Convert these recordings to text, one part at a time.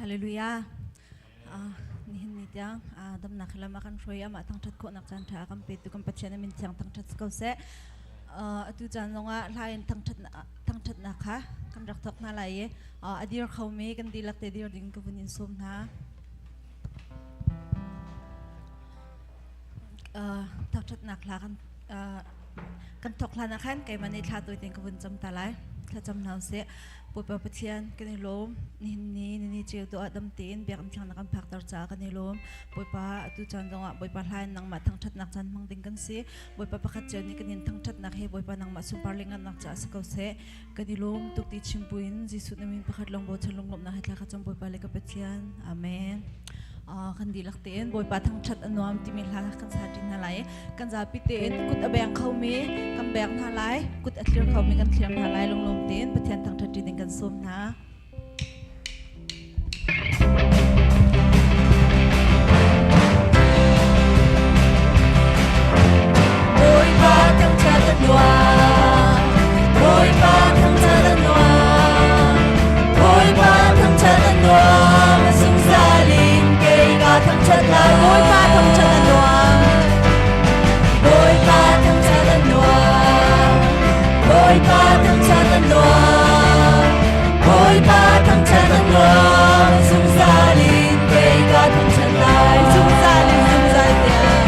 Hallelujah. Nihin ni tiang damnak lam a kan hruai amah thangṭhat khawhnak caan ṭha a kan petu kan Pathian a min thiang thangṭhat si ko seh. Atu caan zongah hla in thangṭhatnak kha kan rak thawk hna lai i a dir khomi kan dihlak te dir ding ka vun in sawm hna. Thangṭhatnak hla kan kan thawk hlan ah khan keimah nih thla tawi tein ka vun cam ta lai. Thlacam hna usih. Bawipa Pathian kan i lawm. Nihin ni ni ceu dawh ah dam tein biakinn thiang na kan phakter caah kan i lawm. Bawipa atu caan zongah Bawipa hla in nangmah thangṭhatnak caan hmang ding kan si. Bawipa pakhat cio nih kan in thangṭhatnak hi Bawipa nangmah sunpar le ngannak caah si ko seh. Kan i lawm tuk ti chim buin Jesuh na min pakhat lawng bochan lunglawmhnak he thla ka cam Bawipa le ka Pathian. Amen. Kan dihlak tein Bawipa thangṭhat a nuam timi hla kan sa ṭi hna lai. Kan zapi tein kut a beng khomi kan beng hna lai, kut a thlir khomi kan thlir hna lai lunglawm tein Pathian thangṭhat ṭi ding kan sawm hna. Bawipa thangṭhat a nuam. Bawipa thangṭhat a nuam. Bawipa thangṭhat a nuam. Zungzal in kei ka thangṭhat lai. Bawipa thangṭhat a nuam. Bawipa thangṭhat a nuam. Bawipa thangṭhat a nuam. Bawipa thangṭhat a nuam. Zungzal in kei ka thangṭhat lai. Zungzal in zungzal tiang.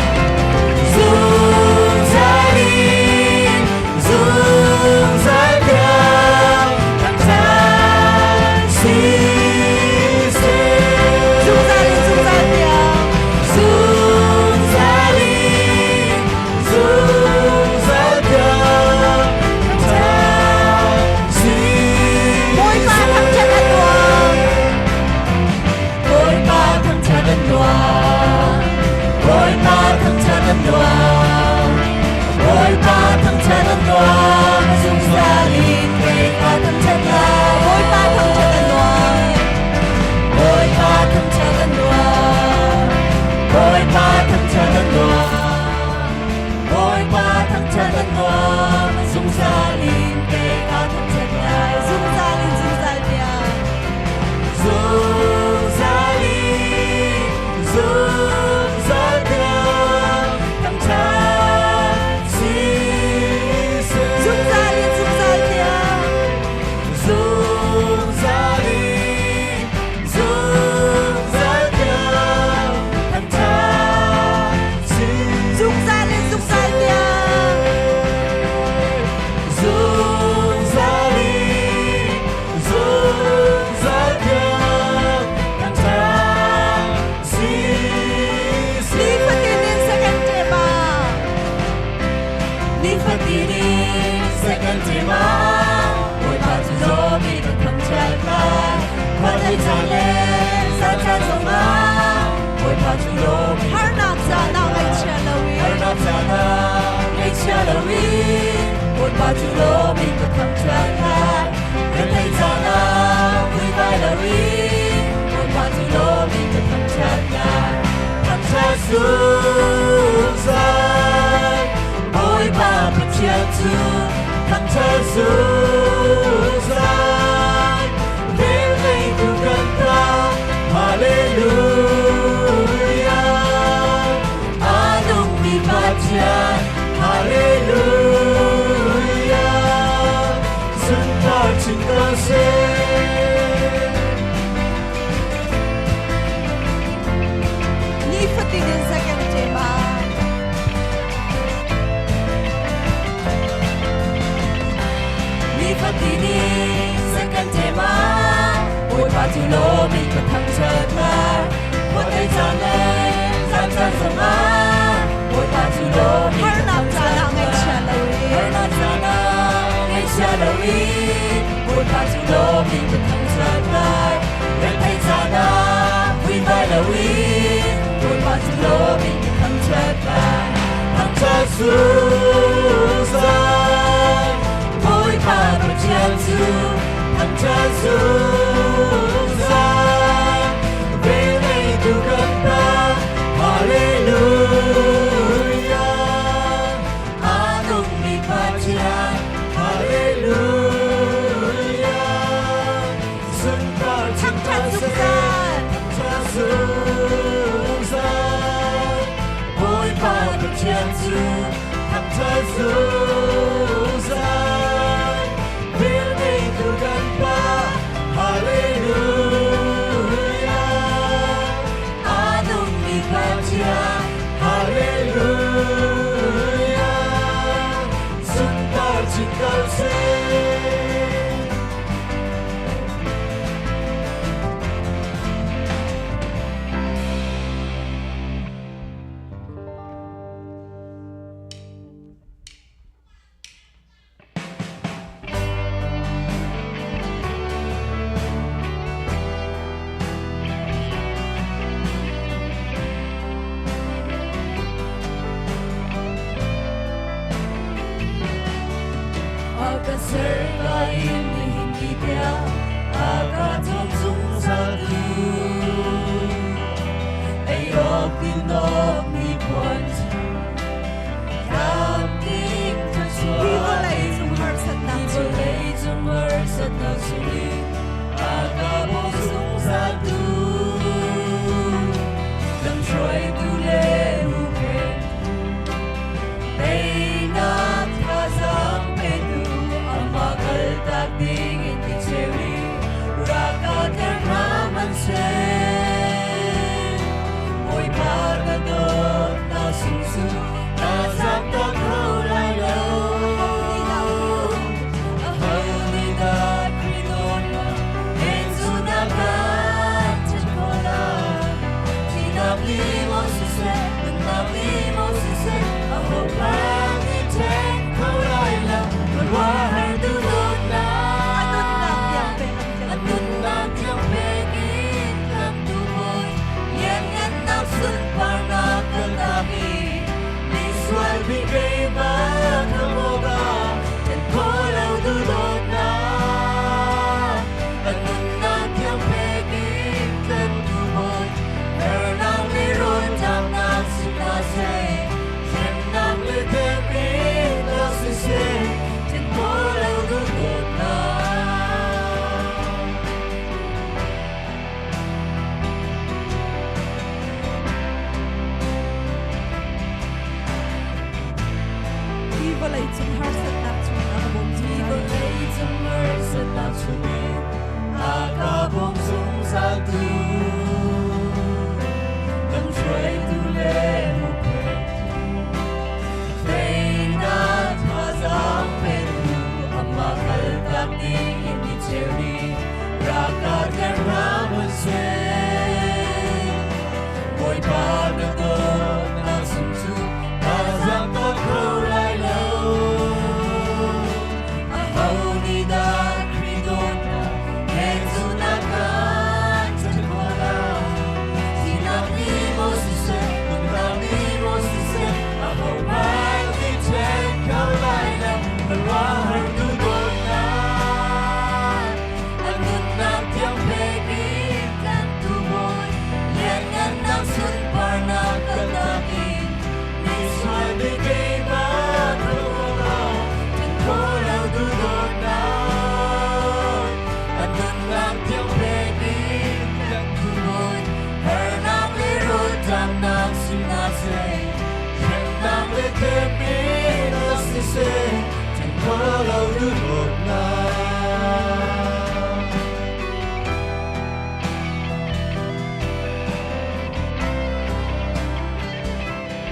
Zungzal in zungzal tiang thangṭhat si seh. Zungzal in zungzal tiang. Zungzal in zungzal tiang thangṭhat si Bawipa thangṭhat a nuam. Bawipa thangṭhat a nuam. Bawipa thangṭhat a nuam. Bawipa thangṭhat a nuam. Zungzal in kei ka thangṭhat lai. Bawipa thangṭhat a nuam. Bawipa thangṭhat a nuam. Bawipa thangṭhat a nuam. Bawipa thangṭhat a nuam. Zungzal in kei ka thangṭhat lai. Zungzal in zungzal tiang. Zungzal in zungzal tiang thangṭhat si seh. Zungzal in zungzal tiang. Zungzal in zungzal tiang thangṭhat si Zungzal in zungzal tiang. Zungzal in zungzal tiang thangṭhat si seh. Nifatin in second tema. Nifatin in second tema. Bawipa cu zawmi ka thangṭhat lai. Khuadei caan le zan caan zongah Bawipa cu lawmi ka Harnak caan ah ngaihchia loin. Harnak caan ah ngaihchia loin Bawipa cu lawmi ka thangṭhat lai. Retheih caan ah vuivai loin Bawipa cu lawmi ka thangṭhat lai. Thangṭhat zungzal Bawipa Pathian cu thangṭhat zungzal. Velngeitu kan Pa, Hallelujah. A nungmi Pathian, Hallelujah. Sunpar chin ko seh. Nifatin in second tema. Nifatin in second tema. Bawipa cu lawmi ka thangṭhat lai. Khuadei caan le zan caan zongah Bawipa cu lawmi ka Harnak caan thangṭhat ah ngaihchia lai. loin. Harnak caan ah ngaihchia loin Bawipa cu lawmi ka thangṭhat lai. Retheih caan ah vuivai loin Bawipa cu lawmi ka thangṭhat lai. Thangṭhat zungzal Bawipa Pathian cu thangṭhat zungzal. Velngeitu kan Pa, Hallelujah. A nungmi Pathian, Hallelujah. Sunpar Thangṭhat zungzal. Pathian cu thangṭhat zungzal. Velngeitu kan Pa, Hallelujah. A nungmi Pathian, Hallelujah. Sunpar chin ko seh. A ka ser ka in nihin ni tiang a ka cawm zungzal tu. Ei awk din awk mi puan tlamtling thluachuah Hi vawlei cung harsatnak Hi cu vawlei cung harsatnak chungin a ka bawm zungzal tu. Lamhruaitu le huhphenhtu, teinak thazaang petu, amah kaltak dingin ti cheu i rak ka tler hna hmanhseh. Bawipa ka dawtnak sung cu ka zaamtak kho lai lo. Aho nih dah Khrih dawtnak he cu na kan ṭhen khawh lai? Thihnak nih maw siseh, nunnak nih maw siseh, ahohmanh nih ṭhen kho lai lo. Khuaruahhar duhdawtnak. A nunnak tiang pek an A nunnak tiang pek in kan tubawi, lianngannak sunparnak kaltak i misual bik keimah khamh awkah ṭhen khawh lo duhdawtnak. A nunnak tiang pek in kan tubawi, harnak le rawnṭamnak si hna seh, hremnak le temhinnak siseh, ṭhen khawh lo duhdawtnak. Hi vawlei cung harsatnak chungin a ka bawm Hi zungzal. vawlei cung harsatnak chungin a ka bawm zungzal tu. Lamhruaitu le huhphenhtu, teinak thazaang petu, amah kaltak dingin ni cheu nih rak ka tler hna hmanhseh. Bawipa ka dawtnak sung cu ka zaamtak kho lai lo. Aho nih dah Khrih dawtnak he cu na kan ṭhen khawh lai? Thihnak nih maw siseh, nunnak nih maw siseh, ahohmanh nih ṭhen kho lai lo. Khuaruahhar duhdawtnak. A nunnak tiang pek in kan tubawi, lianngannak sunparnak kaltak in misual bik keimah khamh awkah ṭhen khawh lo duhdawtnak. A nunnak tiang pek in kan tubawi, harnak le rawlṭamnak si hna seh, hremnak le temhinnak siseh, ṭhen khawh lo duhdawtnak.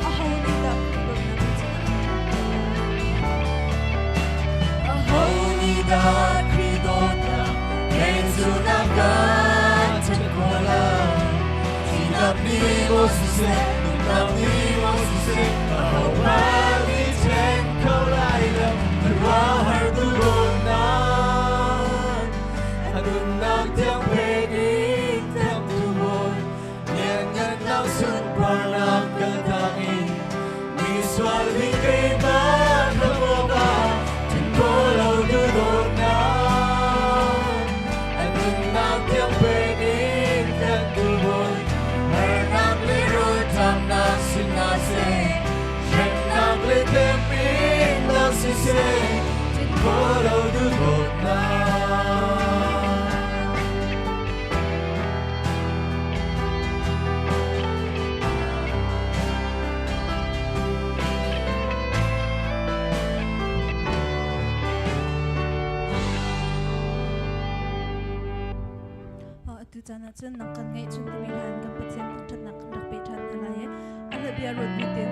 Aho nih dah Khrih dawtnak he cu na kan ṭhen khawh lai? Aho nih dah Khrih dawtnak he cu na kan ṭhen khawh lai? Thihnak nih maw siseh, nunnak nih maw siseh, ahohmanh nih ṭhen kho lai lo. Khuaruahhar duhdawtnak. A nunnak tiang pek in kan tubawi, lianngannak sunparnak kaltak in misual bik keimah khamh awkah ṭhen khawh lo duhdawtnak. A nunnak tiang pek in kan tubawi, harnak le rawlṭamnak si hna seh, hremnak le temhinnak siseh, ṭhen khawh lo duhdawtnak. caan ah cun nang kan ngeih chun timi hlan kan Pathian thangṭhatnak kan rak pe ṭhan hna lai i a hla bia ruat butin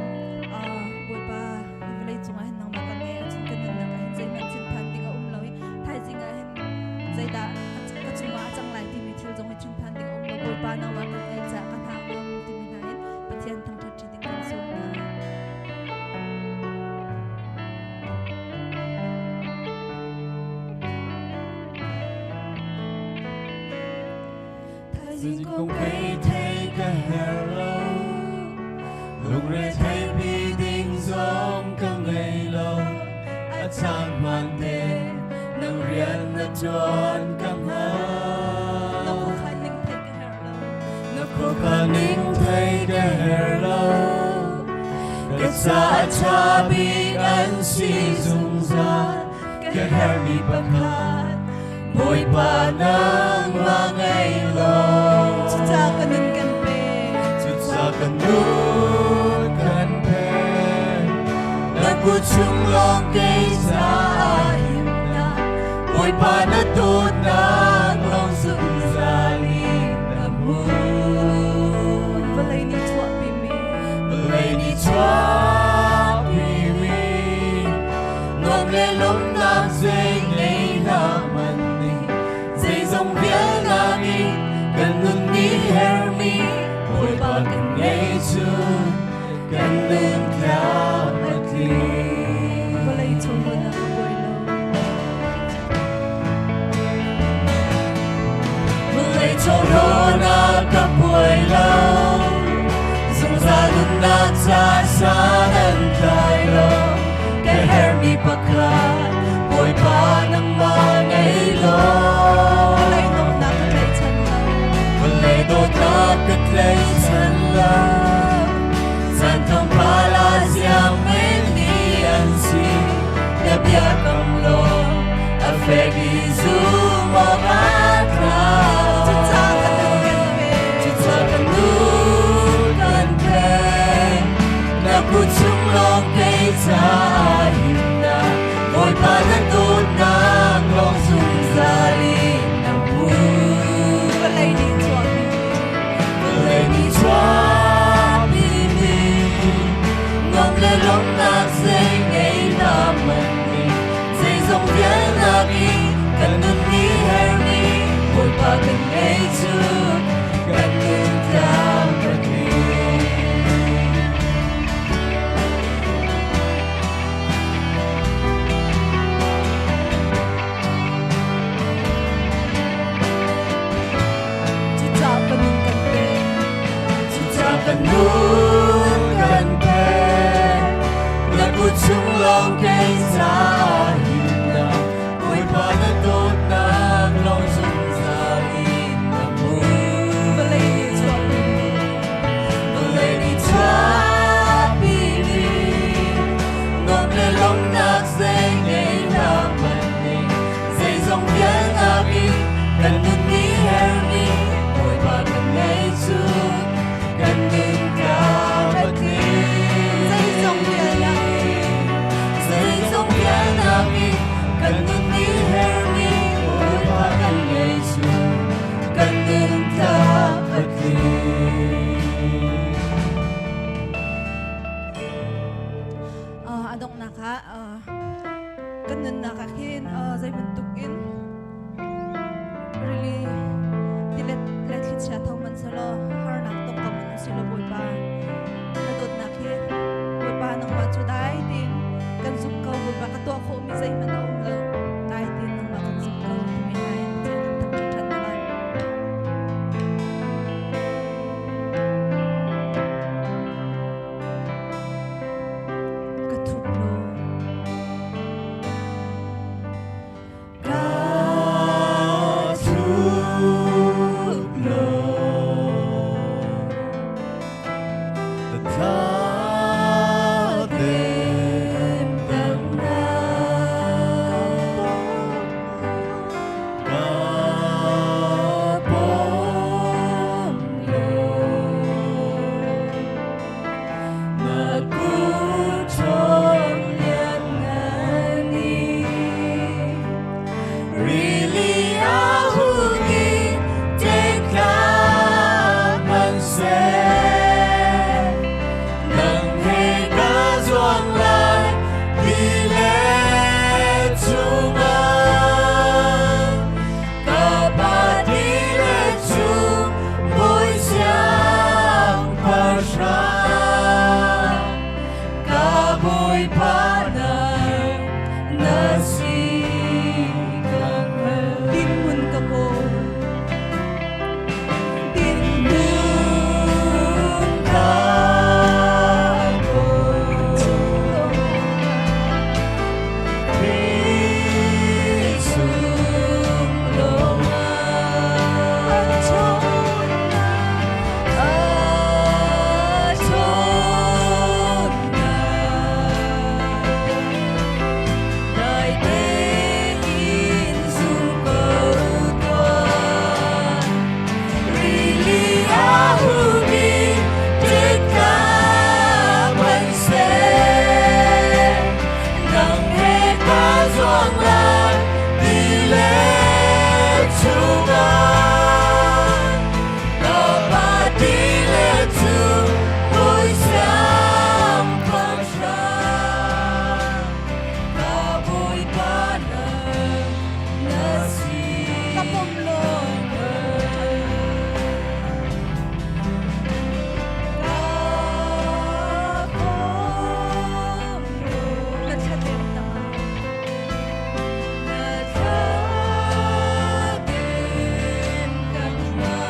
Bawipa hi vawlei cungah hin nangmah kan ngeih ahcun kan nunnak ah hin zeihmanh thinphan ding a um lo i thaizing ah hin zeidah ka cungah a cang lai timi thil zong hi thinphan ding a um lo. Bawipa nangmah kan ngeih caah ka hna ngam timi hna hin Pathian thangṭhat ṭi ding kan sawm hna. Thaizing kong kei thei ka her lo, lungre thei pi ding zong ka ngei lo. A caan hmaan te nang rian na ṭuan ka hngal. Na khuakhan ning thei ka her lo. Na khuakhan ning thei ka her lo. Ka ca a ṭha bik an si zungzal. Ka hermi pakhat Bawipa nangmah ngei law. Cucaah ka nun kan pe. Cucaah ka nun kan pe. Na kut chung lawng kei caah himnak. Bawipa na dawtnak lawng zungzal in ka hmu. Vawlei nih chuahpimi. Vawlei nih chuahpimi. Nuam le lawmhnak zei ngei hlah hmanh nih zeizong vialnak in kan nun nih hermi Bawipa kan ngei cun kan nun tlam a tling. Vawlei chawhrawl ah ka buai lo. Vawlei chawhrawl ah ka buai lo. Zungzal nunnak ca san an tlai lo. Ka hermi pakhat Bawipa nangmah ngei law. Vawlei dawtnak ka tlaihchan lo. Vawlei dawtnak ka tlaihchan lo. Caan tlawmpal ah ziang men ni an si. Na biakam law a fek i zum awk aa tlak. Cucaah ka nun kan pe. Cucaah ka nun kan pe. Na kut chung lawng kei caah himnak. Bawipa na dawtnak lawng zungzal in na hmu. Vawlei nih chuahpimi. Vawlei nih chuahpimi. Nuam le lawmhnak zei ngei hlah hmanh nih zeizong vialnak in kan nun nih hermi Bawipa kan ngei cun kan nun tlam a tling. Cucaah ka nun kan pe. Cucaah ka nun kan pe. Na kut chung lawng kei caah himnak. Bawipa na dawtnak lawng zungzal in na hmu. Vawlei nih chuahpimi. Vawlei nih chuahpimi. Nuam le lawmhnak zei ngei hlah hmanh nih zeizong vialnak in kan nun nih hermi Bawipa kan ngei cun kan nun tlam a tling. Zeizong vialnak in. Zeizong vialnak in kan nun nih hermi Bawipa kan ngei cun kan nun tlam a tling. A donghnak ah kan nunnak ah khin zei bantuk in rili tilet le thlichia tho man selaw harnak tong ko man usih law Bawipa na dawtnak hi Bawipa nangmah cu dai tein kan zumh ko. Bawipa, ka tuah khawhmi zeihmanh a um lo, dai tein nangmah kan zumh ko timi hna in Pathian kan thangṭhat ṭhan hna lai. Ka thup law. Ka thup law. Bawipa nang na si ka hngalh. Dinhmun ka kawl. Dinhmun ka kawl. Khrih chung lawngah. A ṭhawnnak. A ṭhawnnak. Dai tein zum ko tuah. Rili a humi ṭitlak hmanhseh, nang he ka zuang lai tilet chungah. Ka pa tilet cu bawi siangpahrang, ka Bawipa nang na si. Ka pom law. Ka pom law. Na thladem tangah. Na thladem tangah.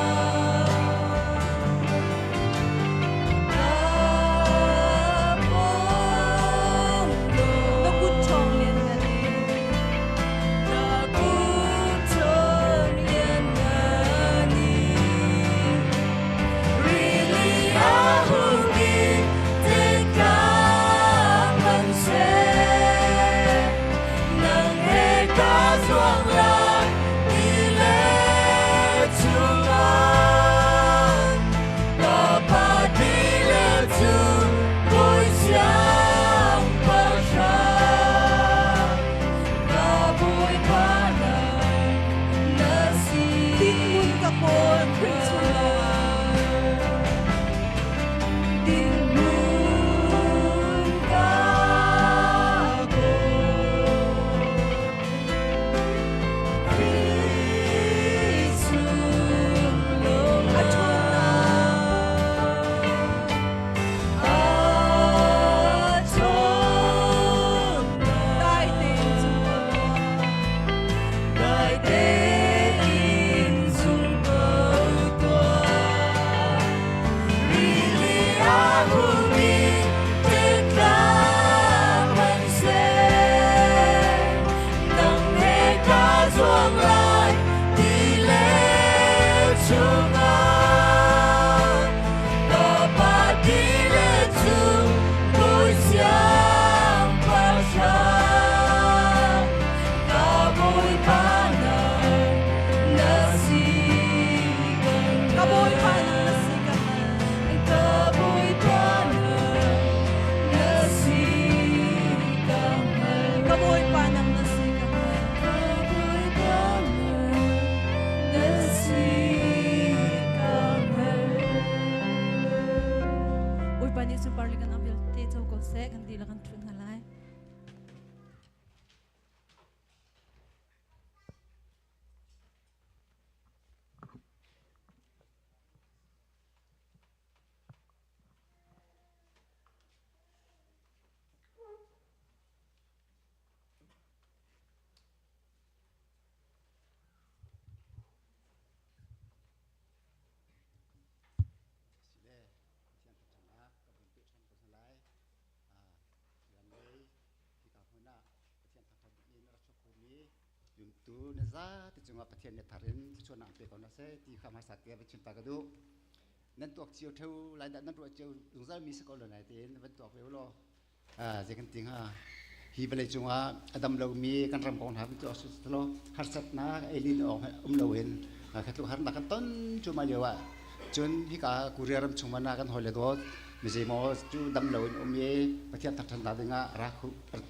Ka pom law. Na kut ṭhawng lianngan in. Na kut ṭhawng lianngan in. Rili a humi ṭitlak hmanhseh, nang he ka zuang lai tilet chungah. Ka pa tilet cu bawi siangpahrang, ka Bawipa nang na si. Dinhmun ka kawl. Khrih chung lawngah. Dinhmun ka kawl. Khrih chung A ṭhawnnak. A ṭhawnnak. Dai tein zum ko tuah. Dai tein zum ko tuah. Rili a humi ṭitlak hmanhseh, nang he ka zuang lai tilet chungah. Ka pa tilet cu bawi siangpahrang, ka Bawipa nang na si Ka Bawipa nang na si ka hngalh. Ka Bawipa nang na si ka hngalh. Ka Bawipa nang na si ka hngalh. Ka Bawipa nang na si ka hngalh. Bawipa nih sunpar le kan ang vialte co ko seh, kan dihlak kan ṭhut hna lai. Sile, Pathian thangṭhatnak ka vun peh ṭhan ko hna lai. Rian lei hika hmun ah Pathian thangṭhat in a rak chuak khomi zumtu na zate cungah Pathian nih thar in thluachuahnak an pe ko hna seh ti kha hmaisa te ah van chim ta ka duh. Nan tuak cio ṭheo lai dah nan ruah cio zungzal mi si ko lo nai tein van tuak ve u law zei kan ti hnga hi vawlei cungah a dam lomi kan ram kong hna van tuak law harsatnak eilin awk um loin kha tluk harnak kan ton cuahmah lio ah cun hika Korea ram chung ah kan hawi le dawt mizeimaw cu dam loin um i Pathian thangṭhatnak dingah rak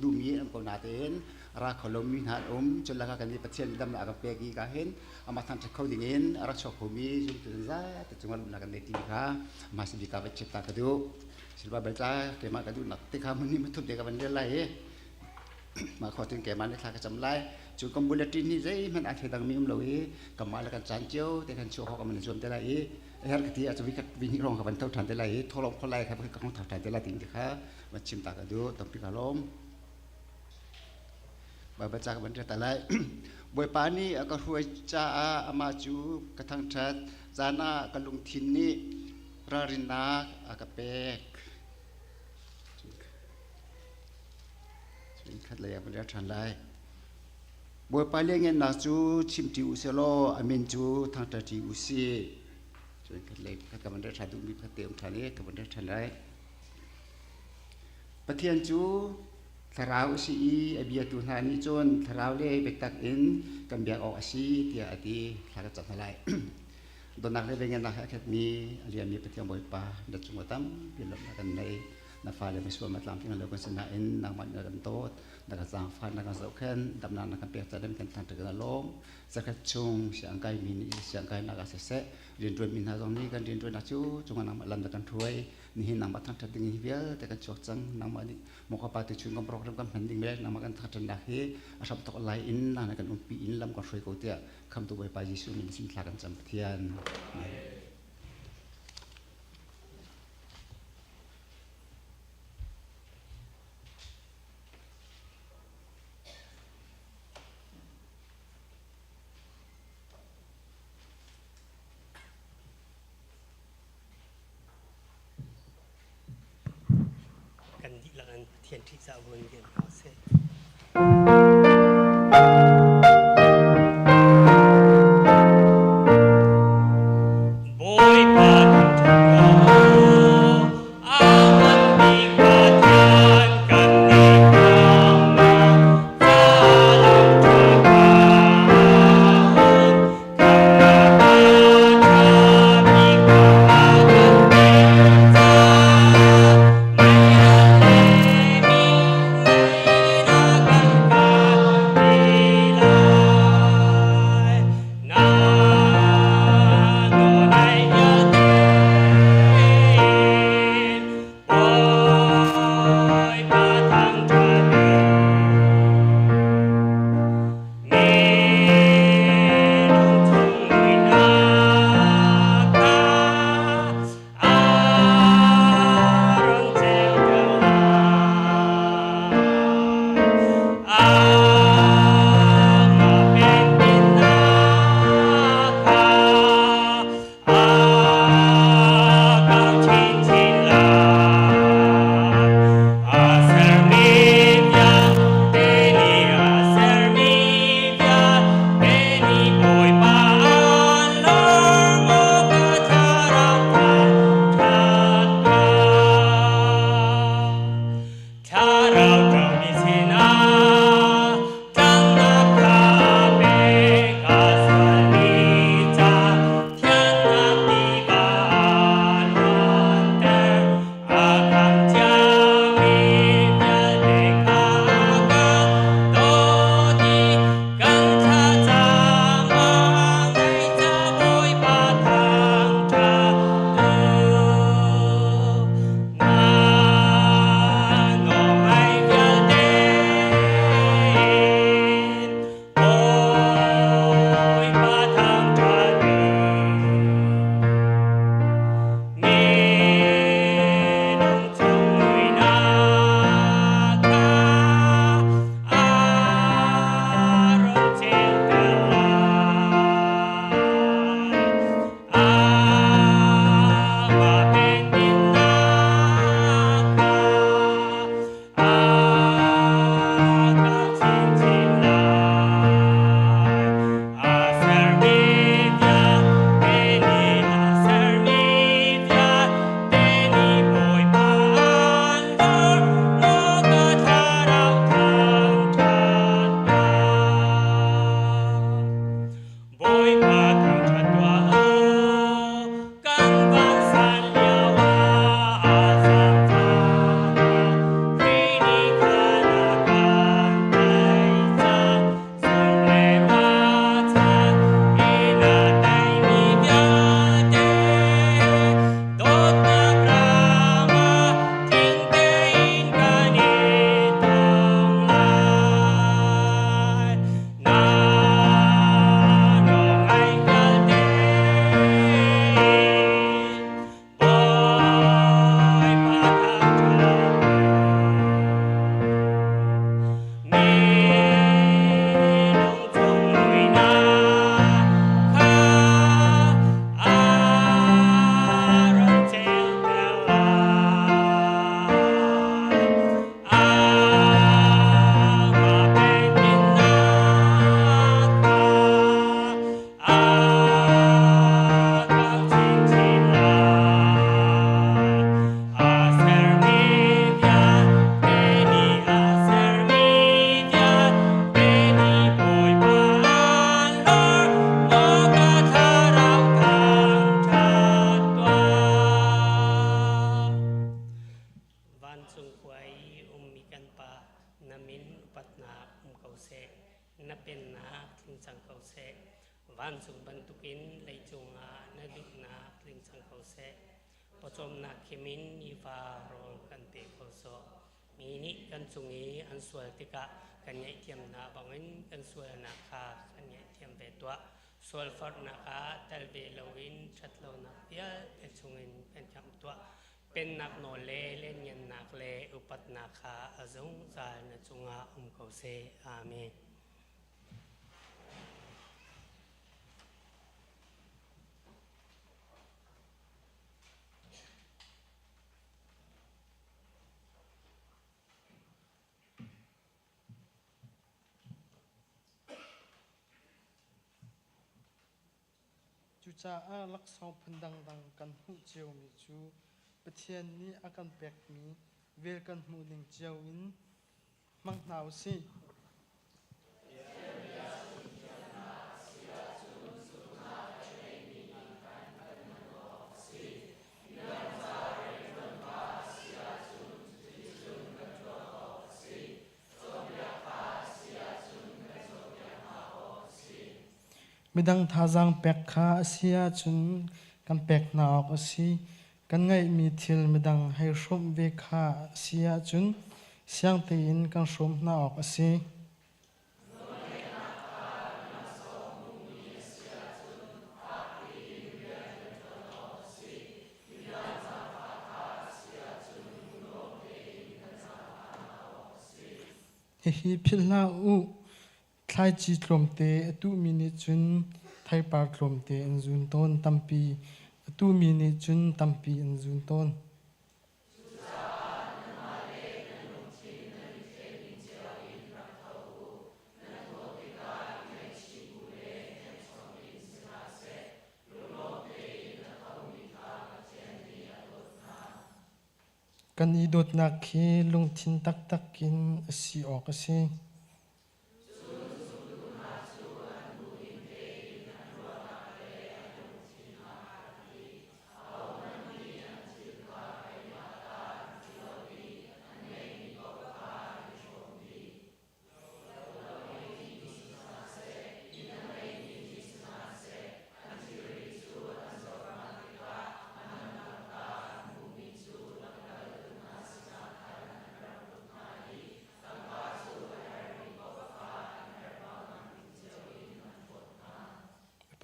duhmi an ko natein ra kho lomi hna an um. Cun lakah kan nih Pathian damnak a kan pek i ka hin amah thangṭhat kho dingin a rak chuak khomi zumtu zat cungah lawmhnak kan nei timi kha hmasa bik ah va chim ta ka duh. Silva bel tla keimah ka duhnak te kha mun nih mathup te ka van rel lai i. Mah khua tin keimah nih thla ka cam lai. Cu kan bulletin hi zeihmanh aa thleidang mi um lo i kanmah le kan caan cio te kan chuah khawh kan van i zuam te lai i a herh ka ti ahcun vikhat vihnih hrawng ka van tho ṭhan te lai i thawhlawm kho lai kha ka hong tho ṭhan te lai ti kha van chim ta ka duh. Tampi ka lawm. Baibal ca ka van rel ta lai. Bawipa nih a ka hruai caah amah cu ka thangṭhat. Zan ah ka lungthin nih ralrinnak a ka pek. Cun khat lei ah van rel ṭhan lai. Bawipa lianngannak cu chimṭi u sih law a min cu thangṭhatṭi u sih. Cun khat lei khat ka van rel ṭhan duhmi pakhat te um ṭhan i ka van rel ṭhan lai. Pathian cu thlarau a si i a biatu hna nih cun thlarau le biatak in kan biak awk a si tiah a ti. Thla ka cam hna lai. Dawtnak le vengennak he a khatmi a lianmi Pathian Bawipa na cungah tampi lawmhnak kan nei. Na fale misual matlam ting lo kan si nain nangmah nih na kan dawt, na kan zaangfah, na kan zohkhenh, damnak na kan pek caah kan thangṭhat kan lawm. Zakhat chung siang kaimi nih siang kainak ah siseh, rianṭuanmi hna zong nih kan rianṭuannak cu cungah nangmah lam na kan hruai. Nihin nangmah thangṭhat ding hi vialte kan chuak cang. Nangmah nih mawka pa tu chung kan program kan hman ding le nangmah kan thangṭhatnak hi a hramthawk lai in nang kan umpi in lam kan hruai ko tiah khamtu Bawipa Jesuh min sin thla kan cam Pathian. Kan dihlak in Pathian ṭihzah vun lian hna sih. Bawipa thangṭhat ko, a ngan bik Pathian kan i khamnak ca lam ṭha kha Na min upatnak um ko seh. Na pennak tling cang ko seh. Vancung bantukin leicung ah na duhnak tling cang ko seh. Pawcawmnak khimin nifa rawl kan pe ko sawh. Mi nih kan cung i an sual tikah kan ngaihthiam hna bangin kan sualnak kha kan ngaihthiam ve tuah. Sualforhnak ah tel ve loin ṭhatlonak vialte chungin kan khamh tuah. Pennak nawl le lianngannak le upatnak kha a zungzal na cungah um ko seh. Amen. Cucaah laksawng phun dangdang kan hmuh ciomi cu Pathian nih a kan pekmi vel kan hmuh ning cio in hmang hna u sih. Midang thazaang pek kha a si ahcun kan pek hna awk a si. Kan ngeihmi thil midang hei hrawmh ve kha a si ahcun siang tein kan hrawm hna awk a si. Hihi philh hlah u. Thlaici tlawmte a tuhmi nih cun theipar tlawmte an zun tawn tampi a tuhmi nih cun tampi an zun tawn. Kan i dawtnak hi lungthin taktak in a si awk a si.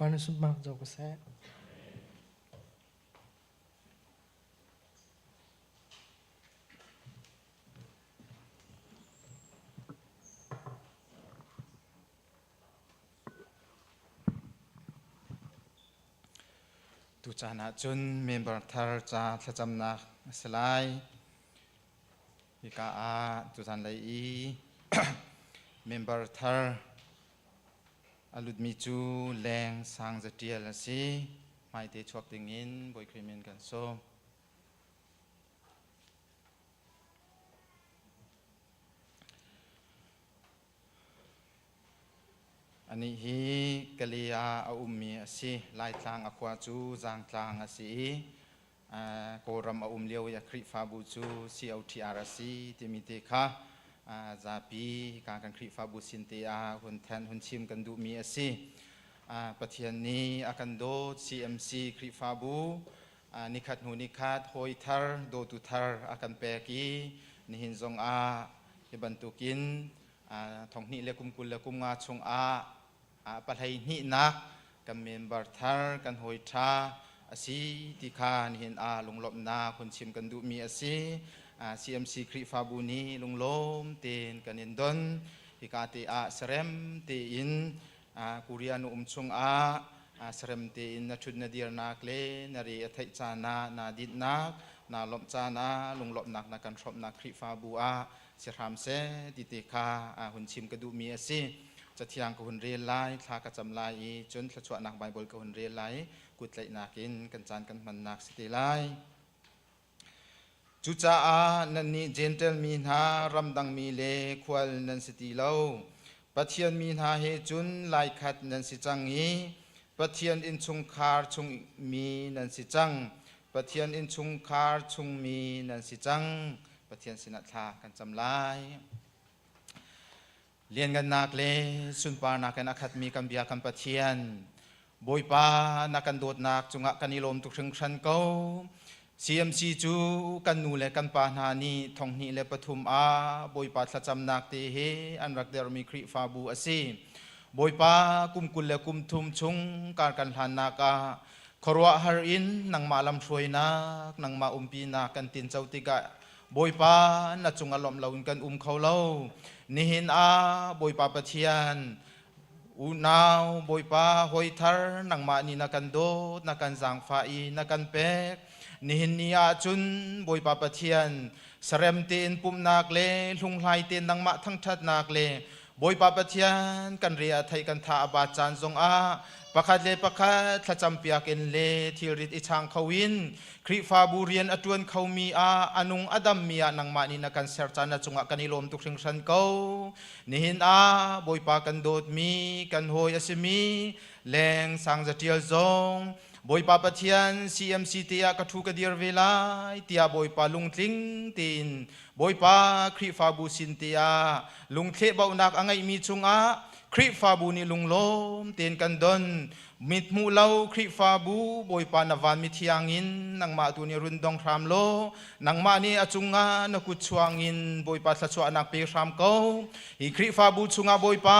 Parnasunmak zo ko seh. Tucaan ahcun member thar ca thlacamnak a si lai. Hika ah tuzan lei i member thar a lutmi cu Leng Sang Zatial a si. Hmaite chuak dingin Bawi Khrih min kan sawm. Anih hi Kalay ah a ummi a si. Laitlang a khua cu Zaangtlang a si i Kawlram a um lio i a Khrihfabu cu COTR a si timi te kha zapi hika kan Khrihfabu sin te ah hun then hun chim kan duhmi a si. Pathian nih a kan dawt CMC Khrihfabu nikhat hnu nikhat hawi thar dawtu thar a kan pek i nihin zong ah hi bantukin thonghnih le kum 20 le kum nga chungah pahlei hnihnak kan member thar kan hawi ṭha a si ti kha nihin ah lunglawmhnak hun chim kan duhmi a si. CMC Khrihfabu nih lunglawm tein kan in don. Hika te ah serem tein Korea nu um chungah serem tein na ṭhut na dirnak le na re a theih caan ah naa dinhnak, naa lawmh caan ah lunglawmhnak na kan hrawmhnak Khrihfabu ah si hram seh ti te kha hun chim ka duhmi a si. Cathiang ka hun rel lai, thla ka cam lai i cun thluachuahnak Baibal ka hun rel lai, kuttlaihnak in kan caan kan hmannak si te lai. Cucaah nannih Jentail mi hna, ramdangmi le khual nan si ti lo. Pathian mi hna he cun laikhat nan si cang i Pathian innchungkhar chungmi nan si cang. Pathian innchungkhar chungmi nan si cang. Pathian sinah thla kan cam lai. Lianngannak le sunparnak in a khatmi kan bia kan Pathian, Bawipa na kan dawtnak cungah kan i lawm tuk hringhran ko. CMC cu kan nu le kan pa hna nih 2003 ah Bawipa thlacamnak te he an rak dermi Khrihfabu a si. Bawipa kum 20 le kum thum chung kar kan hlannak ah khuaruahhar in nangmah lamhruainak, nangmah umpinak kan tinco tikah Bawipa na cungah lawmh loin kan um kho lo. Nihin ah Bawipa Pathian unau Bawipa hawi thar nangmah nih na kan dawt, na kan zaangfah i na kan pek. Nihin ni ah cun Bawipa Pathian sarem tein pumhnak le hlunghlai tein nangmah thangṭhatnak le Bawipa Pathian kan re a theih kan tha a bat caan zongah pakhat le pakhat thlacam piak in le thilrit i chang kho in Khrihfabu rian a ṭuan khomi ah a nung a dammi ah nangmah nih na kan ser caan na cungah kan i lawm tuk hringhran ko. Nihin ah Bawipa kan dawtmi kan hawi a simi leng sang zatial zong Bawipa Pathian CMC te ah ka ṭhu ka dir ve lai tiah Bawipa lungtling tein Bawipa Khrihfabu sin te ah lungthleh bauhnak a ngeihmi cungah Khrihfabu nih lunglawm tein kan don. Mithmuh lo Khrihfabu Bawipa na van mithiang in nangmah tu nih run dong hram law nangmah nih a cungah na kut chuang in Bawipa thluachuahnak pe hram ko. Hi Khrihfabu chungah Bawipa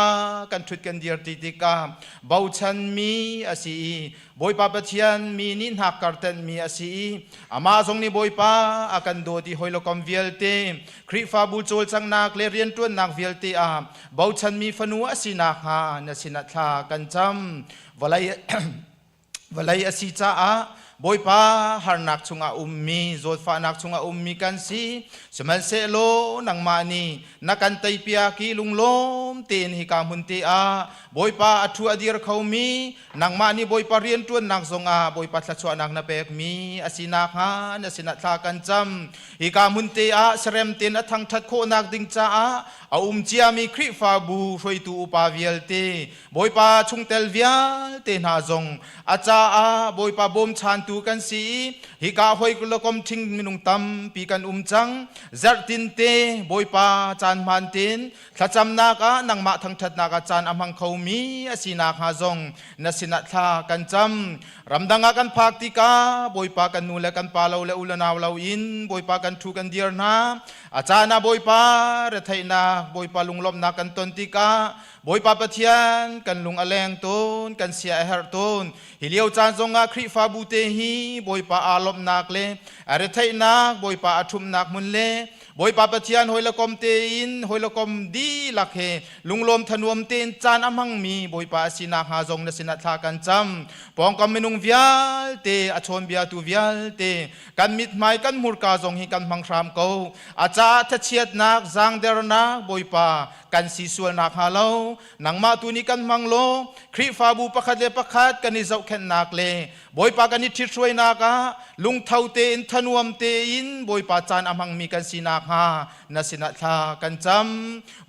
kan ṭhut kan dir ti tikah bochanmi a si i Bawipa Pathian mi nih hnakkar tenhmi a si i amah zong nih Bawipa a kan dawt i hawilokom vialte Khrihfabu cawlcanghnak le rianṭuannak vialte ah bochanmi fanu a si nakhnga na sinah thla kan cam. Vawlei vawlei a si caah Bawipa harnak chungah ummi zawtfahnak chungah ummi kan si. Sihmanhsehlaw nangmah nih na kan teipiak i lunglawm tein hika hmun te ah Bawipa a ṭhu a dir khomi nangmah nih Bawipa rianṭuannak zongah Bawipa thluachuahnak na pekmi a si nakhnga na sinah thla kan cam. Hika hmun te ah serem tein a thangṭhat khawhnak ding caah a um ciami Khrihfabu hruaitu upa vialte Bawipa chungtel vialte hna zong a caah Bawipa bawmchantu kan si i hika hoi kom ṭhing minung tampi kan um cang. Zarhtin te Bawipa caan hmaan tein thlacamnak ah nangmah thangṭhatnak ah caan a hmang khomi a si nakhnga zong na sinah thla kan cam. Ramdang ah kan phak tikah Bawipa kan nu le kan pa lo le u le nau lo in Bawipa kan ṭhu kan dir hna. A caan ah Bawipa retheihnak, Bawipa lunglawmhnak kan ton tikah Bawipa Pathian kan lung a leng tawn, kan sia a herh tawn. Hi lio caan zongah Khrihfabu te hi Bawipa aa lawmhnak le a retheihnak, Bawipa a ṭhumhnak hmun le Bawipa Pathian hawi le kom tein hawi le kom dihlak he lunglawm thanuam tein caan a hmangmi Bawipa a si nakhnga zong na sinah thla kan cam. Pawngkam minung vialte a chawnbiatu vialte kan mithmai kan hmurka zong hi kan hmang hram ko. A caah thachiatnak, zaangdernak Bawipa kan si sual nakhnga lo nangmah tu nih kan hmang law Khrihfabu pakhat le pakhat kan i zohkhenhnak le Bawipa kan i ṭhithruainak ah lungtho tein thanuam tein Bawipa caan a hmangmi kan si nakhnga na sinah thla kan cam.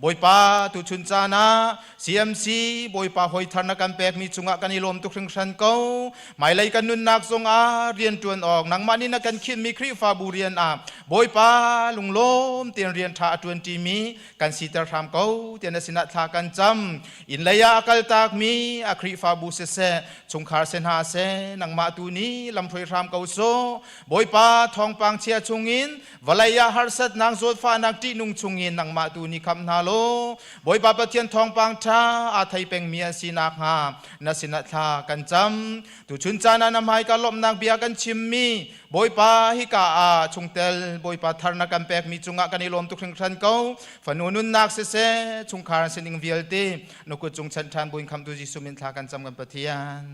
Bawipa tuchun caan ah CMC Bawipa hawi thar na kan pekmi cungah kan i lawm tuk hringhran ko. Hmailei kan nunnak zongah rianṭuan awk nangmah nih na kan khinhmi Khrihfabu rian ah Bawipa lunglawm tein rian ṭha a ṭuanṭimi kan siter hram ko tiah na sinah thla kan cam. Inn lei ah a kaltakmi a Khrihfabu siseh, chungkhar si hna seh, nangmah tu nih lamhruai hram ko sawh. Bawipa thawngpang chia chungin vawlei ah harsatnak zawtfahnak ṭihnung chungin nangmah tu nih khamh hna law Bawipa Pathian thawngpang ṭha aa thei pengmi an si nakhnga na sinah thla kan cam. Tuchun caan ah na hmaika lawmhnak bia kan chimmi Bawipa hika ah chungtel Bawipa thar na kan pekmi cungah kan i lawm tuk hringhran ko. Fanu nunnak siseh, chungkhar sining vialte na kut cung chanh ṭhan buin khamtu Jesuh min thla kan cam kan Pathian.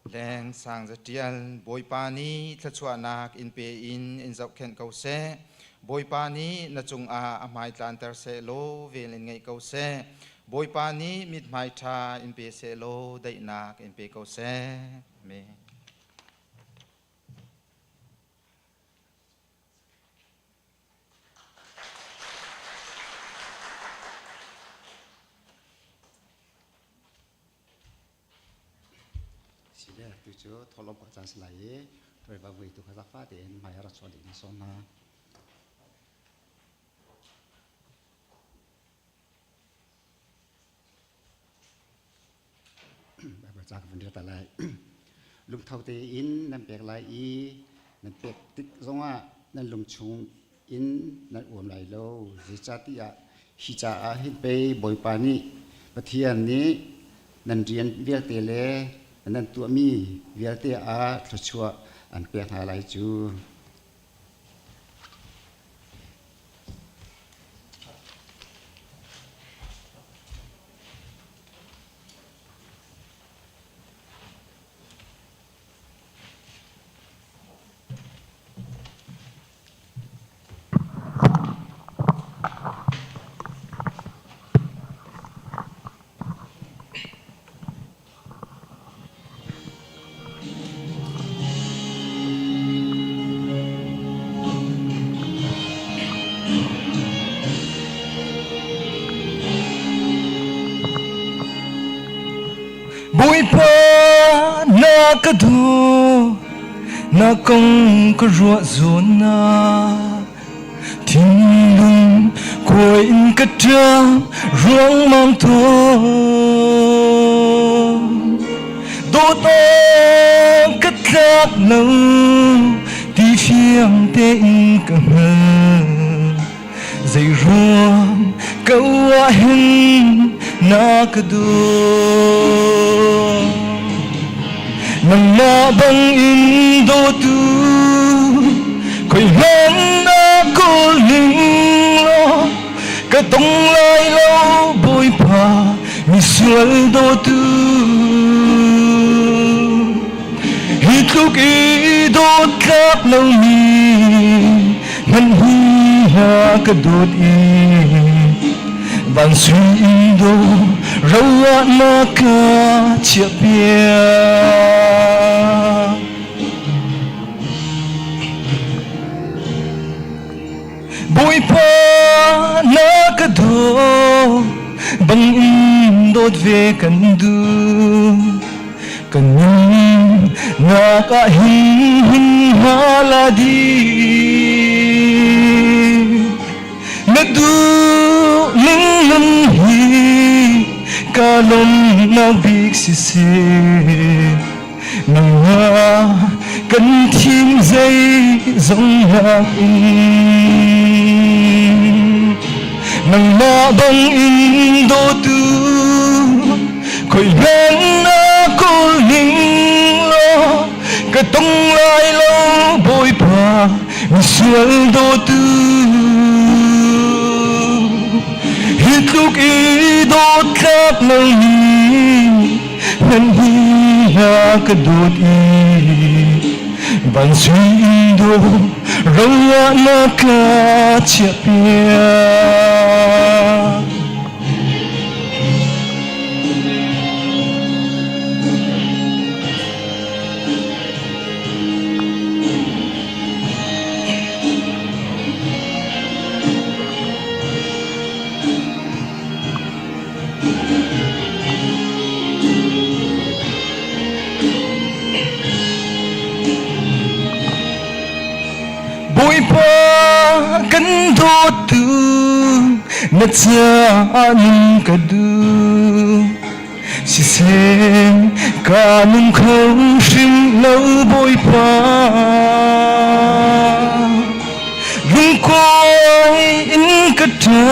Leng sang zatial Bawipa nih thluachuahnak in pe in in zohkhenh ko seh. Bawipa nih na cungah a hmai tlanter seh law vel in ngeih ko seh. Bawipa nih mithmai ṭha in pe seh law daihnak in pe ko seh. Amen. Si le tu cu tholom ka caan si lai i. Riva vui tu kha zafa tein hmai a ra chuah ding sawm hna. Baibal ca ka vun rel ta lai. Lungtho tein nan pek lai i nan pek tik zongah nan lungchung in nan uam lai lo. Zeicahtiah hi caah hin pei Bawipa nih Pathian nih nan rian vialte le nan tuahmi vialte ah thluachuah an pek hna lai cu. Bawipa na ka duh na kong ka ruah zawn na thinlung kuai in ka ṭam ruangmang tawn. Dawt awk ka tlak lo ti fiang tein ka hngal. Zei ruang ko ah hin na ka duh. Nangmah bang in dawtu khoi hmanh na kawl ning law ka tong lai lo Bawipa misual dawtu. Hi tluk i dawt tlak lomi hmanh hi hna ka dawt i van sui in do ro ah na ka chiah piak. Bawipa na ka daw bang in dawt ve kan duh. Kan nun nak ah hin hin hala di. Na duh ning nun hi ka lawmnak bik siseh. Nangmah kan thim zeizong nakin nangmah bang in dawtu khoi hmanh na kawl ning law ka tong lai lo Bawipa misual dawtu hi tluk i dawt tlak lomi nan hi na ka dawt i van sui in do ro ah na ka chiah piak. Bawipa kan dawtu na caah nun ka duh siseh ka nung kho hrim lo Bawipa lungkuai in ka ṭa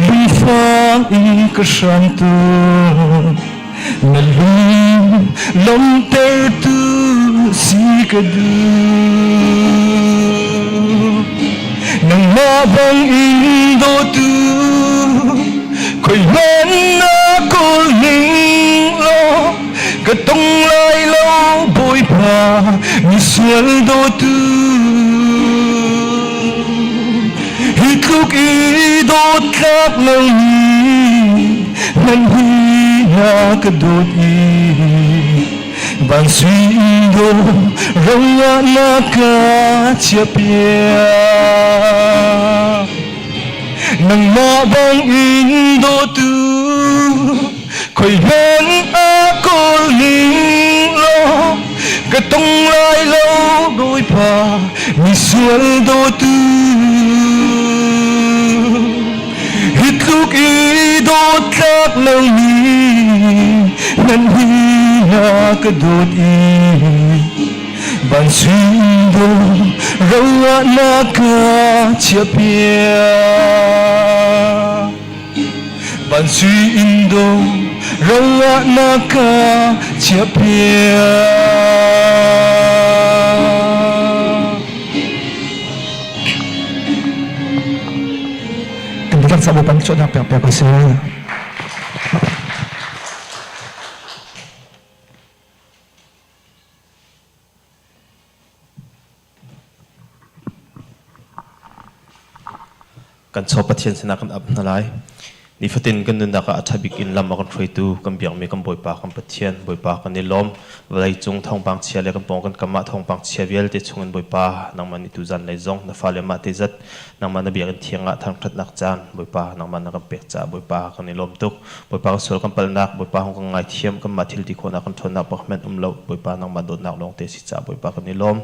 lungfang in ka hramtu na lung lawmtertu si ka duh nangmah bang in dawtu khoi hmanh na kawl ning law ka tong lai lo Bawipa misual dawtu Hi tluk i dawt tlak lomi nan hi na ka dawt i van sui in do ro ah na ka chiah piak. Nangmah bang in dawtu khoi hmanh a kawl ning law ka tong lai lo. Bawipa misual dawtu hi tluk i dawtlak lomi nan hi na ka dawt i van sui do roah na ka chiahpiak Van sui in do roah na ka chiahpiak. Kan biak sa pan chuahnak pek pek a si. Kan chaw Pathian sinah kan ap hna lai. Nifatin kan nunnak ah a ṭha bik in lam a kan hruaitu kan biakmi kan Bawipa kan Pathian Bawipa kan i lawm. Vawleicung thawngpang chia le kan pawng kan kam ah thawngpang chia vialte chungin Bawipa nangmah nih tuzan lei zong na fale mah te zat nangmah na biakinn thiang ah thangṭhatnak caan Bawipa nangmah na kan pek caah Bawipa kan i lawm tuk. Bawipa kan sual kan palhnak Bawipa hung kan ngaithiam kanmah thil ti khawhnak kan ṭhawnnak pakhat um lo Bawipa nangmah dawtnak lawng te si caah Bawipa kan i lawm.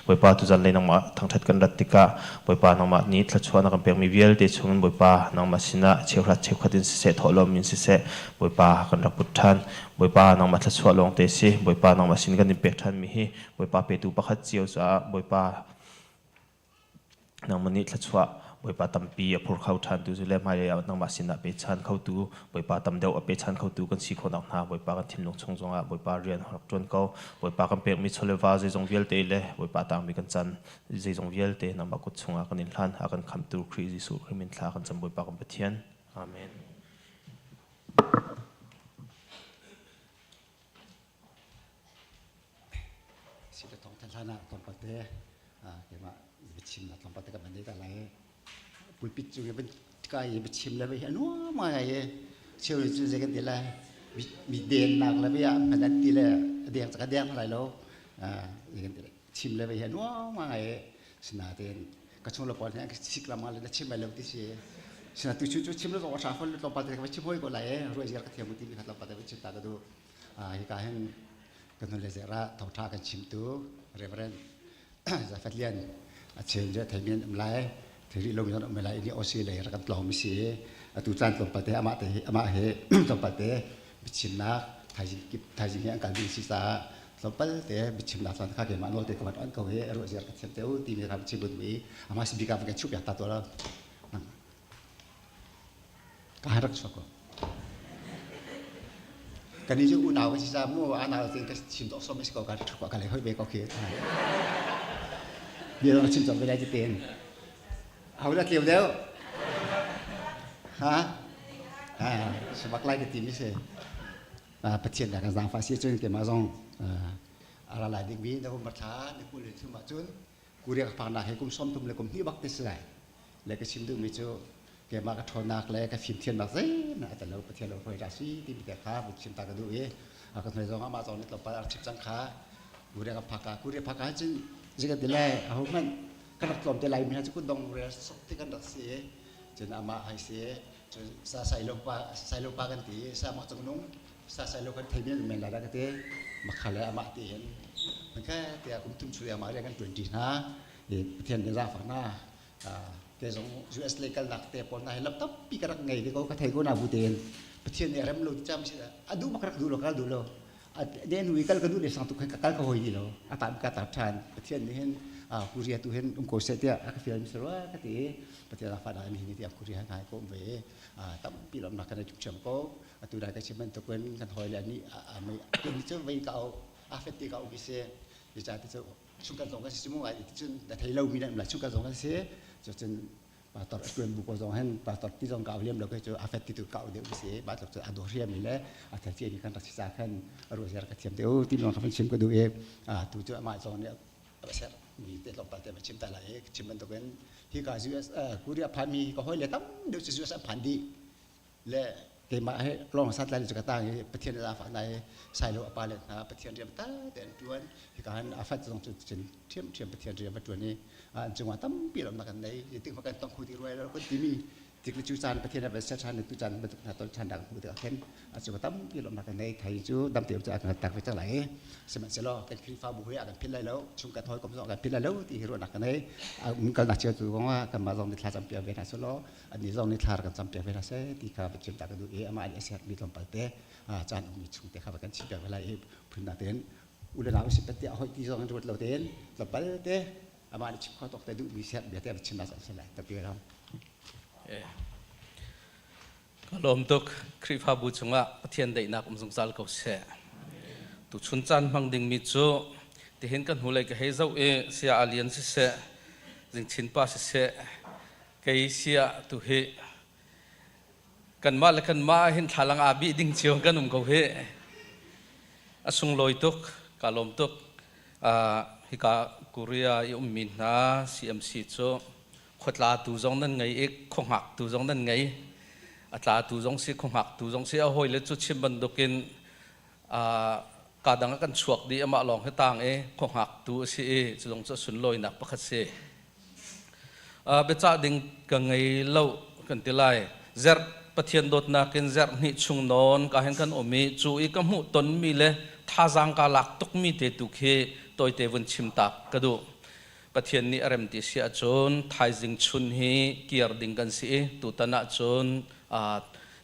Bawipa tuzan lei nangmah thangṭhat kan rat tikah Bawipa nangmah nih thluachuah na kan pekmi vialte chungin Bawipa nangmah sinah cheuhrat cheukhat in siseh thawhlawm in siseh Bawipa kan rak put ṭhan. Bawipa nangmah thluachuah lawngte si. Bawipa nangmah sin kan in pek ṭhanmi hi Bawipa petu pakhat cio caah Bawipa nangmah nih thluachuah Bawipa tampi a phur kho ṭhantu cu le hmailei ah nangmah sinah pechan khotu Bawipa tam deuh a pechan khotu kan si khawh nakhnga Bawipa kan thinlung chung zongah Bawipa rian rak ṭuan ko. Bawipa kan pekmi chawleva zeizong vialte le Bawipa tangmi kan can zeizong vialte nangmah kut chungah kan in hlan a kan khamtu Khrih Jesuh Khrih min thla kan cam Bawipa kan Pathian. Amen. Si le thong than hlan ah tlawmpal te keimah biachim na tlawmpal te ka van ta lai pulpit cung i van kai i biachim le hi a nuam ngai i cheu cu zei kan ti lai mi dennak le bia hman an ti le a deng cak a deng lai lo zei kan ti lai chim le hi a nuam ngai i sinain ka chung le pawl nih sik lam le na chim lai lo ti si sina tu chu cu chim le zong a tha fon tlawmpal te ka va chim hoi ko lai e ruai ziar ka thiam ti mi kha tlawmpal te va chim ta ka du hika hin kan hun le zera thawngtha kan chimtu Reverend Zafat Lian a cheu je theimin um lai thiri lo mi um lai ini osi lei rak kan tlawng mi si atu caan tlawmpal te amah te amah he tlawmpal te biachimnak thaizing kip thaizing hi an kal ding si caah tlawmpal te biachimnak caan kha keimah nawl te ka van on ko hi ruah ziar ka thiam te u timi kha chim but mi amah si bika kan chup yak ta to la ka rak chuak ko kan ni cu unau kan si ca mu anau te ka chim dawh som si ko ka rak ka le hoi ve ko khi bia dong chim cang ve lai ti ten Aho dah tleu deuh? Ha? Ha, sabak lai ka ti mi si. Pathian dah kan zaangfah si cun keimah zong a ra lai ding mi November thla ni 23 ah cun Korea ka phak nak he kum 30 le kum hnih bak te si lai. Le ka chim duh mi cu keimah ka ṭhawnnak le ka fimthiamnak zeihmanh a tel lo Pathian lo hruai dah si timi te kha vun chim ta ka duh i a ka hnuai zong amah zong nih tlawmpal a rak chim cang kha Korea ka phak ah Korea phak ah cun zei kan ti lai aho hmanh kan rak tlawm te lai mi hna cu kutdong rel sok ti kan rak si cun amah hai si cun sa sailo pa sailo pa kan ti sa mak cung nung sa sailo kan thei men men la ka ti makha le amah ti hin kha tiah kum thum chu amah rian kan tuan ti hna i Pathian nih zaangfak na te zong US lei kalnak te pawl na hi lam tampi ka rak ngei ve ko ka thei ko na bu tein Pathian nih rem lo ti cam si a duh bak rak duh lo kal duh lo den hui kal ka duh le sang tuk ka kal ka hoi ti lo a tam ka tar than Pathian nih hin Korea tu hin um ko seh tiah a ka fial mi sarwa ka ti Pathian a fa da ni ni tiah Korea ngai ko um ve tampi lom nak kan chung cham ko atu dai ka chim bantukin kan hoi le ani a mei ni cu vei ka au a fet ti ka au ki se ni cha ti cu chungkhat zong kan si mu ngai ti cun na thei lo mi na chungkhat zong kan si cun pastor a tuan bu ko zong hin pastor ti zong ka liam lo ke cu a fet ti tu ka deuh si ba tluk cu a do hriam mi le a thel ci mi kan rak si sa khan ru zer ka thiam te u ti long ka chim ka du e a tu cu amah zong nih a ser mi te tlawmpal te ma chim ta lai chim bantukin hi ka US Korea phan mi ka hoi le tam deuh cu US an phan dih le keimah he lawng santlai cu ka tang i Pathian a fah nai sailo a pa le hna Pathian rian ta te an tuan hika han a fat zong cu cun ṭhiamṭhiam Pathian rian va tuan i an cungah tampi lawmnak kan nei zeitik kan tong khu ti ruai lo kan timi Tik le cu caan Pathian a van ser ṭhan tu caan bantuk hna ton ṭhan dak hmu tikah khin a cu tampi lawmhnak kan nei thai cu dam te cu a kan tak ve cang lai. Sihmanhsehlaw kan Khrihfabu hi a kan philh lai lo, chungkhat hawikom zong a kan philh lai lo ti hi ruahnak ka nei. Um kalnak cio tu kong ah kanmah zong nih thla campiak ve hna selaw annih zong nih thla rak kan campiak ve hna seh ti kha va chim ta ka duh i amah nih a sermi tlawmpal te caan ummi chung te kha va kan chim piak ve lai i phun tein u le nau si pat tiah hoi ti zong in ruat lo tein tlawmpal te amah nih chim kho tawk te duhmi ser bia te va chim na si lai tapi ram. Ka lawm tuk. Khrihfabu chungah Pathian daihnak um zungzal ko seh. Tuchun caan hmang dingmi cu tihin kan hnulei ka hei zoh i sia alian siseh, zingchin pa siseh, kei sia tu hi kanmah le kanmah hin thlalang aa bih ding cio kan um ko hi. A sunglawi tuk, ka lawm tuk. Hika Korea i ummi hna CMC cu khuatlatu zong nan ngei i khuahngaktu zong nan ngei. A tlatu zong si, khuahngaktu zong si. A hawile cu chim bantukin ka dang ah kan chuak dih, amah lawng hi tang i khuahngaktu a si i cu zong cu a sunlawinak pakhat si. Biacah ding ka ngei lo kan ti lai. Zerh Pathian dawtnak in zerh hnih chung nawn ka hen kan um i cu i ka hmuh tonmi le thazaang ka lak tukmi te tu khi tawite vun chim tak ka duh. Pathian nih a rem ti si ahcun thaizing chun hi kir ding kan si i tutan ahcun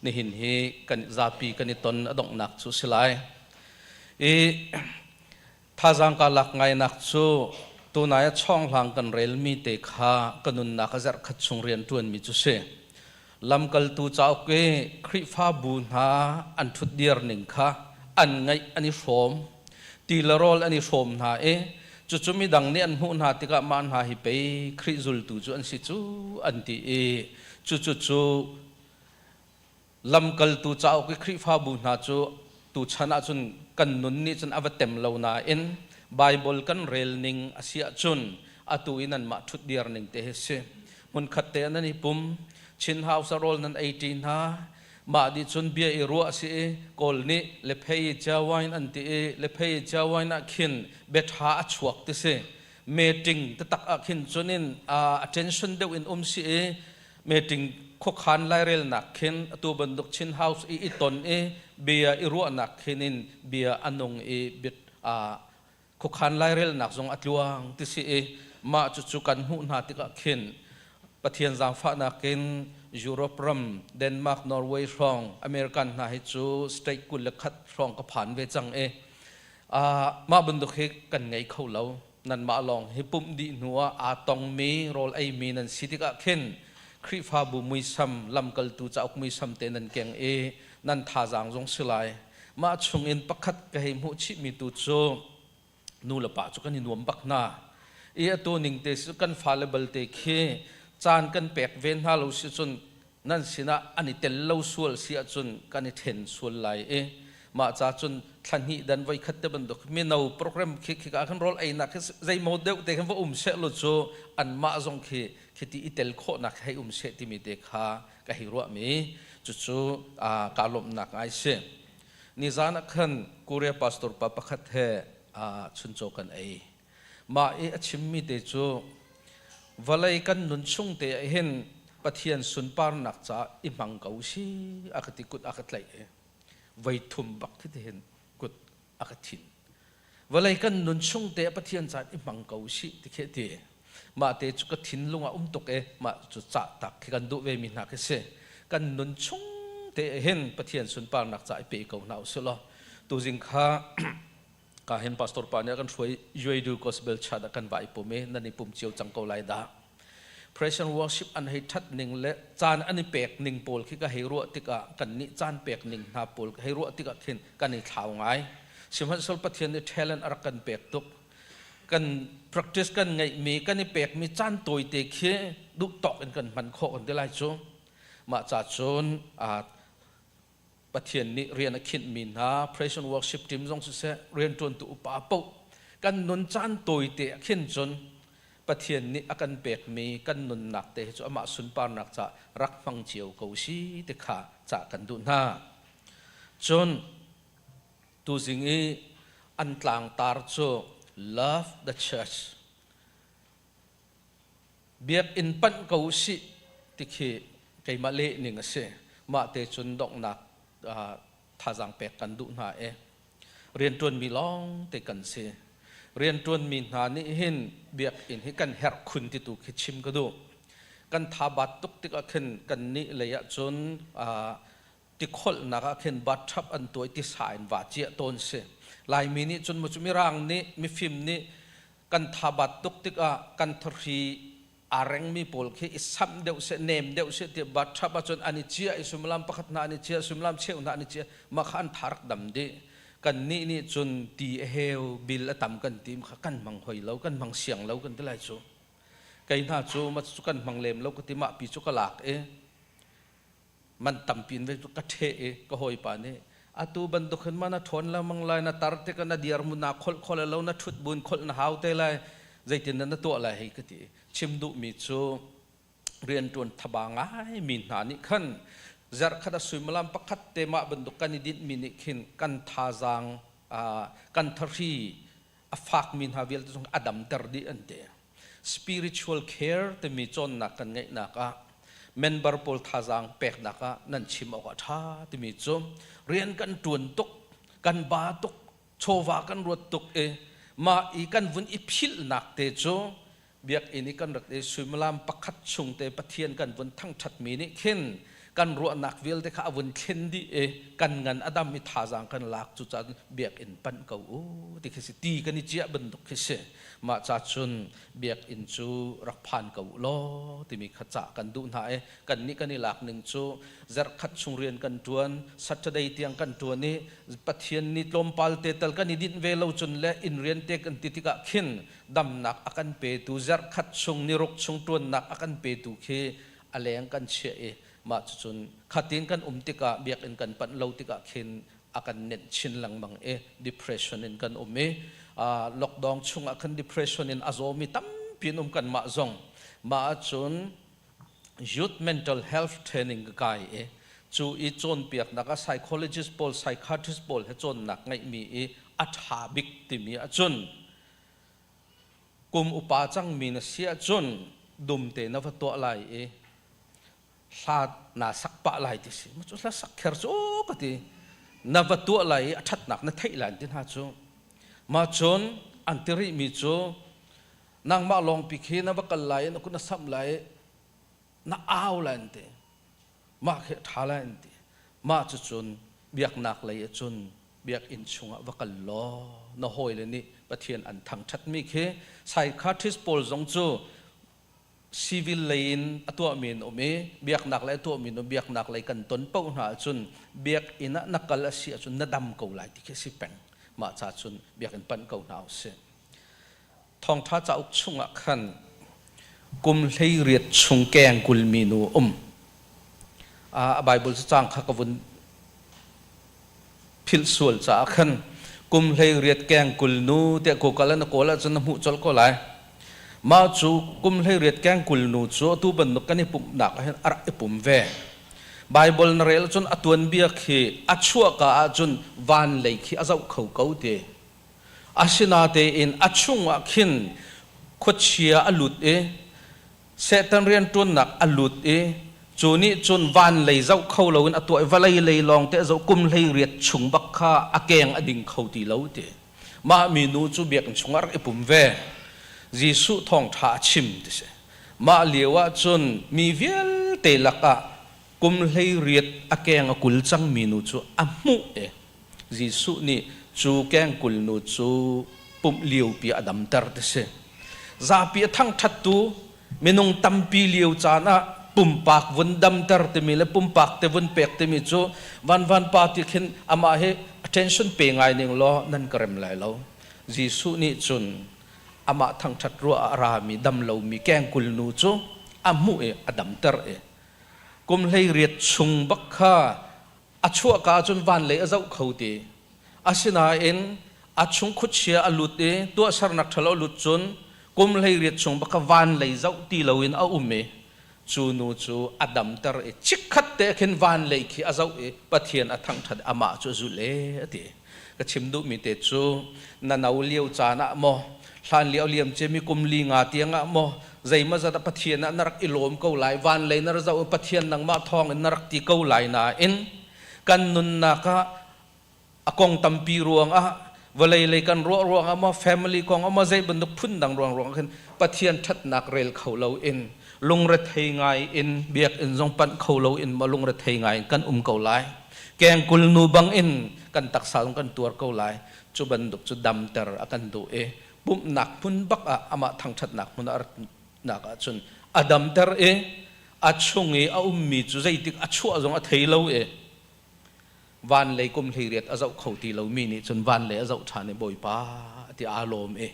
nihin hi kan zapi kan i ton a donghnak cu si lai. I thazaang ka lak ngainak cu tunai a chawnghlang kan relmi te kha ka nunnak a zarh khat chung rian ṭuanmi cu si. Lamkaltu cauk i Khrihfabu hna an ṭhutdir ning kha an ngaih an i hrawm. Ti le rawl an i hrawm hna i cucu midang nih an hmuh hna tikah mah hna hi pei Khrih zultu cu an si cu an ti i cucu cu lamkaltu cauk i Khrihfabu hna cu tuchan ahcun kan nun nih cun a va tem lo nain Baibal kan rel ning a si ahcun atu i nanmah ṭhutdir ning te hi si. Hmunkhat te ah nan i pum, Chin House ah rawl nan ei ṭi hna, mah dih cun bia i ruah a si i Kawl nih lephei ciawain an ti i lephei ciawain ah khin bia ṭha a chuak ti si. Meeting taktak ah khin cun in attention deuh in um si i meeting khuakhan lairelnak khin atu bantuk Chin House i i ton i bia i ruahnak khin in bia a nung i bia khuakhan lairelnak zong a tluang ti si i mah cucu kan hmuh hna tikah khin Pathian zaangfahnak in Europe ram Denmark, Norway hrawng American hna hi cu state 21 hrawng ka phan ve cang i mah bantuk hi kan ngei kho lo. Nanmah lawng hi pumh dih hnu ah aa tongmi rawl eimi nan si tikah khin Khrihfabu muisam lamkaltu cauk muisam te nan keng i nan thazaang zong si lai. Mah chungin pakhat ka hei hmuh chihmi tu cu nu le pa cu kan i nuam bak hna. I atu ning te si kan fale balte khi caan kan pek ve hna lo si cun nan sinah an i tel lo sual si ahcun kan i ṭhen sual lai i mah ca cun thla hnih dan voi khat te bantuk mino program khi khi ka khan rawl einak khi zeimaw deuh te khan va um seh lo cu anmah zong khi khiti i tel khawhnak hei um seh timi te kha ka hei ruahmi cucu kaa lawmhnak ngai si. Nizan ah khan Korea pastor pa pakhat he chuncaw kan ei. Mah i a chimmi te cu vawlei kan nun chung te ah hin Pathian sunparnak caah i hmang ko si a ka ti kut a ka tlaih i voi thum bak khi hin kut a ka thin. Vawlei kan nun chung te ah Pathian caan i hmang ko si ti khi ti. Mah te cu ka thinlung ah um tuk e mah cu cah tak khi kan duh ve mi hna khi si. Kan nun chung te hin Pathian sunparnak caah i pe ko hna usih law tuzing kha Ka hin pastor pa nih a kan hruai Yuedu Gospel Church ah kan va i pum i nan i pum cio cang ko lai dah. Praise and worship an hei ṭhat ning le caan an i pek ning pawl khi ka hei ruah tikah kan nih caan pek ning hna pawl ka hei ruah tikah khin kan i thlau ngai. Sihmanhsehlaw Pathian nih talent a rak kan pek tuk. Kan practice kan ngeihmi kan i pekmi caan tawite khi duh tawk in kan hman khawh kan ti lai cu. Mah ca cun Pathian nih rian a khinhmi hna praise and worship team zong siseh rianṭuantu upa paoh kan nun caan tawite ah khin cun Pathian nih a kan pekmi kan nunnak te hi cu amah sunparnak caah rak hmang cio ko si ti kha cah kan duh hna. Cun tuzing i an tlangtar cu Love the Church biakinn panh ko usih ti khi Keimah leh ning a si. Mah te cun donghnak thazaang pek kan duh hna i rianṭuanmi lawng te kan si. Rianṭuanmi hna nih hin biakinn hi kan herh khun ti tu khi chim ka duh. Kan thabat tuk tikah khin kannih lei ah cun tikholhnak ah khin bathtub an tuah i tisa in va ciah tawn si. Laimi nih cun mu cu Mirang nih mifim nih kan thabat tuk tikah kan thahri aa rengmi pawl khi i samh deuh seh nem deuh seh tiah bathtub ahcun an i ciah i suimilam pakhat hna an i ciah suimilam cheu hna an i ciah mah kha an tha rak dam dih. Kannih nih cun ti a heu bil a tam kan ti kha kan hmang hoi lo kan hmang siang lo kan ti lai cu. Kei hna cu ma cu kan hmang lem lo ka ti mah pi cu ka lak i man tampi in ve cu ka ṭheh i ka hawipa nih atu bantuk hin ma na ṭhawn lengmang lai na tar tikah na dirhmun naa kholh kho lai lo na ṭhut buin kholh na hau te lai zeitin dah na tuah lai hei ka ti. Chim duhmi cu rianṭuan thaba ngaimi hna nih khan zarhkhat a suimilam pakhat te mah bantuk kan i dinhmi nih khin kan thazaang kan thahri a fakmi hna vialte zong a damter dih an ti. Spiritual care timi cawnnak kan ngeihnak ah member pawl thazaang peknak ah nan chim awk a ṭha timi cu rian kan ṭuan tuk kan ba tuk chawva kan ruat tuk i mah i kan vun i philhnak te cu biakinn i kan rak i suimilam pakhat chung te Pathian kan vun thangṭhatmi nih khin kan ruahnak vialte kha a vun thlen dih i kan ngan a dam i thazaang kan lak. Cucaah biakinn panh ko u ti khi si ti kan i ciah bantuk khi si. Mah ca cun biakinn cu rak phan ko u law timi kha cah kan duh hna i kannih kan i lak ning cu zarhkhat chung rian kan ṭuan Saturday tiang kan ṭuan i Pathian nih tlawmpal te tal kan i dinh ve lo cun le inn rian te kan ti tikah khin damnak a kan petu zarhkhat chung niruk chung ṭuannak a kan petu khi a leng kan chiah i mah cucun khatin kan um tikah biakinn kan panh lo tikah khin a kan nenh chin lengmang i depression in kan um i lockdown chungah khan depression in a zawmi tampi an um. Kanmah zong mah ahcun youth mental health training ka kai i cu i cawnpiaknak ah psychologist pawl psychiatrist pawl he cawnnak ngeihmi i a ṭha bik timi ahcun kum upa cangmi na si ahcun dumte na va tuah lai i hla naa sak pah lai ti si. Cu hla sak kher cu ka ti na va tuah lai i a ṭhatnak na theih lai ti hna cu. Mah cun an ti rihmi cu nangmah lawngpi khi na va kal lai i na kut na samh lai i na au lai an ti. Mah khi a ṭha lai an ti. Mah cucun biaknak lei ah cun biakinn chungah va kal law na hawile nih Pathian an thangṭhatmi khi psychiatrist pawl zong cu civil lei in a tuahmi an um i biaknak lei a tuahmi an um. Biaknak lei kan ton paoh hna ahcun biakinn ah na kal a si ahcun na dam ko lai ti khi a si peng. Mah ca cun biakinn panh ko hna usih. Thawngṭha cauk chungah khan kum 18 chung keng kulmi nu um. A Bible cacang kha ka vun philh sual caah khan kum 18 keng kul nu tiah Google ah na kawl ahcun na hmuh colh ko lai. Mah cu kum 18 keng kul nu cu atu bantuk kan i pumhnak ah hin a rak i pum ve. Bible na rel ahcun a tuanbia khi a chuahka ahcun van lei khi a zoh kho ko ti. Asinatein a chungah khin khuachia a lut i Satan rianṭuannak a lut i cu nih cun van lei zoh kho loin a tuah i vawlei lei lawng te a zoh. Kum 18 chung bak kha a keng a ding kho ti lo ti. Mah minu cu biakinn chungah rak i pum ve. Jesuh thawngṭha a chim ti si. Mah lio ah cun mi vialte lakah kum 18 a keng a kul cangmi nu cu a hmuh i Jesuh nih cu kengkul nu cu pumh liopi a damter ti si. Zapi a thangṭhattu minung tampi lio caan ah pumpak vun damter timi le pumpak te vun pek timi cu vanvan pa ti khin amah hi attention pe ngai ning law nan ka rem lai lo. Jesuh nih cun amah thangṭhat ruah ah a rami dam lomi kengkul nu cu a hmuh i a damter i kum 18 chung bak kha a chuahka ahcun van lei a zoh kho ti. Asinain a chung khuachia a lut i tuahsernak ṭhalo a lut cun kum 18 chung bak kha van lei zoh ti loin a um i cu nu cu a damter i chikkhat te khin van lei khi a zoh i Pathian a thangṭhat i amah cu a zulh e a ti. Ka chim duhmi te cu na no lio caan ah maw Hlan lio liam cemi kum li nga tiang ah maw zeimazat ah Pathian ah na rak i lawm ko lai, van lei na ra zoh i Pathian nangmah thawng in na rak ti ko lai nain kan nunnak ah a kong tampi ruangah vawlei lei kan ruah ruangah maw family kong ah maw zei bantuk phun dang ruang ruangah khin Pathian ṭhatnak rel kho lo in lungrethei ngai in biakinn zong panh kho lo in maw lungrethei ngai in kan um ko lai. Kengkul nu bang in kan taksa zong kan tuar ko lai. Cu bantuk cu damter a kan duh i pumhnak hmun bak ah amah thangṭhatnak hmun ah nak ahcun a damter i a chung i a ummi cu zeitik a chuah zong a thei lo i van lei kum 18 a zoh kho ti lomi nih cun van lei a zoh ṭhan i Bawipa ti aa lawm i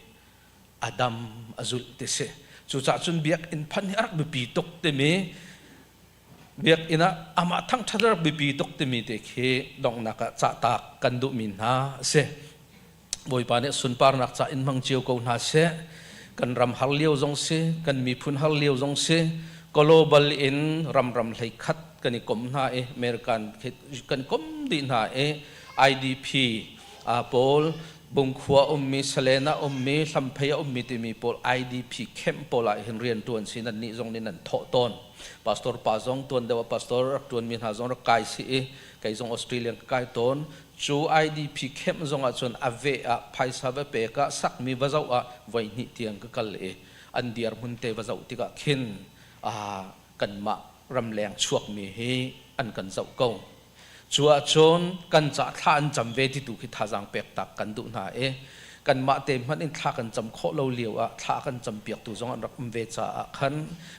a dam a zulh ti si. Cucaah cun biakinn phanh hi a rak biapi tuk timi biakinn ah amah thangṭhat a rak biapi tuk timi te khi donghnak ah cahtak kan duhmi hna a si. Bawipa nih sunparnak ca in hmang cio ko hna seh. Kan ram har lio zong si, kan miphun har lio zong si, global in ramram hlei khat kan i kom hna i American kan kom dih hna i IDP pawl Bungkhua ummi, Salen ah ummi, Hlamphei ah ummi timi pawl IDP camp pawl ah hin rian ṭuan si nan nih zong nih nan thawh tawn. Pastor pa zong tuan deuh ah pastor rak ṭuanmi hna zong rak kai si i kei zong Australia ka kai tawn. Cu IDP camp zong ah cun a veh ah phaisa va pek ah sakmi va zoh ah voi hnih tiang ka kal i an dirhmun te va zoh tikah khin kanmah ramleng chuakmi hi an kan zoh ko. Cu ahcun kan ca thla an cam ve ti tu khi thazaang pek tak kan duh hna i kanmah te hmanh in thla kan cam khawh lo lio ah thla kan campiaktu zong an rak um ve caah khan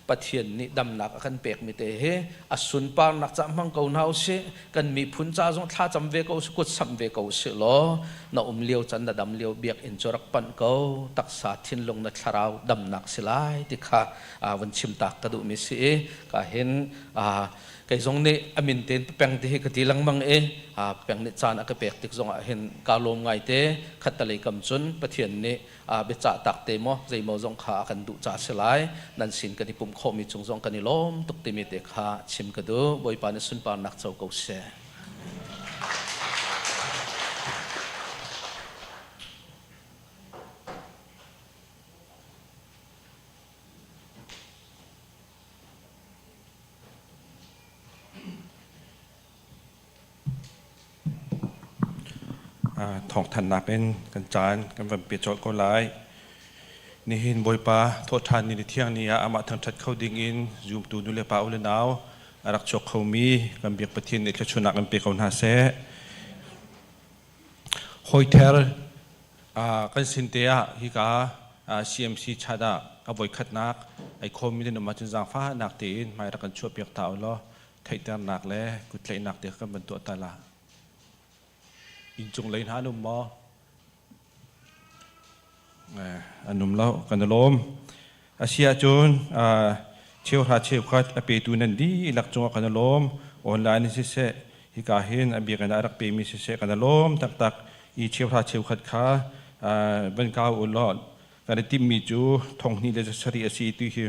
Pathian nih damnak a kan pekmi te hi a sunparnak ca hmang ko hna usih. Kan miphun ca zong thla cam ve ko usih, kut samh ve ko usih law na um lio can na dam lio biakinn cu rak panh ko, taksa thinlung na thlarau damnak si lai ti kha vun chim tak ka duhmi si i ka hin kei zong nih a min tein peng ti hi ka ti lengmang i peng nih caan a ka pek tik zong ah hin kaa lawm ngai te. Khattalei kam cun Pathian nih biacah tak te maw zeimaw zong kha a kan duh ca si lai, nan sin kan i pumh khawhmi cung zong kan i lawm tuk timi te kha chim ka duh. Bawipa nih sunparnak co ko seh. Thawngthanhnak in kan caan kan van pe colh ko lai. Nihin Bawipa thawhṭhan ni ni thiang ni ah amah thangṭhat kho ding in zumtu nu le pa u le nau a rak chuak khomi kan biak Pathian nih thluachuahnak in pe ko hna seh. Hawither kan sin te ah hika CMC chat ah a voikhatnak ai khawmmi nan um ahcun zaangfahnak tein hmai rak kan chuahpiak ta u law theihternak le kuttlaihnak te kan van tuah ta la. Inncung lei hna an um maw? An um lo, kan i lawm. A si ahcun cheuhra cheukhat a petu nan dihlak cungah kan i lawm. Online in siseh, hika hin a biakinn ah a rak pemi siseh kan i lawm taktak. I cheuhra cheukhat kha van kau u law kan i timhmi cu 2027 a si ti hi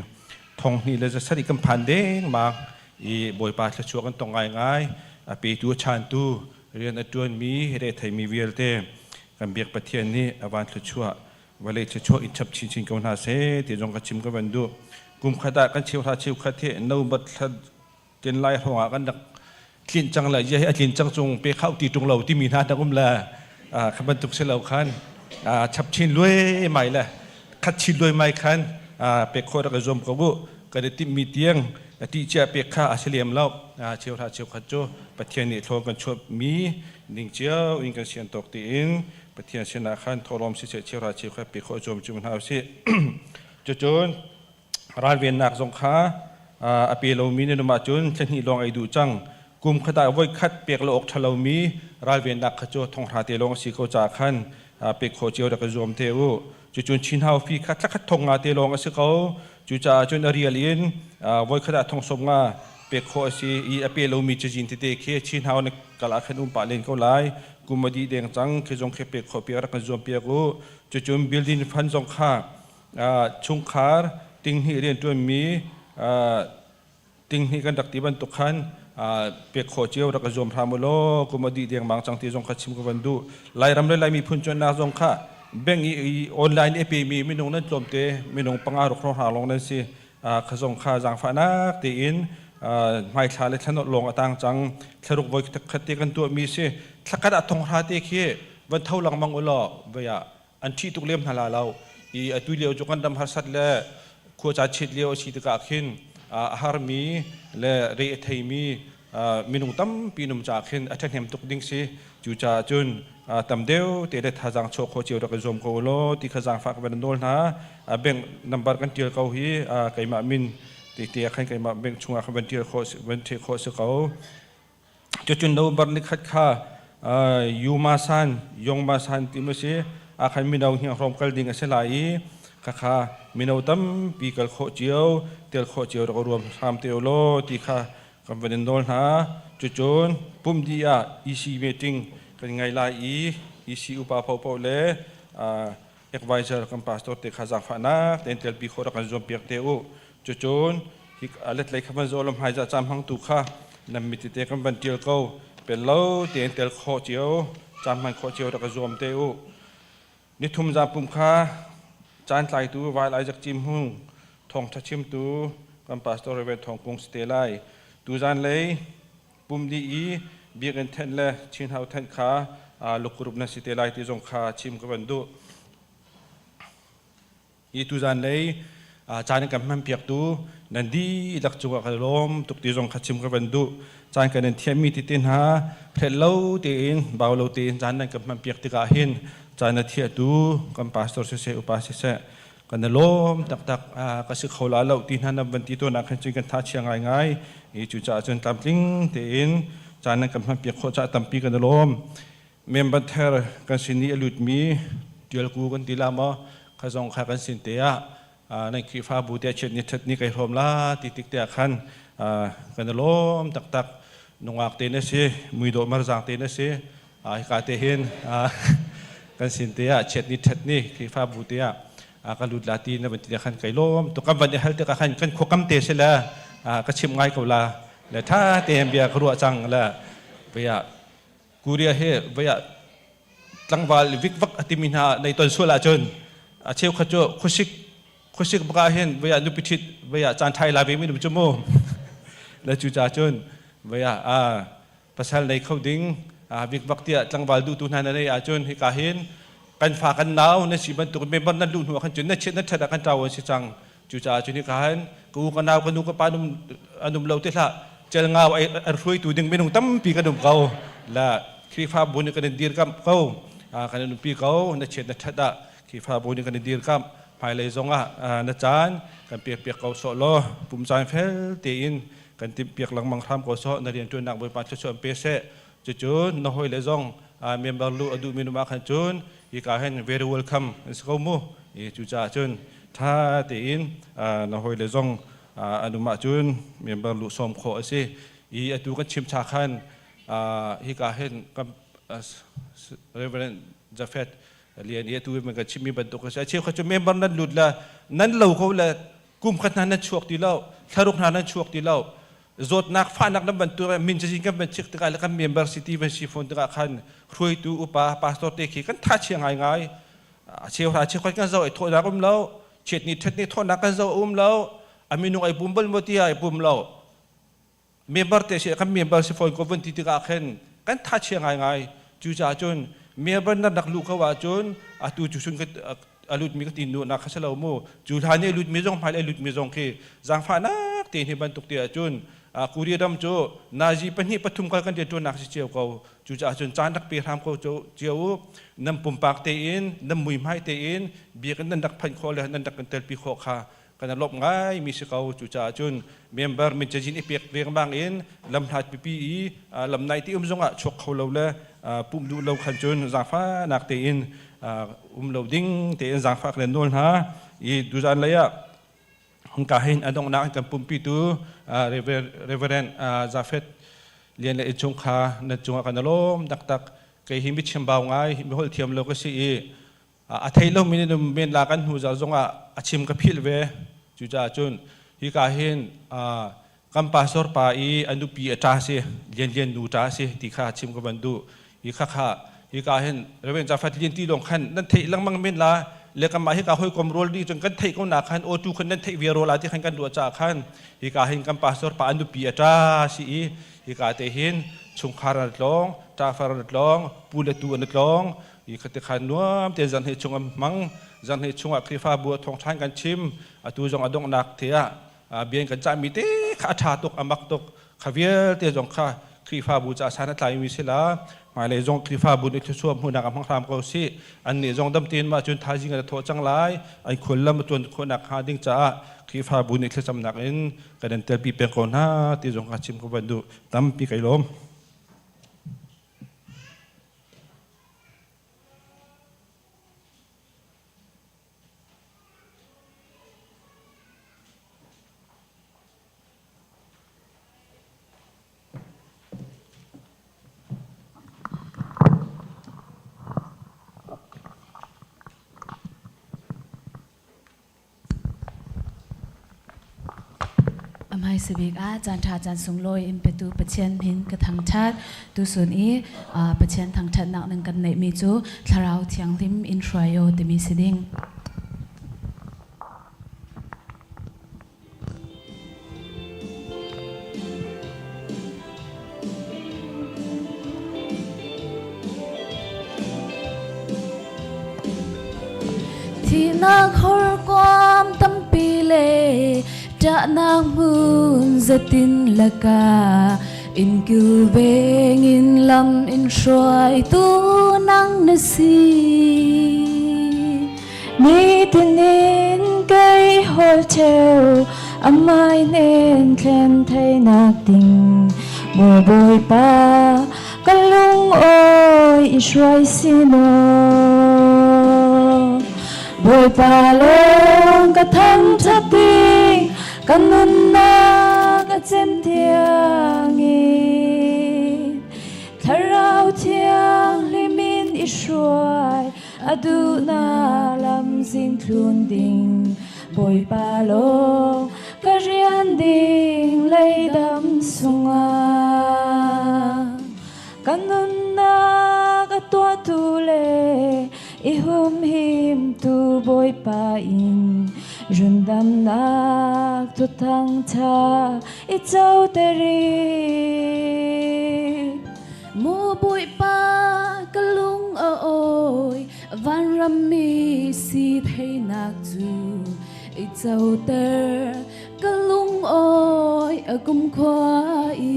2027 kan phan dengmang i Bawipa thluachuah kan tong ngaingai. A petu a chantu rian a ṭuanmi retheimi vialte kan biak Pathian nih a van thluachuah vawlei thluachuah in chap chinchin ko hna seh ti zong ka chim ka van duh. Kum khat ah kan cheuhra cheukhat hi no bat thla tin lai hrawng ah kan rak tlinh cang le hi a tlin cang cung pe khau ti ṭung lo timi hna rak um le kha bantuk si lo khan chap chin luai mai le khat chin luai mai khan pek khawh rak i zuam ko u. Kan i timhmi tiang ti cia pek kha a si lem lo. Cheuhra cheukhat cu Pathian nih thlawn kan chuahmi ning cio in kan sian tawk tiin Pathian sinah khan thawhlawm siseh cheuhra cheukhat pek khawh zuam cu hna usih. Cucun ralvennak zong kha a pe lomi nan um ahcun thla hnih lawng ei duh cang. Kum khat ah voi khat pek lo awk ṭha lomi ralvennak kha cu thonghra te lawng a si ko caah khan pek khawh cio rak i zuam te u. Cucun chinhau fi kha thla khat thong nga te lawng a si ko. Cucaah cun a rial in voi khat ah thong sawm nga pek khawh a si i a pe lomi cazin tete khi chinhau na kal ah khan um pah len ko lai. Kum a dih deng cang khi zong khi pek khawh piak rak kan zuam piak u. Cucun building fund zong kha chungkhar tinghnih rianṭuanmi tinghnih kan rak ti bantuk khan pek khawh cio rak i zuam hram u law kum a dih dengmang cang ti zong kha chim ka van duh. Lairam le Lai miphun cuannak zong kha Bank i online i pemi minung nan tlawmte, minung panga ruk hrawng hna lawng nan si. Kha zong kha zaangfahnak tein hmaithla le thlanawt lawng a tang cang. Thlaruk voi khat te kan tuahmi si. Thlakhat ah thonghra te khi van tho lengmang u law vei ah an ṭih tuk lem hna la lo. I atu lio cu kan ram harsat le khuaca chiat lio a si tikah khin a harmi le re a theimi minung tampi num caah khin a ṭhahnem tuk ding si. Cucaah cun tam deuh te le thazaang chuah khawh cio rak i zuam ko u law ti kha zaangfah ka van nawl hna. Bank number kan ṭial ko hi keimah min te te ah khan keimah bank chungah khan van ṭial khawh van ṭheh khawh si ko. Cucun November ni khat kha Yuma San, Yongma San ti mu si, ah khan mino hnianghrawm kal ding a si lai i khakha mino tampi kal khawh cio, tel khawh cio rak ruam hram te u law ti kha kan van in nawl hna. Cucun pum dih ah EC meeting kan ngei lai i EC upa paohpaoh le advisor kan pastor te kha zaangfahnak tein telpi khawh rak kan zuam piak te u. Cucun hi letlei kha van zaw lam hmaizah cam hmangtu kha nan mit tete kan van tial ko. Pel lo tein tel khawh cio, cam hman khawh cio rak i zuam te u. Nithum zampum kha caan tlaitu Vail Isaac Cim Hung thawngtha chimtu kan pastor Reverend Thawng Kung si te lai. Tuzan lei pum dih i biakinn thenh le chinhau thenh kha lukrup na si te lai ti zong kha chim ka van duh. Hi tuzan lei caan kan hman piaktu nan dihlak cungah ka lawm tuk ti zong kha chim ka van duh. Caan kan in thiammi tete hna hrelh lo tein bau lo tein caan nan kan hman piak tikah hin caan a thiahtu kan pastor siseh upa siseh kan i lawm taktak ka si kho la lo ti hna nan van ti tawn ah khan cun kan tha chia ngaingai. I cucaah cun tlamtling tein caan nan kan hman piak khawh caah tampi kan i lawm. Member ther kan sin i a lutmi tialku kan ti la maw kha zong kha kan sin te ah nan Khrihfabu te chiat ni that ni kai hrawm la ti tik te ah khan kan i lawm taktak. Nungak te na si, muidawh marzang te na si. Hika te hin kan sin te ah chiat ni that ni Khrihfabu te ah ka lut la ti na van ti te khan kai lawm tuk. Kan van i hal tikah khan kan khuakam te si le ka chim ngai ko la le tha tein bia ka ruah cang le bia Korea hi voi ah tlangval vikvak a timi hna nei ton sual ahcun a cheukhat cu khuasik khuasik bak ah hin voi ah nupi ṭhit voi ah caan ṭhai lai ve mi cu mu le cu ca cun voi ah pasal nei kho ding vikvak tiah tlangval duhtu hna na nei ahcun hika hin kan fa kan nau na si bantuk member nan luh hnu ah khan cun na chiat na ṭhat ah kan ṭau an si cang. Cucaah cun hika hin ka u ka nau ka nu ka pa an um lo ti hlah, cel ngau an hruaitu ding minung tampi kan um ko. La Khrihfabu nih kan in dirkamh ko, kan in umpi ko. Na chiat na ṭhat ah Khrihfabu nih kan in dirkamh. Hmailei zongah na caan kan pekpiak ko sawh law pum caan fel tein kan timhpiak lengmang hram ko sawh. Na rianṭuannak Bawipa thluachuah in pe seh. Cucun na hawile zong member luh a duhmi num ah khan cun hika hin very welcome an si ko mu. Cucaah cun ṭha tein na hawile zong an um ahcun member luh sawm khawh a si. I atu kan chim cha khan hika hin kan Reverend Jafet Lian i atu man kan chimmi bantuk a si. A cheukhat cu member nan lut le nan lo ko le kum khat hna nan chuak ti lo, thlaruk hna nan chuak ti lo. Zawtnak fahnak nan bantuk min cazin kan van chik tikah le kan member city van si fawn tikah khan hruaitu upa pastor te khi kan tha chia ngaingai. A cheu hra cheukhat kan zoh ai thawhnak um lo, chiat ni ṭhat ni thawhnak kan zoh um lo, a minung ai pum bal maw ti ai pum lo. Member te si kan member si fawn ko van ti tikah khin kan tha chia ngaingai. Cucaah cun member nan rak luh ko ahcun atu cu sun a lutmi ka ti nu nak kha si lo mu. Cu hlan i a lutmi zong hmailei a lutmi zong khi zaangfahnak te hi bantuk te ahcun Korea ram cu nazi pahnih pathum kal kan rianṭuannak si cio ko. Cucaah cun caan rak pe hram ko cio u. Nan pumpak tein, nan muihmai tein biakinn nan rak phanh khawh le nan rak kan telpi khawh kha kan lawmh ngai mi si ko. Cucaah cun member min cazin i pek riangmang in lamhlat pipi i lamnai ti um zongah chuak kho lo le pumh duh lo khan cun zaangfahnak tein um lo ding tein zaangfah kan nawl hna. I tuzan lei ah hngka hin a donghnak an kan pumpitu Reverend Jafet Lian le innchungkhar nan cungah kan i lawm taktak. Kei hi mi chimbau ngai, mi holh thiam lo ka si i a thei lomi nih men la kan hnu zal zongah a chim ka philh ve. Cucaah cun hika hin kan pastor pa i a nupi a ṭa si, Lian Lian nu ṭa si ti kha chim ka van duh. Hi khakha Hika hin Reverend Jafat Lian ti lawng khan nan theih lengmang men la le kanmah hika hawikom rual dih cun kan theih ko na khan aw tu khan nan theih ve ro la ti khan kan ruah caah khan hika hin kan pastor pa an nupi a ṭa si i hika te hin chungkhar an tlawng ṭafar an tlawng pu le tu an tlawng i khate khan nuam te zan he chung an hmang zan he chungah Khrihfabu ah thawngṭha kan chim atu zong a donghnak te ah bian kan cahmi te kha a ṭha tuk a mak tuk kha vialte zong kha Khrihfabu ca san a tlaimi si la hmailei zong Khrihfabu nih thluachuah hmuhnak a hmang hram ko sih annih zong dam tein mah cun thaizing an thawh cang lai an khuallam a tuan khawhnak hnga ding caah Khrihfabu nih thlacamnak in kan in telpi peng ko hna ti zong kha chim ka van duh tampi kai lawm. A hmaisa bik ah caanṭha caan sunglawi in petu Pathian min ka thangṭhat. Tusun i Pathian thangṭhatnak nan kan neihmi cu Thlarau Thianghlim in hruai aw timi si ding. Thihnak horkuam tampi le ṭahnak hmun zatin lakah in kilveng in lam in hruaitu nang na si. Nitin in kei hawl ṭheo amai nen thlen theinak ding maw Bawipa ka lungawi i hruai sinaw Bawipa lawng ka thangṭhat ding ka nunnak a cem tiangin Thlarau Thianghlim in i hruai a duhnak lam zing thlun ding Bawipa lawng ka rian ding leidam sungah ka nunnak a tuahtu le i humhimtu Bawipa in rundamnak thuthang ṭha i coter i Mu Bawipa ka lung a awi vanram mi si theinak cu i coter ka lung awi a kumkhua i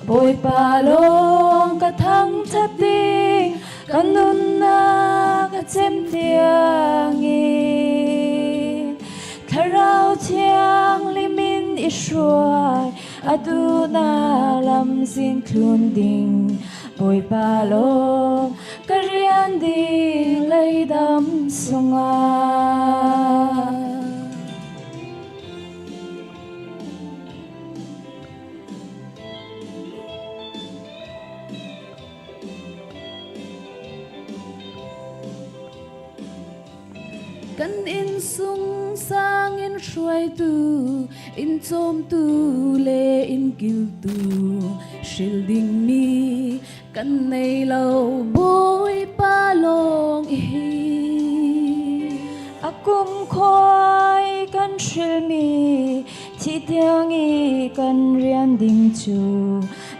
Bawipa lawng ka thangṭhat ding ka nunnak a cem tiangin Thlarau Thianghlim in i hruai a duhnak lam zing thlun ding Bawipa lawng ka rian ding leidam sungah. Kan inn sung sang in hruaitu, in cawmtu le in kiltu, hril dingmi kan nei lo Bawipa lawng hi. A kum khuai kan hrilmi thi tiang i kan rian ding cu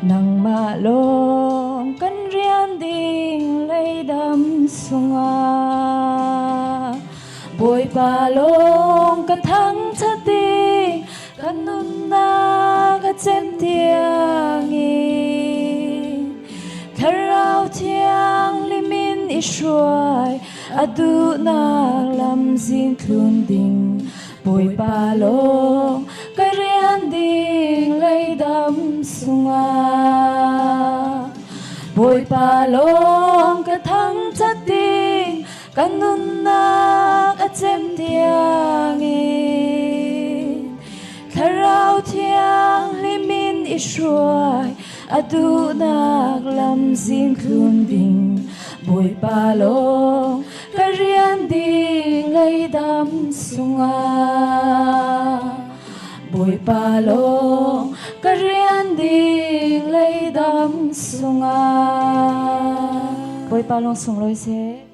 nangmah lawng kan rian ding leidam sungah Bawipa lawng ka thangṭhat ding ka nunnak a cem tiangin Thlarau Thianghlim in i hruai a duhnak lam zing thlun ding Bawipa lawng ka rian ding leidam sungah Bawipa lawng ka thangṭhat ding ka nunnak a cem tiangin Thlarau Thianghlim in i hruai a duhnak lam zing thlun ding Bawipa lawng ka rian ding leidam sungah Bawipa lawng ka rian ding leidam sungah. Bawipa lung sunglawi seh.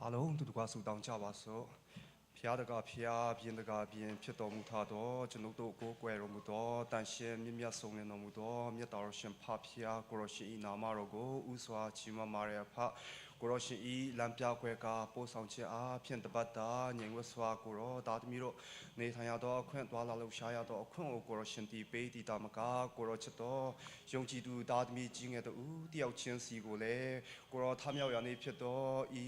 အားလုံးတူတကွဆုတောင်းကြပါစို့ဖျားတကားဖျားပြင်းတကားပြင်းဖြစ်တော်မူထသောကျွန်ုပ်တို့ကိုးကွယ်တော်မူသောတန်ရှင်မြင့်မြတ်ဆုံးလင်တော်မူသောမြတ်တော်ရှင်ဖဖျားကိုရောရှင်ဤနာမတော်ကိုဥစွာချီးမွမ်းပါရဖကိုရောရှင်ဤလမ်းပြခွဲကပို့ဆောင်ခြင်းအားဖြင့်တပတ်တာငြိမ်ဝတ်စွာကိုရောသားသမီးတို့နေထိုင်ရသောအခွင့်သွားလာလှုပ်ရှားရသောအခွင့်ကိုကိုရောရှင်တည်ပေးတည်တာမကကိုရောချစ်တော်ယုံကြည်သူသားသမီးကြီးငယ်တို့တယောက်ချင်းစီကိုလည်းကိုရောထမြောက်ရနေဖြစ်သောဤ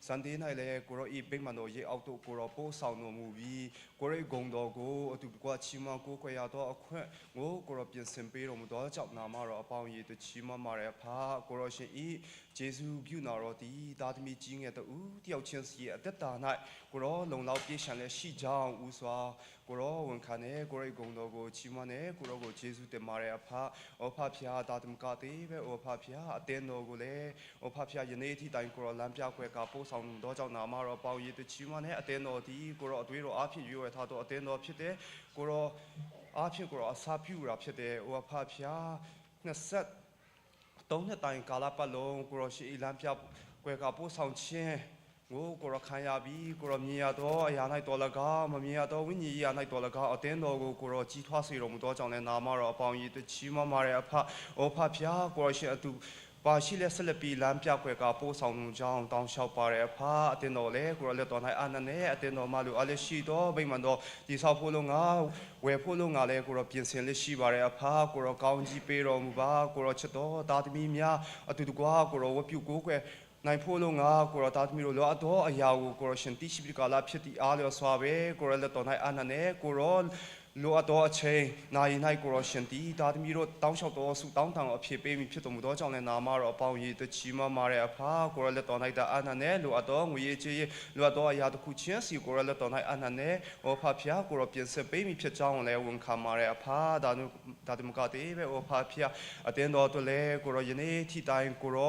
စံသေး၌လည်းကိုရောဤဗိမာန်တော်ရေအောက်သို့ကိုရောပို့ဆောင်တော်မူပြီးကိုရောဂုံတော်ကိုအတူတကွချီးမွမ်းကိုးကွယ်ရသောအခွင့်ကိုကိုရောပြင်ဆင်ပေးတော်မူသောကြောင့်နာမတော်အပေါင်းရည်တချီးမွမ်းပါရဖာကိုရောရှင်ဤဂျေဇုပြုနာတော်သည်သားသမီးကြီးငယ်တို့တယောက်ချင်းစီအသက်တာ၌ကိုရောလုံလောက်ပြည့်ရှံလျက်ရှိကြောင်းဦးစွာကိုရောဝန်ခံနေကိုရောဂုံတော်ကိုချီးမွမ်းနေကိုရောကိုဂျေဇုတင်ပါရအဖဩဖဖျားတာတမကသေးပဲဩဖဖျားအတင်းတော်ကိုလည်းဩဖဖျားယနေ့အထိတိုင်ကိုရောလမ်းပြခွဲကပို့ဆောင်တော်ကြောင့်နာမတော်ပေါင်းရည်တချီးမွမ်းနေအတင်းတော်ဒီကိုရောအသွေးတော်အားဖြင့်ရွေးဝယ်ထားတော်အတင်းတော်ဖြစ်တဲ့ကိုရောအားဖြင့်ကိုရောအစာပြုတာဖြစ်တဲ့ဩဖဖျား23နှစ်တိုင်ကာလပတ်လုံးကိုရောရှိလမ်းပြကွယ်ကပို့ဆောင်ခြင်းကိုကိုရခံရပြီးကိုရမြင်ရတော့အရာ၌တော်၎င်းမမြင်ရတော့ဝိညာဉ်အရာ၌တော်၎င်းအတင်းတော်ကိုကိုရကြီးထွားစေတော်မူသောကြောင့်လည်းနာမတော်အပေါင်းဤတချီးမွမ်းပါတဲ့အဖဩဖဖျားကိုရရှင်အတူပါရှိလက်ဆက်လက်ပြီးလမ်းပြခွဲကပို့ဆောင်ကြောင်းတောင်းလျှောက်ပါတဲ့အဖအတင်းတော်လေကိုရလက်တော်၌အာနနဲ့အတင်းတော်မှလူအလက်ရှိတော်ဗိမာန်တော်ဒီဆောက်ဖို့လုံးငါဝယ်ဖို့လုံးငါလဲကိုရပြင်ဆင်လက်ရှိပါတဲ့အဖကိုရကောင်းကြီးပေးတော်မူပါကိုရချစ်တော်သားသမီးများအတူတကွာကိုရဝပြုကိုးကွယ်နိုင်ဖို့လုံးငါကိုရသားသမီးတို့လောအတော်အရာကိုကိုရရှင်တိရှိပိကာလာဖြစ်တည်အားလျော်စွာပဲကိုရလက်တော်၌အာနနဲ့ကိုရလိုအပ်သောအချိန်နိုင်၌ကိုရရှင်တီတာသမီးတို့တောင်းလျှောက်တော်ဆုတောင်းတန်အဖြစ်ပေးမိဖြစ်တော်မူသောကြောင့်လည်းနာမတော်အပေါင်းရည်တချီမမာတဲ့အဖာကိုရလက်တော်၌တာအာနနဲ့လိုအပ်သောငွေရည်ချေလိုအပ်သောအရာတစ်ခုချင်းစီကိုရလက်တော်၌အာနနဲ့ဩဖဖျားကိုရပြင်ဆင်ပေးမိဖြစ်ကြောင်းလည်းဝန်ခံမာတဲ့အဖာဒါနုဒါတမကတေပဲဩဖဖျားအတင်းတော်တို့လည်းကိုရယနေ့ထိတိုင်ကိုရ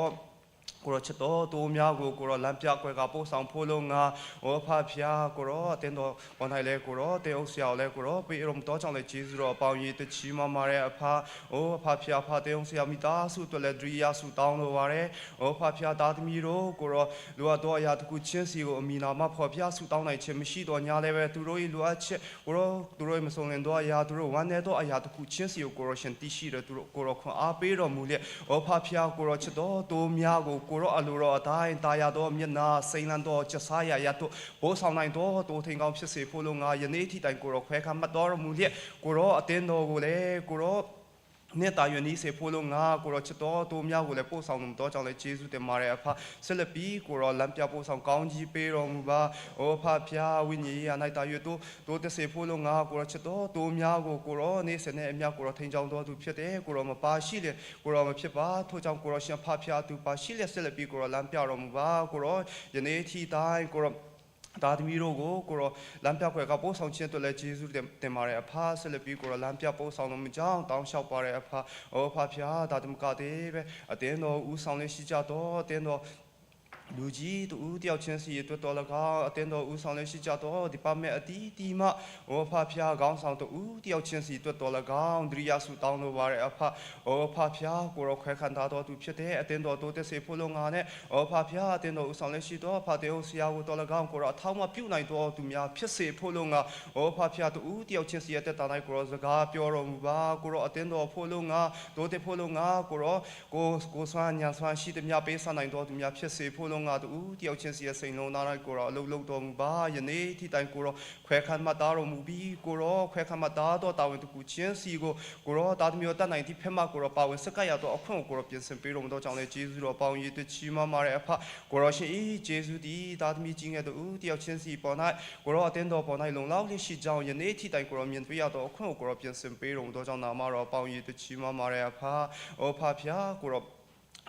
ကိုရောချစ်တော်တိုးများကိုကိုရောလမ်းပြကွယ်ကပို့ဆောင်ဖို့လုံးငါဩဖဖျားကိုရောအတင်းတော်ဝန်ထိုင်လဲကိုရောတေအုပ်ဆရာလဲကိုရောပေရုံတော်ကြောင့်လဲဂျေဇုတော်အပေါင်းရည်တချီမမာတဲ့အဖဩဖဖျားဖတေအုပ်ဆရာမိသားစုတို့လဲဒရိယာစုတောင်းလိုပါတယ်ဩဖဖျားသားသမီးတို့ကိုရောလူအတော်အရာတခုချင်းစီကိုအမိနာမဖော်ပြစုတောင်းနိုင်ခြင်းမရှိတော့ညာလဲပဲသူတို့၏လူအပ်ချက်ကိုရောသူတို့၏မဆုံးလင်တော့အရာသူတို့ဝမ်းနေတော့အရာတခုချင်းစီကိုကိုရောရှင်တိရှိတယ်သူတို့ကိုရောခွန်အားပေးတော်မူလျက်ဩဖဖျားကိုရောချစ်တော်တိုးများကိုကိုရောအလိုတော်အတိုင်းတာယာတော်မျက်နာစိန်လန်းတော်ကျဆာရရတို့ဘိုးဆောင်နိုင်တော်တိုးထိန်ကောင်းဖြစ်စေဖို့လုံးငါယနေ့ထိတိုင်ကိုရောခွဲခါမှတ်တော်မူလျက်ကိုရောအတင်းတော်ကိုလည်းကိုရောနဲ့တာယွန်ဤစေဖို့လုံးငါကိုရောချစ်တော်တို့များကိုလည်းပို့ဆောင်တော်ကြောင့်လည်းဂျေဇုတင်ပါတဲ့အဖဆက်လက်ပြီးကိုရောလမ်းပြပို့ဆောင်ကောင်းကြီးပေးတော်မူပါအိုဖဖျားဝိညာဉ်ရ၌တာယွတို့တို့တစေဖို့လုံးငါကိုရောချစ်တော်တို့များကိုကိုရောနေစနေအမြကိုရောထိန်ချောင်းတော်သူဖြစ်တယ်ကိုရောမပါရှိလေကိုရောမဖြစ်ပါထို့ကြောင့်ကိုရောရှင်ဖဖျားသူပါရှိလေဆက်လက်ပြီးကိုရောလမ်းပြတော်မူပါကိုရောယနေ့ထိတိုင်းကိုရောသားသမီးတို့ကိုကိုရောလမ်းပြခွဲကပို့ဆောင်ခြင်းတို့လည်းဂျေဇုတင်ပါတယ်အဖဆက်လက်ပြီးကိုရောလမ်းပြပို့ဆောင်တော်မူကြောင်းတောင်းလျှောက်ပါတယ်အဖအိုဖဖျားသားသမကတဲ့ပဲအတင်းတော်ဦးဆောင်လေးရှိကြတော့အတင်းတော်လူကြီးတူတယောက်ချင်းစီအတွက်တော်၎င်းအတင်းတော်ဦးဆောင်လေးရှိကြတော့ဒီပါမဲ့အတီးတီမအိုဖဖျားခေါင်းဆောင်တူတယောက်ချင်းစီအတွက်တော်၎င်းဒရိယဆုတောင်းလိုပါတဲ့အဖအိုဖဖျားကိုရောခွဲခံထားတော်သူဖြစ်တဲ့အတင်းတော်တိုးတက်စေဖို့လုံငါနဲ့အိုဖဖျားအတင်းတော်ဦးဆောင်လေးရှိတော့ဖတေဟုတ်ဆရာကိုတော်၎င်းကိုရောအထောက်မပြုတ်နိုင်တော်သူများဖြစ်စေဖို့လုံငါအိုဖဖျားတူတယောက်ချင်းစီရဲ့တက်တာနိုင်ကိုရောစကားပြောတော်မူပါကိုရောအတင်းတော်ဖို့လုံငါတိုးတက်ဖို့လုံငါကိုရောကိုကိုဆွမ်းညာဆွမ်းရှိသည်များပေးဆနိုင်တော်သူများဖြစ်စေဖို့လုံငါတူတယောက်ချင်းစီရဲ့စိန်လုံးသားတိုင်းကိုရောအလုံးလုံးတော်မူပါယနေ့ထိတိုင်ကိုရောခွဲခမ်းမသားတော်မူပြီးကိုရောခွဲခမ်းမသားတော်တာဝန်တကူချင်းစီကိုကိုရောတာသမီတော်တတ်နိုင်သည့်ဖက်မကိုရောပါဝင်စကရတော်အခွင့်ကိုရောပြင်ဆင်ပေးတော်မူသောကြောင့်လေဂျေဇုတော်ပေါင်းရည်တချီမမာတဲ့အဖကိုရောရှင်ဤဂျေဇုသည်တာသမီကြီးငယ်တို့တယောက်ချင်းစီပေါ်၌ကိုရောအတင်းတော်ပေါ်၌လုံလောက်လျရှိကြောင်းယနေ့ထိတိုင်ကိုရောမြင်တွေ့ရတော်အခွင့်ကိုရောပြင်ဆင်ပေးတော်မူသောကြောင့်နာမတော်ပေါင်းရည်တချီမမာတဲ့အဖအိုဖဖျားကိုရော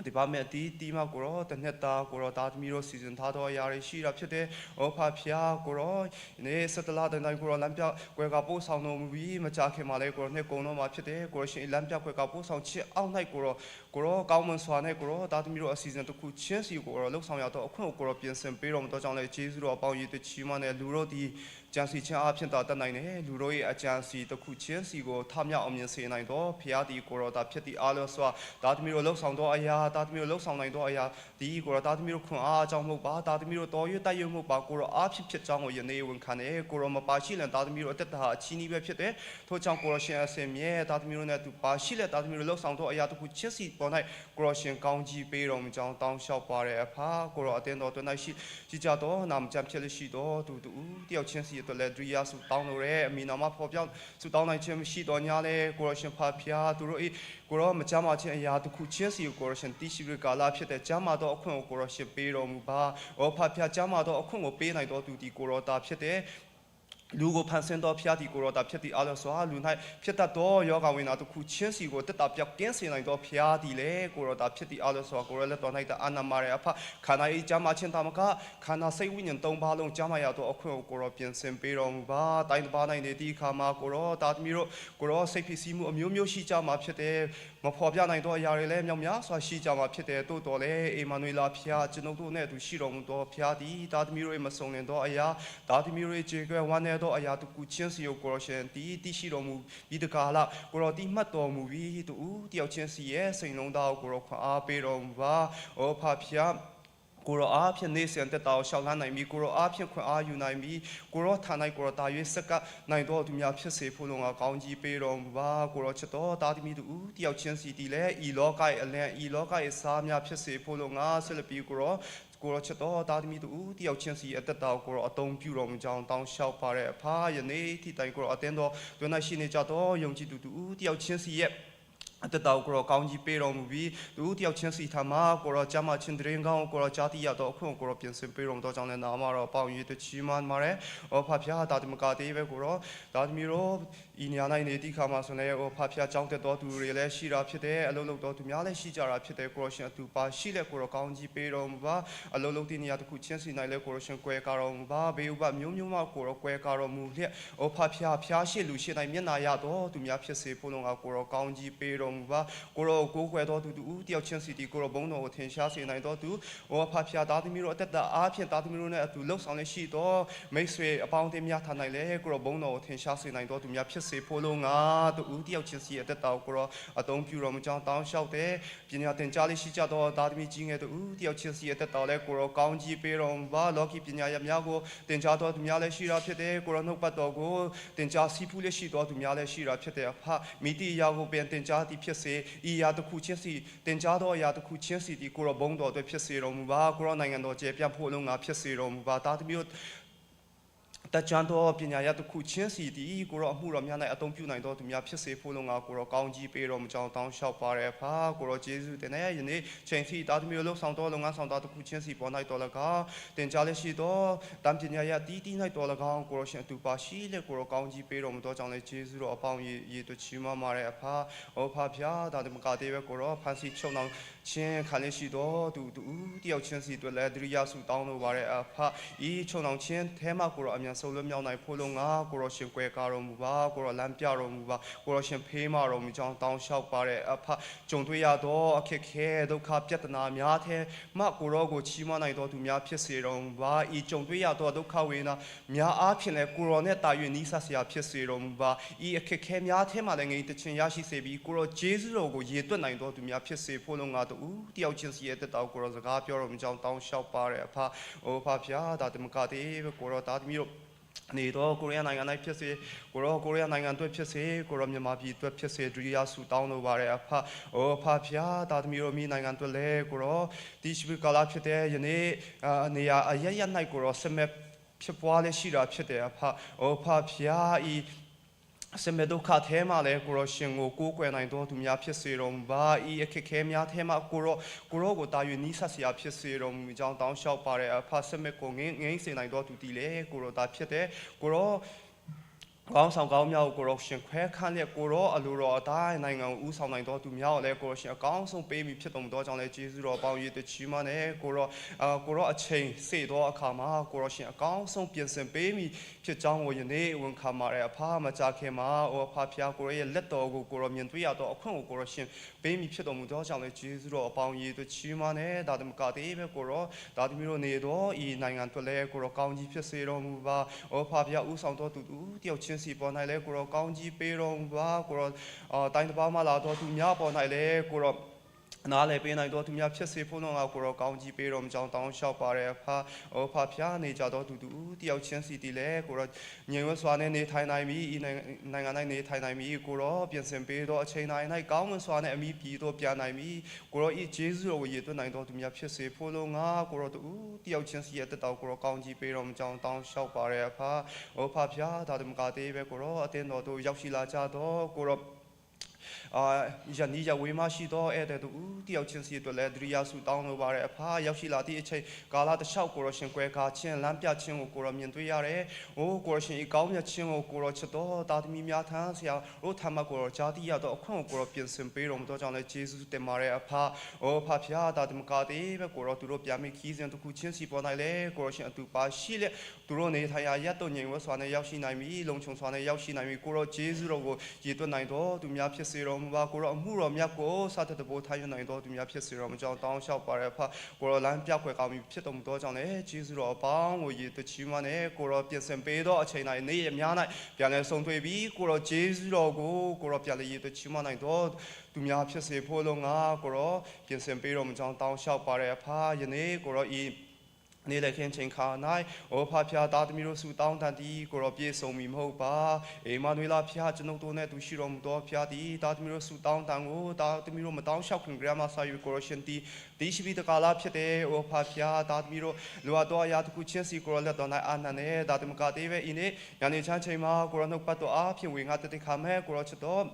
ဒီပါမဲ့တီးတီးမကိုရောတနှစ်တာကိုရောသားသမီးတို့စီစဉ်ထားသောအရာတွေရှိတာဖြစ်တယ်။ဩဖဖျားကိုရောနေစတလာတန်တိုင်းကိုရောလမ်းပြကွယ်ကပို့ဆောင်တော်မူပြီးမကြခင်မှာလဲကိုရောနှစ်ကုံတော့မှာဖြစ်တယ်။ကိုရောရှင်လမ်းပြကွယ်ကပို့ဆောင်ချစ်အောင်၌ကိုရောကိုရောကောင်းမွန်စွာနဲ့ကိုရောသားသမီးတို့အစီအစဉ်တစ်ခုချင်းစီကိုရောလှုပ်ဆောင်ရတော့အခွင့်ကိုကိုရောပြင်ဆင်ပေးတော်မူသောကြောင့်လဲကျေးဇူးတော်အပေါင်းရည်တချီမနဲ့လူတို့ဒီကြံစီချင်းအဖြစ်သာတတ်နိုင်တယ်လူတို့ရဲ့အကြံစီတစ်ခုချင်းစီကိုထမြောက်အောင်မြင်စေနိုင်တော့ဖျားဒီကိုရောတာဖြစ်သည့်အားလို့စွာသားသမီးတို့လှုပ်ဆောင်သောအရာသားသမီးတို့လှုပ်ဆောင်နိုင်သောအရာဒီကိုရောသားသမီးတို့ခွန်အားအကြောင်းမဟုတ်ပါသားသမီးတို့တော်ရွတိုက်ရွမဟုတ်ပါကိုရောအားဖြစ်ဖြစ်ကြောင်းကိုယနေ့ဝန်ခံတယ်ကိုရောမပါရှိလန်သားသမီးတို့အသက်တာအချီးနှီးပဲဖြစ်တယ်ထို့ကြောင့်ကိုရောရှင်အစင်မြဲသားသမီးတို့နဲ့သူပါရှိလက်သားသမီးတို့လှုပ်ဆောင်သောအရာတစ်ခုချင်းစီပေါ်၌ကိုရောရှင်ကောင်းကြီးပေးတော်မူကြောင်းတောင်းလျှောက်ပါရအဖာကိုရောအသင်းတော်တွင်၌ရှိကြကြတော်နာမကြံဖြစ်လရှိတော်သူတူတယောက်ချင်းစီအတွက်လည်းဒရိယာဆုတောင်းလို့ရဲအမိနာမဖော်ပြောင်းဆုတောင်းနိုင်ခြင်းမရှိတော်ညာလဲကိုရောရှင်ဖာဖျားသူတို့ဤကိုရောမကြမ်းမာခြင်းအရာတစ်ခုချင်းစီကိုကိုရောရှင်တိရှိပြီးကာလဖြစ်တဲ့ကြမ်းမာသောအခွင့်ကိုကိုရောရှင်ပေးတော်မူပါ။ဩဖာဖျားကြမ်းမာသောအခွင့်ကိုပေးနိုင်တော်သူဒီကိုရောတာဖြစ်တဲ့လူကိုဖန်ဆင်းတော်ဖျားဒီကိုရောတာဖြစ်သည့်အားလစွာလူ၌ဖြစ်တတ်သောယောဂဝိနာတစ်ခုချင်းစီကိုတက်တာပြောက်ကင်းစေနိုင်သောဖျားဒီလေကိုရောတာဖြစ်သည့်အားလစွာကိုရောလက်တော်၌တအာနာမာရအဖခန္ဓာဤကြမ်းမာခြင်းတာမကခန္ဓာစိတ်ဝိညာဉ်သုံးပါးလုံးကြမ်းမာရသောအခွင့်ကိုကိုရောပြင်ဆင်ပေးတော်မူပါတိုင်းတစ်ပါး၌နေသည့်အခါမှာကိုရောတာသမီးတို့ကိုရောစိတ်ဖြစ်စီမှုအမျိုးမျိုးရှိကြမှာဖြစ်တယ်မဖော်ပြနိုင်သောအရာတွေလည်းမြောက်များစွာရှိကြမှာဖြစ်တယ်တိုးတော်လည်းအေမာနွေလာဖျားကျွန်ုပ်တို့နဲ့အတူရှိတော်မူသောဖျားသည်တာသမီးတို့၏မဆုံလင်သောအရာတာသမီးတို့၏ခြေခွဲဝမ်းနေသောအရာတကူချင်းစီကိုကိုရောရှင်တီးတိရှိတော်မူပြီးတကားလားကိုရောတိမှတ်တော်မူပြီးတူတယောက်ချင်းစီရဲ့စိန်လုံးသားကိုကိုရောခွန်အားပေးတော်မူပါ။ဩဖဖျားကိုရောအားဖြင့်နေစဉ်တက်တော်ရှောက်လန်းနိုင်ပြီကိုရောအားဖြင့်ခွန်အားယူနိုင်ပြီကိုရောဌာနိုင်ကိုရောတာ၍စက်ကနိုင်တော်သူများဖြစ်စေဖို့လုံငါကောင်းကြီးပေးတော်မူပါကိုရောချစ်တော်တာသမီသူတယောက်ချင်းစီတီလဲဤလောကရဲ့အလံဤလောကရဲ့စားများဖြစ်စေဖို့လုံငါဆက်လက်ပြီးကိုရောကိုရောချစ်တော်တာသမီတူတယောက်ချင်းစီအသက်တော်ကိုရောအတုံးပြုတော်မူကြောင်းတောင်းလျှောက်ပါတဲ့အဖာယနေ့ထိတိုင်ကိုရောအသင်းတော်တွင်၌ရှိနေကြတော်ယုံကြည်သူတူတယောက်ချင်းစီရဲ့အတတော်ကိုရောကောင်းကြီးပေးတော်မူပြီးသူတယောက်ချင်းစီထမကိုရောကျမချင်းတရင်ကောင်းကိုရောကြားတိရတော့အခွင့်ကိုရောပြင်ဆင်ပေးတော်မူတော့ကြောင်းလည်းနာမတော်ပေါင်ရည်တချီမန်မာရဲဩဖဖျားတာတမကတေးပဲကိုရောဒါသမီးတို့ဤညာနိုင်နေတိခါမှာဆိုလည်းဩဖဖျားကြောင်းတက်တော်သူတွေလည်းရှိတာဖြစ်တယ်အလုံးလုံးတော်သူများလည်းရှိကြတာဖြစ်တယ်ကိုရောရှင်အတူပါရှိလက်ကိုရောကောင်းကြီးပေးတော်မူပါအလုံးလုံးဒီနေရာတစ်ခုချင်းစီနိုင်လဲကိုရောရှင်ကွဲကာတော်မူပါဘေးဥပမျိုးမျိုးမှကိုရောကွဲကာတော်မူလျက်ဩဖဖျားဖျားရှိလူရှိနိုင်မျက်နာရတော်သူများဖြစ်စေဖို့လုံကကိုရောကောင်းကြီးပေးတော်မူပါကိုရောကိုးကွယ်တော်သူတူတယောက်ချင်းစီဒီကိုရောဘုန်းတော်ကိုထင်ရှားစေနိုင်တော်သူဩဖဖျားသားသမီးတို့အသက်တာအားဖြင့်သားသမီးတို့နဲ့အတူလှုပ်ဆောင်လရှိတော်မိတ်ဆွေအပေါင်းအသင်းများထားနိုင်လေကိုရောဘုန်းတော်ကိုထင်ရှားစေနိုင်တော်သူများဖြစ်စေဖို့လုံငါတူတယောက်ချင်းစီအသက်တာကိုရောအတုံးပြတော်မူကြောင်းတောင်းလျှောက်တဲ့ပညာသင်ကြားလေးရှိကြတော်သားသမီးကြီးငယ်တူတယောက်ချင်းစီအသက်တော်လဲကိုရောကောင်းကြီးပေးတော်မူပါလောကီပညာရများကိုသင်ကြားတော်သူများလည်းရှိတာဖြစ်တယ်ကိုရောနှုတ်ပတ်တော်ကိုသင်ကြားစီးဖူးလည်းရှိတော်သူများလည်းရှိတာဖြစ်တယ်အဖမိတိအရာကိုပြန်သင်ကြားသည်ဖြစ်စေဤအရာတစ်ခုချင်းစီသင်ကြားသောအရာတစ်ခုချင်းစီဒီကိုရောဘုန်းတော်အတွက်ဖြစ်စေတော်မူပါကိုရောနိုင်ငံတော်ကျယ်ပြန့်ဖို့လုံးငါဖြစ်စေတော်မူပါသားသမီးတို့တကြံတော်ပညာရတစ်ခုချင်းစီဒီကိုရောအမှုတော်များ၌အသုံးပြုနိုင်တော်သူများဖြစ်စေဖို့လုံငါကိုရောကောင်းကြီးပေးတော်မူကြောင်းတောင်းလျှောက်ပါရဖာကိုရောကျေးဇူးတင်နေယနေ့ချိန်စီသားသမီးတို့လှဆောင်တော်လုပ်ငန်းဆောင်တော်တစ်ခုချင်းစီပေါ်၌တော်၎င်းတင်ကြားလက်ရှိတော်တံပညာရတီးတီး၌တော်၎င်းကိုရောရှင်အတူပါရှိလက်ကိုရောကောင်းကြီးပေးတော်မူသောကြောင့်လည်းကျေးဇူးတော်အပေါင်းရေရေတို့ချီးမွမ်းပါရဖာဩဖာဖျားဒါတမကသေးပဲကိုရောဖန်စီချုံအောင်ချင်းခါလက်ရှိတော်သူတူတယောက်ချင်းစီအတွက်လည်းဒရိယဆုတောင်းလိုပါရအဖဤချုံအောင်ချင်းအဲမှာကိုရောအမြန်ဆုံးလွတ်မြောက်နိုင်ဖို့လုံငါကိုရောရှင်ကွယ်ကာတော်မူပါကိုရောလမ်းပြတော်မူပါကိုရောရှင်ဖေးမတော်မူကြောင်းတောင်းလျှောက်ပါတဲ့အဖကြုံတွေ့ရသောအခက်ခဲဒုက္ခပြဿနာများထဲမှကိုရောကိုချီးမွမ်းနိုင်တော်သူများဖြစ်စေတော်မူပါဤကြုံတွေ့ရသောဒုက္ခဝေဒနာများအားဖြင့်လည်းကိုရောနဲ့တာ၍နီးစပ်စရာဖြစ်စေတော်မူပါဤအခက်ခဲများထဲမှာလည်းငြိမ်တခြင်းရရှိစေပြီးကိုရောဂျေဇုတော်ကိုရေတွက်နိုင်တော်သူများဖြစ်စေဖို့လုံငါတူတယောက်ချင်းစီရဲ့တက်တော်ကိုရောစကားပြောတော်မူကြောင်းတောင်းလျှောက်ပါတဲ့အဖအိုဖဖျားဒါတမကတေးကိုရောသားသမီးတို့နေတော့ကိုရီးယားနိုင်ငံ၌ဖြစ်စေကိုရောကိုရီးယားနိုင်ငံအတွက်ဖြစ်စေကိုရောမြန်မာပြည်အတွက်ဖြစ်စေဒုတိယဆုတောင်းလိုပါတဲ့အဖအိုဖဖျားသားသမီးတို့မိနိုင်ငံအတွက်လည်းကိုရောဒီရှိကာလဖြစ်တဲ့ယနေ့နေရာအရရ၌ကိုရောစမက်ဖြစ်ပွားလက်ရှိတာဖြစ်တယ်အဖအိုဖဖျားဤစမေဒုက္ခထဲမှာလည်းကိုရောရှင်ကိုကိုးကွယ်နိုင်တော်သူများဖြစ်စေတော်မူပါဤအခက်ခဲများထဲမှာကိုရောကိုရောကိုတာ၍နီးစပ်စရာဖြစ်စေတော်မူကြောင်းတောင်းလျှောက်ပါတဲ့အဖစမေကိုငင်းငင်းစေနိုင်တော်သူတည်လေကိုရောတာဖြစ်တယ်ကိုရော ကောင်းဆောင်ကောင်းများကိုကိုရောရှင်ခွဲခန့်လျက်ကိုရောအလိုတော်အတိုင်းနိုင်ငံကိုဦးဆောင်နိုင်တော်သူများကိုလည်းကိုရောရှင်အကောင်းဆုံးပေးမိဖြစ်တော်မူသောကြောင့်လည်းကျေးဇူးတော်ပေါင်းရည်တချီးမနဲ့ကိုရောအာကိုရောအချိန်စေသောအခါမှာကိုရောရှင်အကောင်းဆုံးပြင်ဆင်ပေးမိဖြစ်ကြောင်းကိုယနေ့ဝန်ခံပါရအဖာမကြခင်မှာအိုအဖာဖျားကိုရောရဲ့လက်တော်ကိုကိုရောမြင်တွေ့ရသောအခွင့်ကိုကိုရောရှင်ပေးမိဖြစ်တော်မူသောကြောင့်လည်းကျေးဇူးတော်အပေါင်းရည်တချီးမနဲ့ဒါတမကသေးပဲကိုရောဒါသမီးတို့နေတော့ဤနိုင်ငံအတွက်လည်းကိုရောကောင်းကြီးဖြစ်စေတော်မူပါအိုဖာဖျားဦးဆောင်တော်သူတူတယောက်ချင်းစီပေါ်၌လည်းကိုရောကောင်းကြီးပေးတော်မူပါကိုရောအာတိုင်းတစ်ပါးမှလာတော်သူများပေါ်၌လည်းကိုရောနားလည်းပေးနိုင်တော်သူများဖြစ်စေဖို့လုံအောင်ကိုရောကောင်းကြီးပေးတော်မူကြောင်းတောင်းလျှောက်ပါရဖာအိုဖာဖျားနေကြတော်သူတူတယောက်ချင်းစီတီလည်းကိုရောညင်ဝစွာနဲ့နေထိုင်နိုင်ပြီဤနိုင်ငံ၌နေထိုင်နိုင်ပြီကိုရောပြင်ဆင်ပေးတော်အချိန်တိုင်း၌ကောင်းမွန်စွာနဲ့အမိပြည်တော်ပြန်နိုင်ပြီကိုရောဤဂျေဇုတော်ကိုရည်သွင်းနိုင်တော်သူများဖြစ်စေဖို့လုံငါကိုရောတူတယောက်ချင်းစီရဲ့တက်တော်ကိုရောကောင်းကြီးပေးတော်မူကြောင်းတောင်းလျှောက်ပါရဖာအိုဖာဖျားဒါတမကသေးပဲကိုရောအတင်းတော်တို့ရောက်ရှိလာကြတော့ကိုရောအာယနေ့ရဝေမရှိတော့အဲ့တဲ့တူတယောက်ချင်းစီအတွက်လည်းဒရိယာစုတောင်းလိုပါတယ်အဖာရောက်ရှိလာသည့်အချိန်ကာလတစ်လျှောက်ကိုရောရှင်ကွဲကားချင်းလမ်းပြချင်းကိုကိုရောမြင်တွေ့ရတယ်။အိုးကိုရောရှင်ဤကောင်းမြတ်ချင်းကိုကိုရောချစ်တော်တာသမီများထမ်းဆရာတို့ထမ်းမကိုရောဂျာတိရတော့အခွင့်ကိုကိုရောပြင်ဆင်ပေးတော်မူသောကြောင့်လည်းဂျေဇုတင်ပါတယ်အဖာ။အိုးဖာဖျားတာသမကာသေးပဲကိုရောသူတို့ပြန်မိခီးစဉ်တစ်ခုချင်းစီပေါ်နိုင်လေကိုရောရှင်အတူပါရှိလေသူတို့နေထိုင်ရာရက်တော့ငြိမ်ဝဲစွာနဲ့ရောက်ရှိနိုင်ပြီလုံခြုံစွာနဲ့ရောက်ရှိနိုင်ပြီကိုရောဂျေဇုတော်ကိုရည်သွင်းနိုင်တော်သူများဖြစ်စေတော်မူပါကိုရောအမှုတော်မြတ်ကိုစတဲ့တဘိုးထားရနိုင်တော်သူများဖြစ်စေတော်မူကြောင်းတောင်းလျှောက်ပါရဖကိုရောလမ်းပြခွဲကောင်းပြီဖြစ်တော်မူသောကြောင့်လည်းဂျေဇုတော်အပေါင်းကိုရည်တချီးမနဲ့ကိုရောပြင်ဆင်ပေးသောအချိန်တိုင်းနေ့ရက်များ၌ပြန်လည်ဆုံတွေ့ပြီးကိုရောဂျေဇုတော်ကိုကိုရောပြန်လည်ရည်တချီးမနိုင်တော်သူများဖြစ်စေဖို့လုံငါကိုရောပြင်ဆင်ပေးတော်မူကြောင်းတောင်းလျှောက်ပါရဖယနေ့ကိုရောဤနေလည်းခင်ချိန်ခါ၌အိုဖာဖျားသားသမီးတို့ဆုတောင်းတန်သည်ကိုရောပြည့်စုံမည်မဟုတ်ပါအေမာနွေလာဖျားကျွန်ုပ်တို့နဲ့သူရှိတော်မူသောဖျားသည်သားသမီးတို့ဆုတောင်းတန်ကိုသားသမီးတို့မတောင်းလျှောက်ခင်ကြမှာဆာယူကိုရောရှင်သည်တီရှိပြီးတကာလာဖြစ်တဲ့အိုဖာဖျားသားသမီးတို့လိုအပ်သောအရာတစ်ခုချင်းစီကိုရောလက်တော်၌အာနန်နဲ့သားသမီးကတေးပဲဤနေ့ညနေချမ်းချိန်မှာကိုရောနှုတ်ပတ်တော်အားဖြင့်ဝေငါတတိခါမဲကိုရောချစ်တော်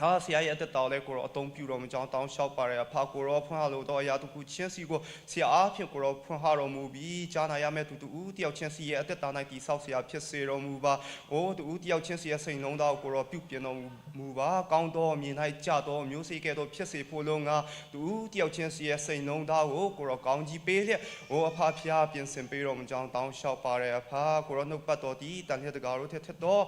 ဟာဆရာရဲ့အသက်တော်လဲကိုရောအသုံးပြုတော်မူကြောင်းတောင်းလျှောက်ပါရဖာကိုရောဖွင့်ဟလို့တော့အရာတခုချင်းစီကိုဆရာအားဖြင့်ကိုရောဖွင့်ဟတော်မူပြီးကြားနာရမယ့်သူတူတယောက်ချင်းစီရဲ့အသက်တာ၌တည်ဆောက်ဆရာဖြစ်စေတော်မူပါ။အိုးတူတယောက်ချင်းစီရဲ့စိတ်လုံးသားကိုရောပြုပြင်တော်မူပါ။ကောင်းတော်မြင်၌ကြတော်မျိုးစေ့ကဲ့သို့ဖြစ်စေဖို့လုံးငါတူတယောက်ချင်းစီရဲ့စိတ်လုံးသားကိုကိုရောကောင်းကြီးပေးလျက်အိုးအဖဖျားပြင်ဆင်ပေးတော်မူကြောင်းတောင်းလျှောက်ပါရအဖကိုရောနှုတ်ပတ်တော်ဒီတန်လျက်တကားတို့ထက်ထက်တော်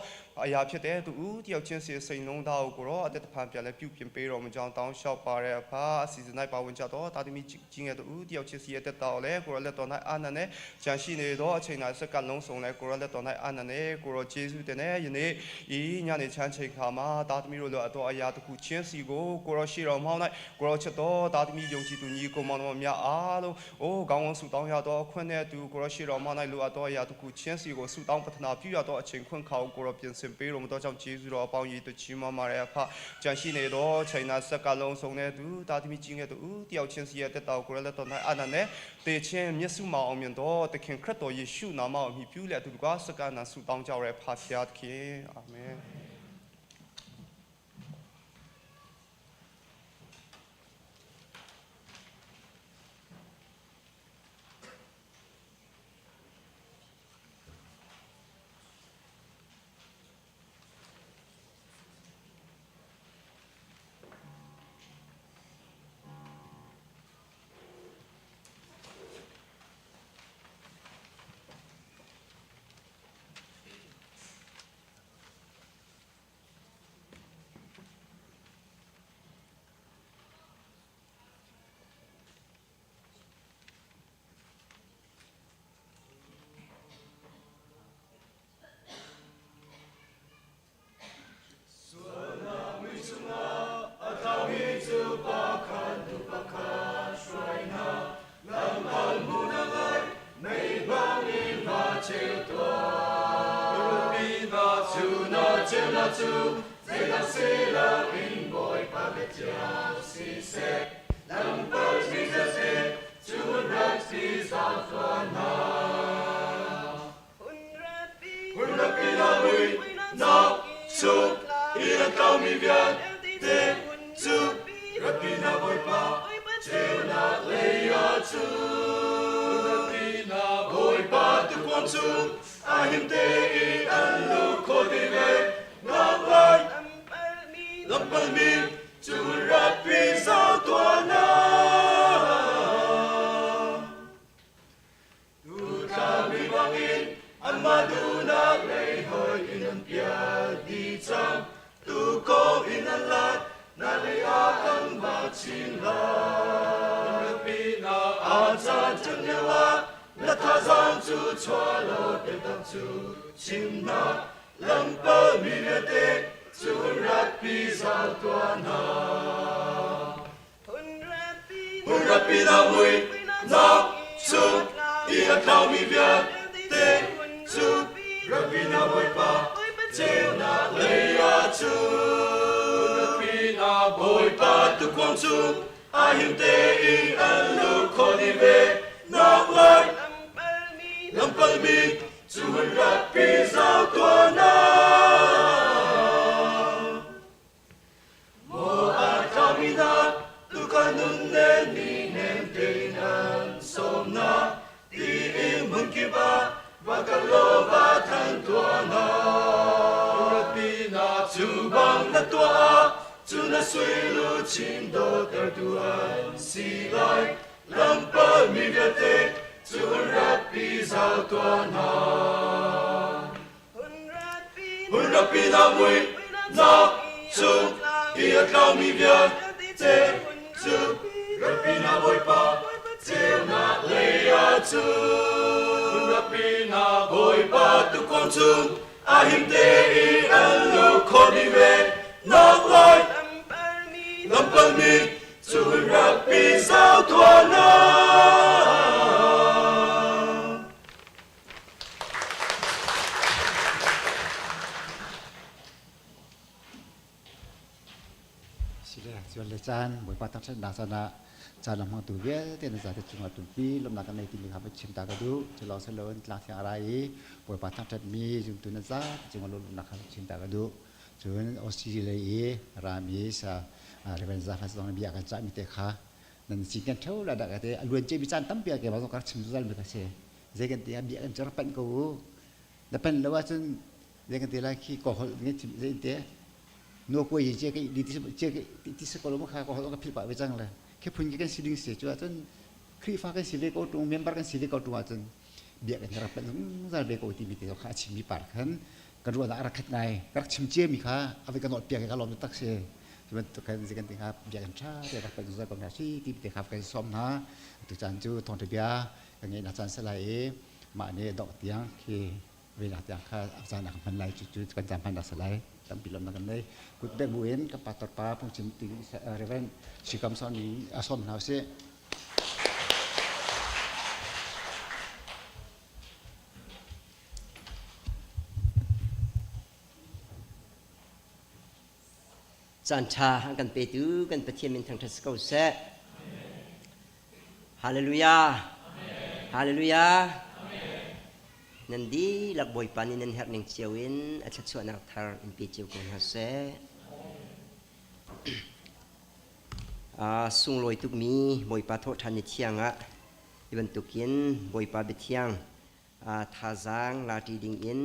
အရာဖြစ်တဲ့သူတယောက်ချင်းစီစိတ်လုံးသားကိုကိုရောအသက်တဖန်ပြန်လဲပြုပြင်ပေးတော်မူကြောင်းတောင်းလျှောက်ပါရအဖအစီအစဉ်၌ပါဝင်ကြတော့တာသမီကြီးငယ်တူတယောက်ချင်းစီရဲ့တက်တော်လဲကိုရောလက်တော်၌အာနန်နဲ့ကြံရှိနေတော့အချိန်၌စက္ကန့်လုံးစုံလဲကိုရောလက်တော်၌အာနန်နဲ့ကိုရောဂျေဇုတင်နဲ့ယနေ့ဤညနေချမ်းချိန်ခါမှာတာသမီတို့လိုအတော်အရာတစ်ခုချင်းစီကိုကိုရောရှိတော်မောင်း၌ကိုရောချစ်တော်တာသမီယုံကြည်သူညီကိုမောင်တော်များအားလုံးအိုးကောင်းကောင်းဆုတောင်းရတော့ခွင့်နဲ့တူကိုရောရှိတော်မောင်း၌လိုအပ်တော်အရာတစ်ခုချင်းစီကိုဆုတောင်းပတနာပြုရတော့အချိန်ခွင့်ခါကိုရောပြင်ဆင်ပေးတော်မူသောကြောင့်ဂျေဇုတော်အပေါင်းရည်တချီးမွမ်းပါရအဖကြံရှိနေတော့ချိန်နာစက္ကလုံးစုံတဲ့သူတာသမီကြီးငယ်တူတယောက်ချင်းစီရဲ့တက်တော်ကိုရလက်တော်၌အာနနဲ့တေချင်းမျက်စုမအောင်မြင်တော်သခင်ခရစ်တော်ယေရှုနာမအမိပြုလက်သူကစက္ကနာဆုတောင်းကြရဖာဖျားသခင်အာမင် Boy, tukuang chung a him tein an luh khawh dih ve naklai. Lampalmi cu ratpi zau tuah hna. Tutlami bangin anmah duhnak lei hoi in an pial dih cang. Tuukawng in an lat, na lei ah an vak chin lai. A caan ṭhat lio ah na thazaang cu chuah law biatak cu chim hna. Lampal mi vialte cu ratpi zau tuah hna. Hun ratpi na mui nak chung i a tlaumi vialte cu ratpi na Bawipa ceunak lei ah cun ratpi na Bawipa tukuang chung a him tein an luh khawh dih ve nak lai. Lampalmi cu hun ratpi zau tuah hna. Maw a tlami hna, tuukhal nunnem mi nem tein an sawm hna, tiin hmunkip ah va kal law va thanh tuah hna. Ratpinak cu bang na tuah ah, cu na sui luchin dawtertu an si lai. Lampal mi vialte cu ratpi zau tuah hna. Hun ratpi na mui nak chung i a tlaumi vialte cu ratpi na Bawipa ceunak lei ah cun ratpi na Bawipa tuukawng chung a him tein an luh khawh dih ve nak lai. Lampalmi cu ratpi zau tuah hna. Sile cuan le caan Bawipa thangṭhatnak caan ah caan a hmangtu vialte na zate cungah tumpi lawmhnak kan nei timi kha va chim ta ka duh. Cu lawng si loin tlang thiang a ra i Bawipa thangṭhatmi zumtu na zate cungah lawmhnak kha chim ta ka duh. Cun Australia lei i rami sa Reverend Zafas zong bia kan cahmi te kha nan cinken ṭheo la dah ka ti. A luan ciami caan tampi ah keimah zong ka rak chim zungzal mi ka si. Zei kan ti ah bia kan cu rak panh ko u. Na panh lo ahcun zei kan ti lai khi ka holh nge chim zei te no ko yi che ke di ti che ke ti se ko lo kha ka holh ka phil pa ve cang le khi phun ki kan si ding se chu ahcun Khrihfa kan si ve ko tung member kan si ve ko tung ahcun bia kan rak panh zungzal ve ko ti mi te kha a chim mi par khan kan ruahnak a rak khat ngai ka rak chim cia mi kha a ve ka nawl piak ka lawm tak si cu bantuk khan zei kan ti kha bia kan tha te rak panh zungzal ko hna si ti te kha kan sawm hna tu caan cu thawngtha bia ka ngeihnak caan si lai i mah nih dongh tiang khi venak tiang kha a caan a kan hman lai cu cu kan caan hmannak si lai tampi lawmnak kan nei kut bek buin kan pastor pa phungchim ti Reverend Shikam Son ning a sawm hna usih. Caan ṭha an kan petu kan Pathian min thangṭhat si ko seh. Hallelujah. Hallelujah. Nan dihlak Bawipa nih nan herh ning cio in a thluachuahnak thar in pe cio ko hna seh. Sunglawi tukmi Bawipa thawhṭhan ni thiang ah hi bantukin Bawipa biathiang thazaang lati ding in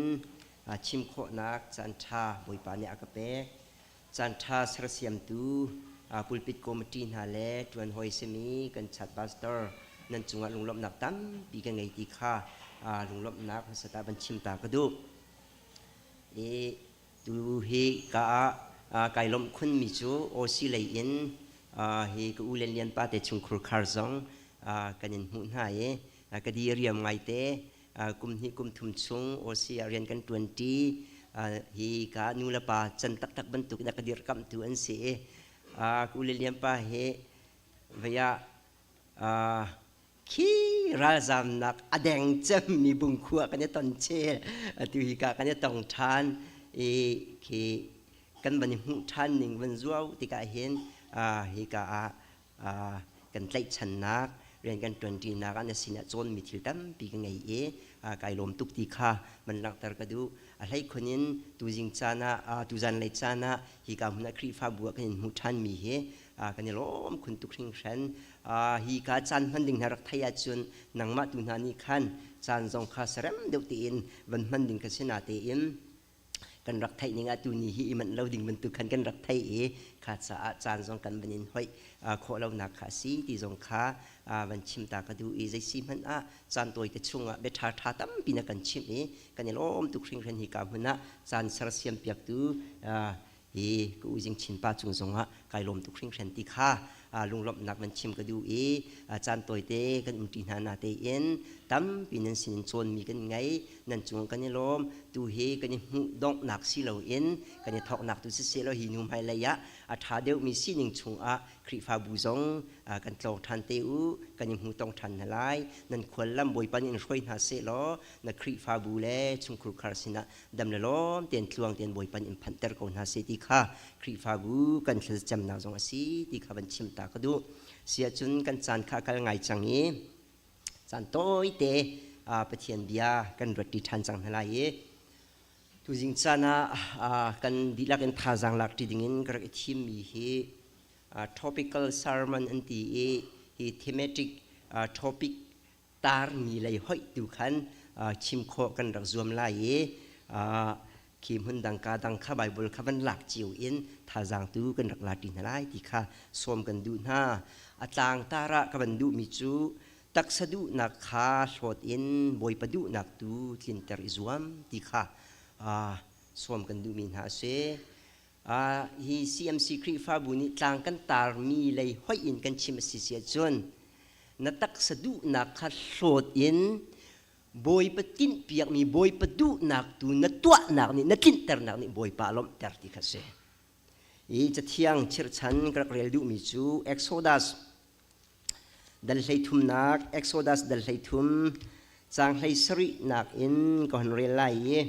chim khawhnak caanṭha Bawipa nih a ka pek. Caanṭha sersiamtu pulpit committee hna le ṭuanhawi simi kan chat pastor nan cungah lunglawmhnak tampi ka ngei ti kha lunglawmhnak hmasat ah van chim ta ka duh. I tu hi ka ah kai lawmh khunmi cu OC lei in hi ka u Lian Lian pa te chungkhur khar zong kan in hmuh hna i ka di riam ngaite kum hnih kum thum chung OC ah rian kan ṭuanṭi. Hi ka nu le pa can taktak bantuk in a ka dirkamhtu an si i ka u le Lian pa hi vei ah khi ralzamnak a deng cemmi bungkhua kan i ton chel atu hi ka kan i tong ṭhan i khi kan van i hmuh ṭhan ning van zuau tikah hin hika ah kan tlaihchannak rian kan ṭuanṭinak ah na sinah cawnmi thil tampi ka ngei i kai lawm tuk ti kha man langhter ka duh. A hleikhun in tuzing caan ah tuzan lei caan ah hika hmun ah Khrihfabu ah kan in hmuh ṭhanmi hi Kan i lawm khun tuk hringhran. Hi ka caan hman ding hna rak thei ahcun nangmah tu hna nih khan caan zong kha serem deuh tein van hman ding kha si na tein kan rak theih ning ah tuni hi i manh lo ding bantuk khan kan rak theih i kha caah caan zong kan van in hoih khawh lonak kha a si ti zong kha van chim ta ka duh i zeisi hmanh ah caan tawi te chungah bia ṭha ṭha tampi na kan chimh i kan i lawm tuk hringhran hi ka hmun ah caan sersiam piaktu hi ka u Zing Chin pa cung zongah kai lawm tuk hringhran ti kha lunglawmhnak van chim ka duh i caan tawite kan umṭi hna na tein tampi nan sinin cawnmi kan ngei nan cung kan i lawm tu hi kan i hmuh donghnak si loin kan i thawknak tu siseh law hi hnu hmailei ah a ṭha deuhmi sining chungah Khrihfabu zong kan tlawng ṭhan te u kan i hmu tong ṭhan hna lai nan khuallam Bawipa nih in hruai hna seh law na Khrihfabu le chungkhur khar sinah dam le lawm tein tluang tein Bawipa nih in phanhter ko hna seh ti kha Khrihfabu kan thlacamnak zong a si ti kha van chim ta ka duh. Si ahcun kan caan kha a kal ngai cang i caan tawite Pathian bia kan ruat ṭi ṭhan cang hna lai i tuzing caan ah kan dihlak in thazaang lak ṭi dingin ka rak i thimmi hi topical sermon an ti i hi thematic topic tarmi lei hoih tu khan chim khawh kan rak zuam lai i khi hmun dang ka dang kha Bible kha van lak cio in thazaang tu kan rak la ṭi hna lai ti kha sawm kan duh hna. A tlang tar ah ka van duhmi cu taksa duhnak kha hlawt in Bawipa duhnak tu tlinter i zuam ti kha sawm kan duhmi hna a si. Hi CMC Khrihfabu nih tlang kan tarmi lei hoih in kan chim a si si ahcun na taksa duhnak kha hlawt in Bawipa tinhpiakmi Bawipa duhnak tu na tuahnak nih na tlinternak nih Bawipa a lawmhter ti kha si. Hi cathiang chirhchan ka rak rel duhmi cu Exodus dal hleithumnak Exodus dal 13 caang 17nak in ka hon rel lai i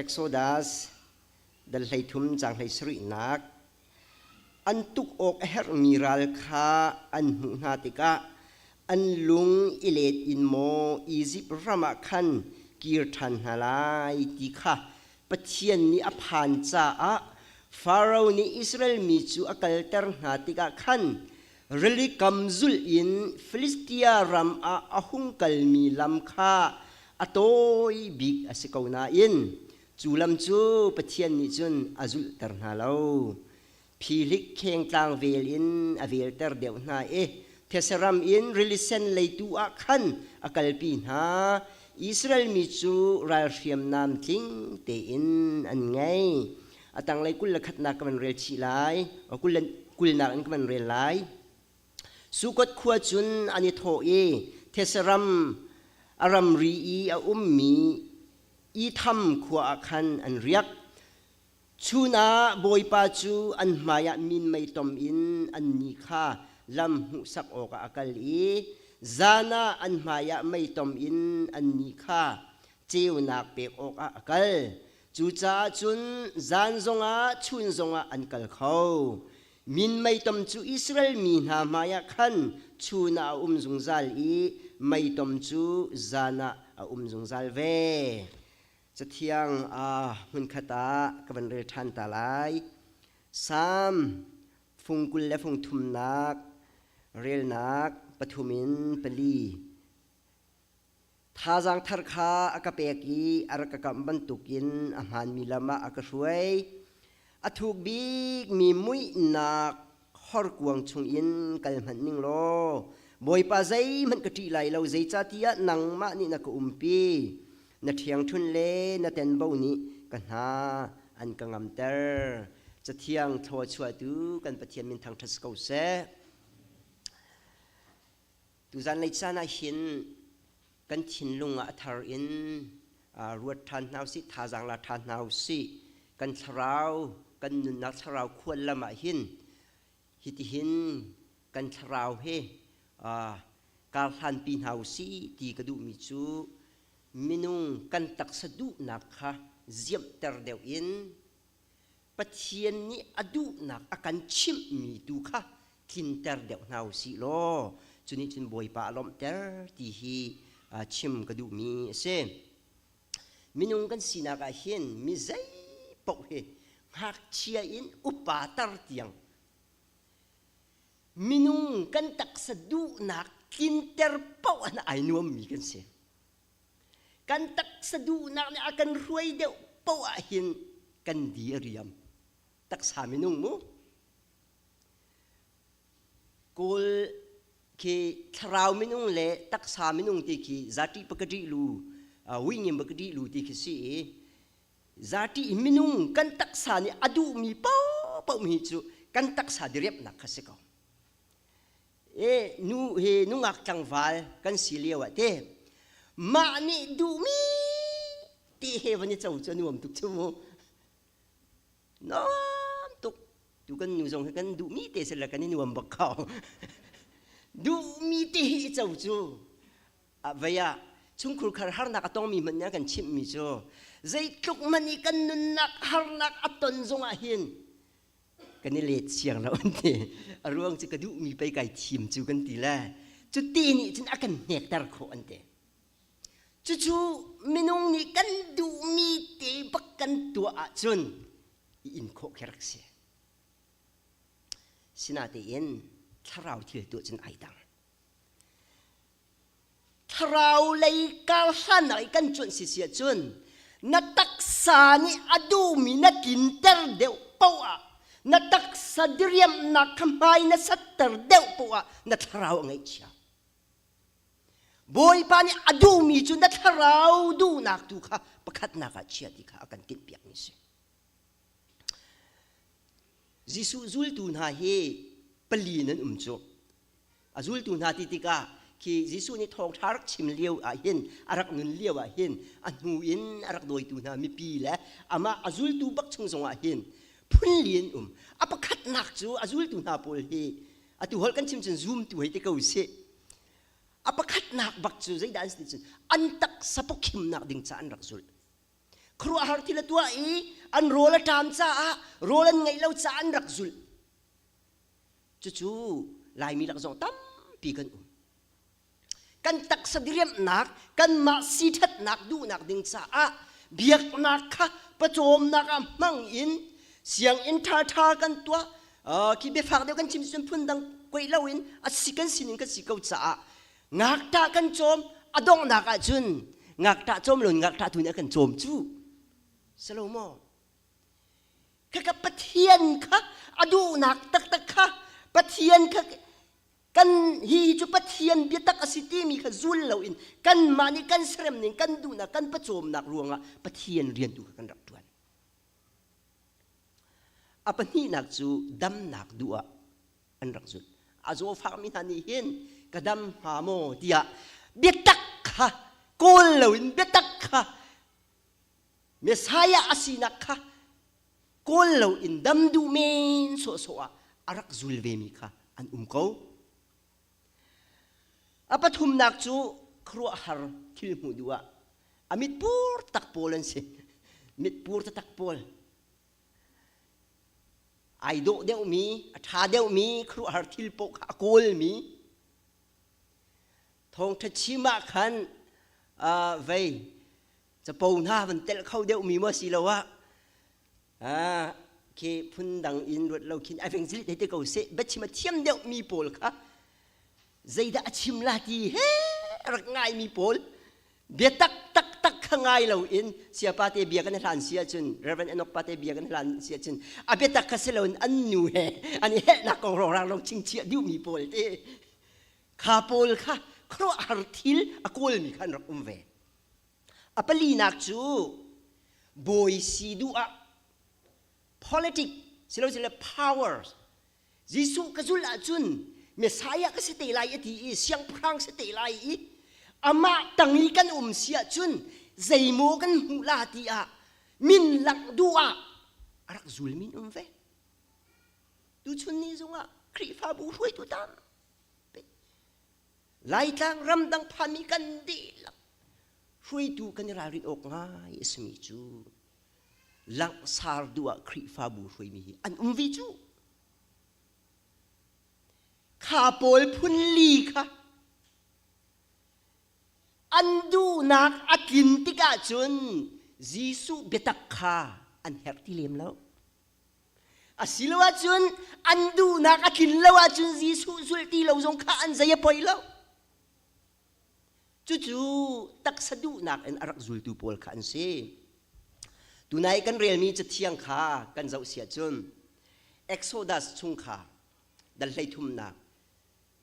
Exodus dal 13 caang 17nak An tuk awk a herhmi ral kha an hmuh hna tikah an lung i let in maw Izipt ram ah khan kir ṭhan hna lai ti kha Pathian nih a phan caah Faro nih Israel mi cu a kalter hna tikah khan rili kam zulh in Filistia ram ah a hung kalmi lam kha a tawi bik a si ko nain Cu lam cu Pathian nih cun a zulhter hna lo. Phihlik khengtlang vel in a velter deuh hna i Thesaram in rili sen leitu ah khan a kalpi hna. Israel mi cu ral hriamnam tling tein an ngei. A tanglei 21nak ka van rel chih lai. 20nak in ka van rel lai. Sukkoth khua cun an i thawh i Thesaram a ramri i a ummi Etham khua ah khan an riak. Chun ah Bawipa cu an hmaiah minmei tom in annih kha lam hmuhsak awkah a kal i zan ah an hmaiah mei tom in annih kha ceunak pek awkah a kal. Cucaah cun zan zongah chun zongah an kal kho. Minmei tom cu Israel mi hna hmaiah khan chun ah a um zungzal i meitom cu zan ah a um zungzal ve. Cathiang hmunkhat ah ka van rel ṭhan ta lai. Salm fung 20 le fung thumnak relnak pathum in pali. Thazaang thar kha a ka pek i a rak ka kamh bantukin a hmaanmi lam ah a ka hruai. A thuk bikmi muihnak horkuang chungin kal hmanh ning law Bawipa zeihmanh ka ṭih lai lo, zeicahtiah nangmah nih na ka umpi. Na ṭhiangṭhunh le na tenvo nih ka hna an ka ngamter. Cathiang thlua chuahtu kan Pathian min thangṭhat si ko seh. Tuzanlei caan ah hin kan thinlung ah a thar in ruat ṭhan hna usih, thazaang la ṭhan hna usih. Kan thlarau, kan nunnak thlarau khual lam ah hin hitihin kan thlarau he kar hlanpi hna usih ti ka duhmi cu minung kan taksa duhnak kha ziamhter deuh in Pathian nih a duhnak a kan chimhmi tu kha tlinter deuh hna u sih law cu nih cun Bawipa a lawmhter ti hi chim ka duhmi a si. Minung kan sinak ah hin mi zei paoh hi ngakchia in upa tar tiang. Minung kan taksa duhnak tlinter paoh ah ai nuammi kan si. Kan taksa duhnak nih a kan hruai deuh paoh ah hin kan di a riam. Taksa minung mu. Kawl khi thlarau minung le taksa minung ti khi zati pakati lu wingim pakati lu ti khi si i zati minung kan taksa nih a duhmi paohpaoh mi cu kan taksa diriamhnak kha si ko. E nu he nungak tlangval kan si lio ah te mah nih duhmi ti he van i co cu nuam tuk cu mu. Nuam tuk. Tu kan nu zong hi kan duhmi te sila kan i nuam bak kho. Duhmi te hi i co cu vei ah chungkhur khar harnak a tongmi hmanh nih a kan chimhmi cu zeitluk hmanh i kan nunnak harnak a ton zongah hin kan i let siang lo an ti. A ruang cu ka duhmi pei kai thim cu kan ti le cu ti nih cun a kan hnekter khawh an ti. Cucu minung nih kan duhmi te bak kan tuah ahcun i in khawh khi rak si. Sinatein thlarau thil tuah cun ai dang. Thlarau lei karhlannak i kan cuanh si si ahcun na taksa nih a duhmi na tlinter deuh paoh ah na taksa diriamhnak kha hmai na satter deuh paoh ah na thlarau a ngaihchia. Bawipa nih a duhmi cu na thlarau duhnak tu kha pakhatnak ah chia ti kha a kan tinhpiakmi a si. Jesuh zultu hna hi pali nan um cu. A zultu hna ti tikah khi Jesuh nih thawngṭha rak chim lio ah hin a rak nun lio ah hin a hnu in a rak dawitu hna mipi le amah a zultu bak chung zongah hin phunli an um. A pakhatnak cu a zultu hna pawl hi atu holh kan chim cun zumtu hei ti ko sih. A pakhatnak bak cu zeidah an si cun an taksa pawkhimnak ding ca an rak zulh. Khuaruahhar thil a tuah i an rawl a ṭam caah rawl an ngeih lo caah an rak zulh. Cucu Laimi lak zong tampi kan um. Kan taksa diriamhnak, kanmah siṭhatnak duhnak ding caah biaknak kha pawcawmnak ah hmang in sianginn ṭhaṭha kan tuah khi biafak deuh kan chim cun phundang kuaih loin a si kan sining kan si ko caah ngakṭah kan cawm a donghnak ah cun ngakṭah cawm loin ngakṭah tu nih a kan cawm cu salo maw khaka Pathian kha a duhnak taktak kha Pathian kha kan hi cu Pathian biatak a si timi kha zul loin kanmah nih kan serem ning kan duhnak kan pawcawmnak ruangah Pathian rian tu kha kan rak ṭuan A pahnihnak cu damnak duh ah an rak zulh. A zawfakmi hna nih hin ka dam hnga maw tiah biatak kha kawl loin biatak kha Messiah a sinak kha kawl loin dam duh men sawhsawh ah a rak zul vemi kha an um ko. A pathumnak cu khuaruahhar thil hmuh duh ah a mitpur tak pawl an si. Mitpur taktak pawl. Ai dawh deuhmi, a ṭha deuhmi khuaruahhar thil paoh kha a kawlmi. Thawngṭha chim ah khan uh, vei capo hna van telh kho deuhmi maw si lo ah khi phundang in ruat lo khin evangelist hei ti ko seh biachim a thiam deuhmi pawl kha zeidah a chim la ti he rak ngaimi pawl biatak taktak kha ngai lo in siapa te bia kan hlan si ahcun Reverend Enoch pa te bia kan hlan si ahcun a biatak kha si loin an nu he an i helhnak kong rongrang long chingchiah duhmi pawl te kha pawl kha khuaruahhar thil a kawlmi kha an rak um ve A palinak cu bawi si duh ah politic silosile power Jesuh ka zulh ahcun Messiah ka si te lai a ti i siangpahrang si te lai i amah tang i kan um si ahcun zeimaw kan hmuh la ti ah min langh duh ah a rak zul min um ve. Tuchun ni zongah Khrihfabu hruaitu tampi Laitlang ramdang phanmi kan dihlak hruaitu kan i ralrin awk ngai a simi cu langhsar duh ah Khrihfabu hruaimi hi an um ve cu. Kha pawl phun li kha an duhnak a tlin tikah cun Jesuh biatak kha an herh ti lem lo. Asiloah cun an duhnak a tlin lo ahcun Jesuh zulh ti lo zong kha an zei a poi lo. Cucu taksa duhnak in a rak zultu pawl kha an si. Tunai kan relmi cathiang kha kan zoh siah cun Exodus chung kha dal 33nak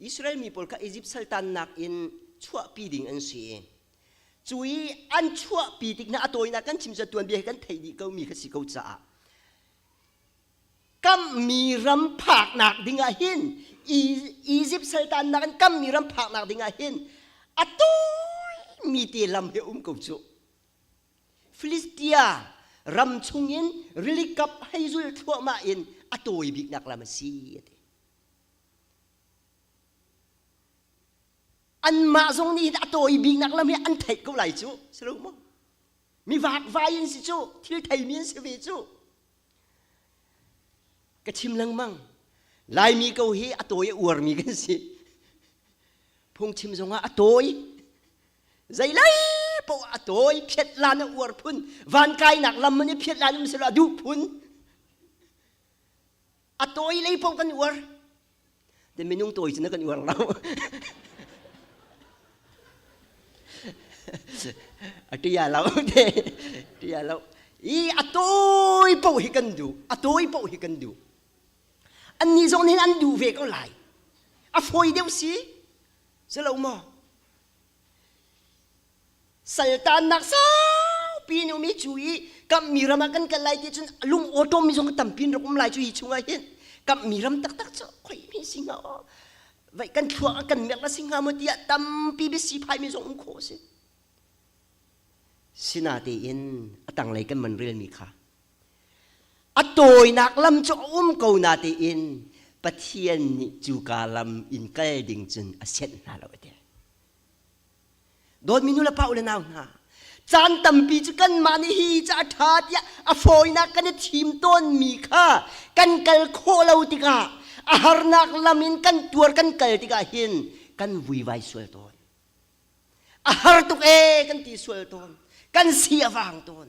Israel mi pawl kha Egypt saltannak in chuahpi ding an si. Cu i an chuahpi tik hna a tawinak kan chim cu tuanbia hi kan theih dih ko mi kha si ko caah kammi ram phaknak ding ah hin Egypt saltannak in kammi ram phaknak ding ah hin a tawi mi te lam he um ko cu. Filistia ram chungin rili kap hei zul thluahmah in a tawi biknak lam a si a ti. Anmah zong nih a tawi biknak lam hi an theih ko lai cu si lo maw? Mi vakvai in si cu thil theimi an si ve cu. Ka chim lengmang. Laimi ko hi a tawi a uarmi kan si. Phungchim zongah a tawi. Zeilei poah a tawi phiat lan a uar phun. Van kainak lam man i phiat lan um silo a duh phun. A tawi lei poh kan uar. Te minung tawi cu na kan uar lo. A tia lo te tia lo. I a tawi poh hi kan duh. A tawi poh hi kan duh. Annih zong nih an duh ve ko lai. A fawi deuh si. Si lo maw? Saltannak saupi in um i cu i kamhmi ram ah kan kal lai ti cun lung awṭawmmi zong tampi in rak um lai cu hi chungah hin kamhmi ram taktak cu khoi mi si hnga aw vai kan thluak ah kan miak la si hnga maw tiah tampi biasi phaimi zong um khawh a si. Sinatein a tanglei kan man relmi kha a tawinak lam cu a um ko natein Pathian nih cuka lam in kal ding cun a sianh hna lo a ti. Dawtmi nu le pa u le nau hna, caan tampi cu kanmah nih hi ca a ṭha tiah a fawinak kan i thim tawnmi kha kan kal khawh lo tikah a harnak lam in kan tuar kan kal tikah hin kan vuivai sual tawn. A har tuk ee kan ti sual tawn. Kan si a vang tawn.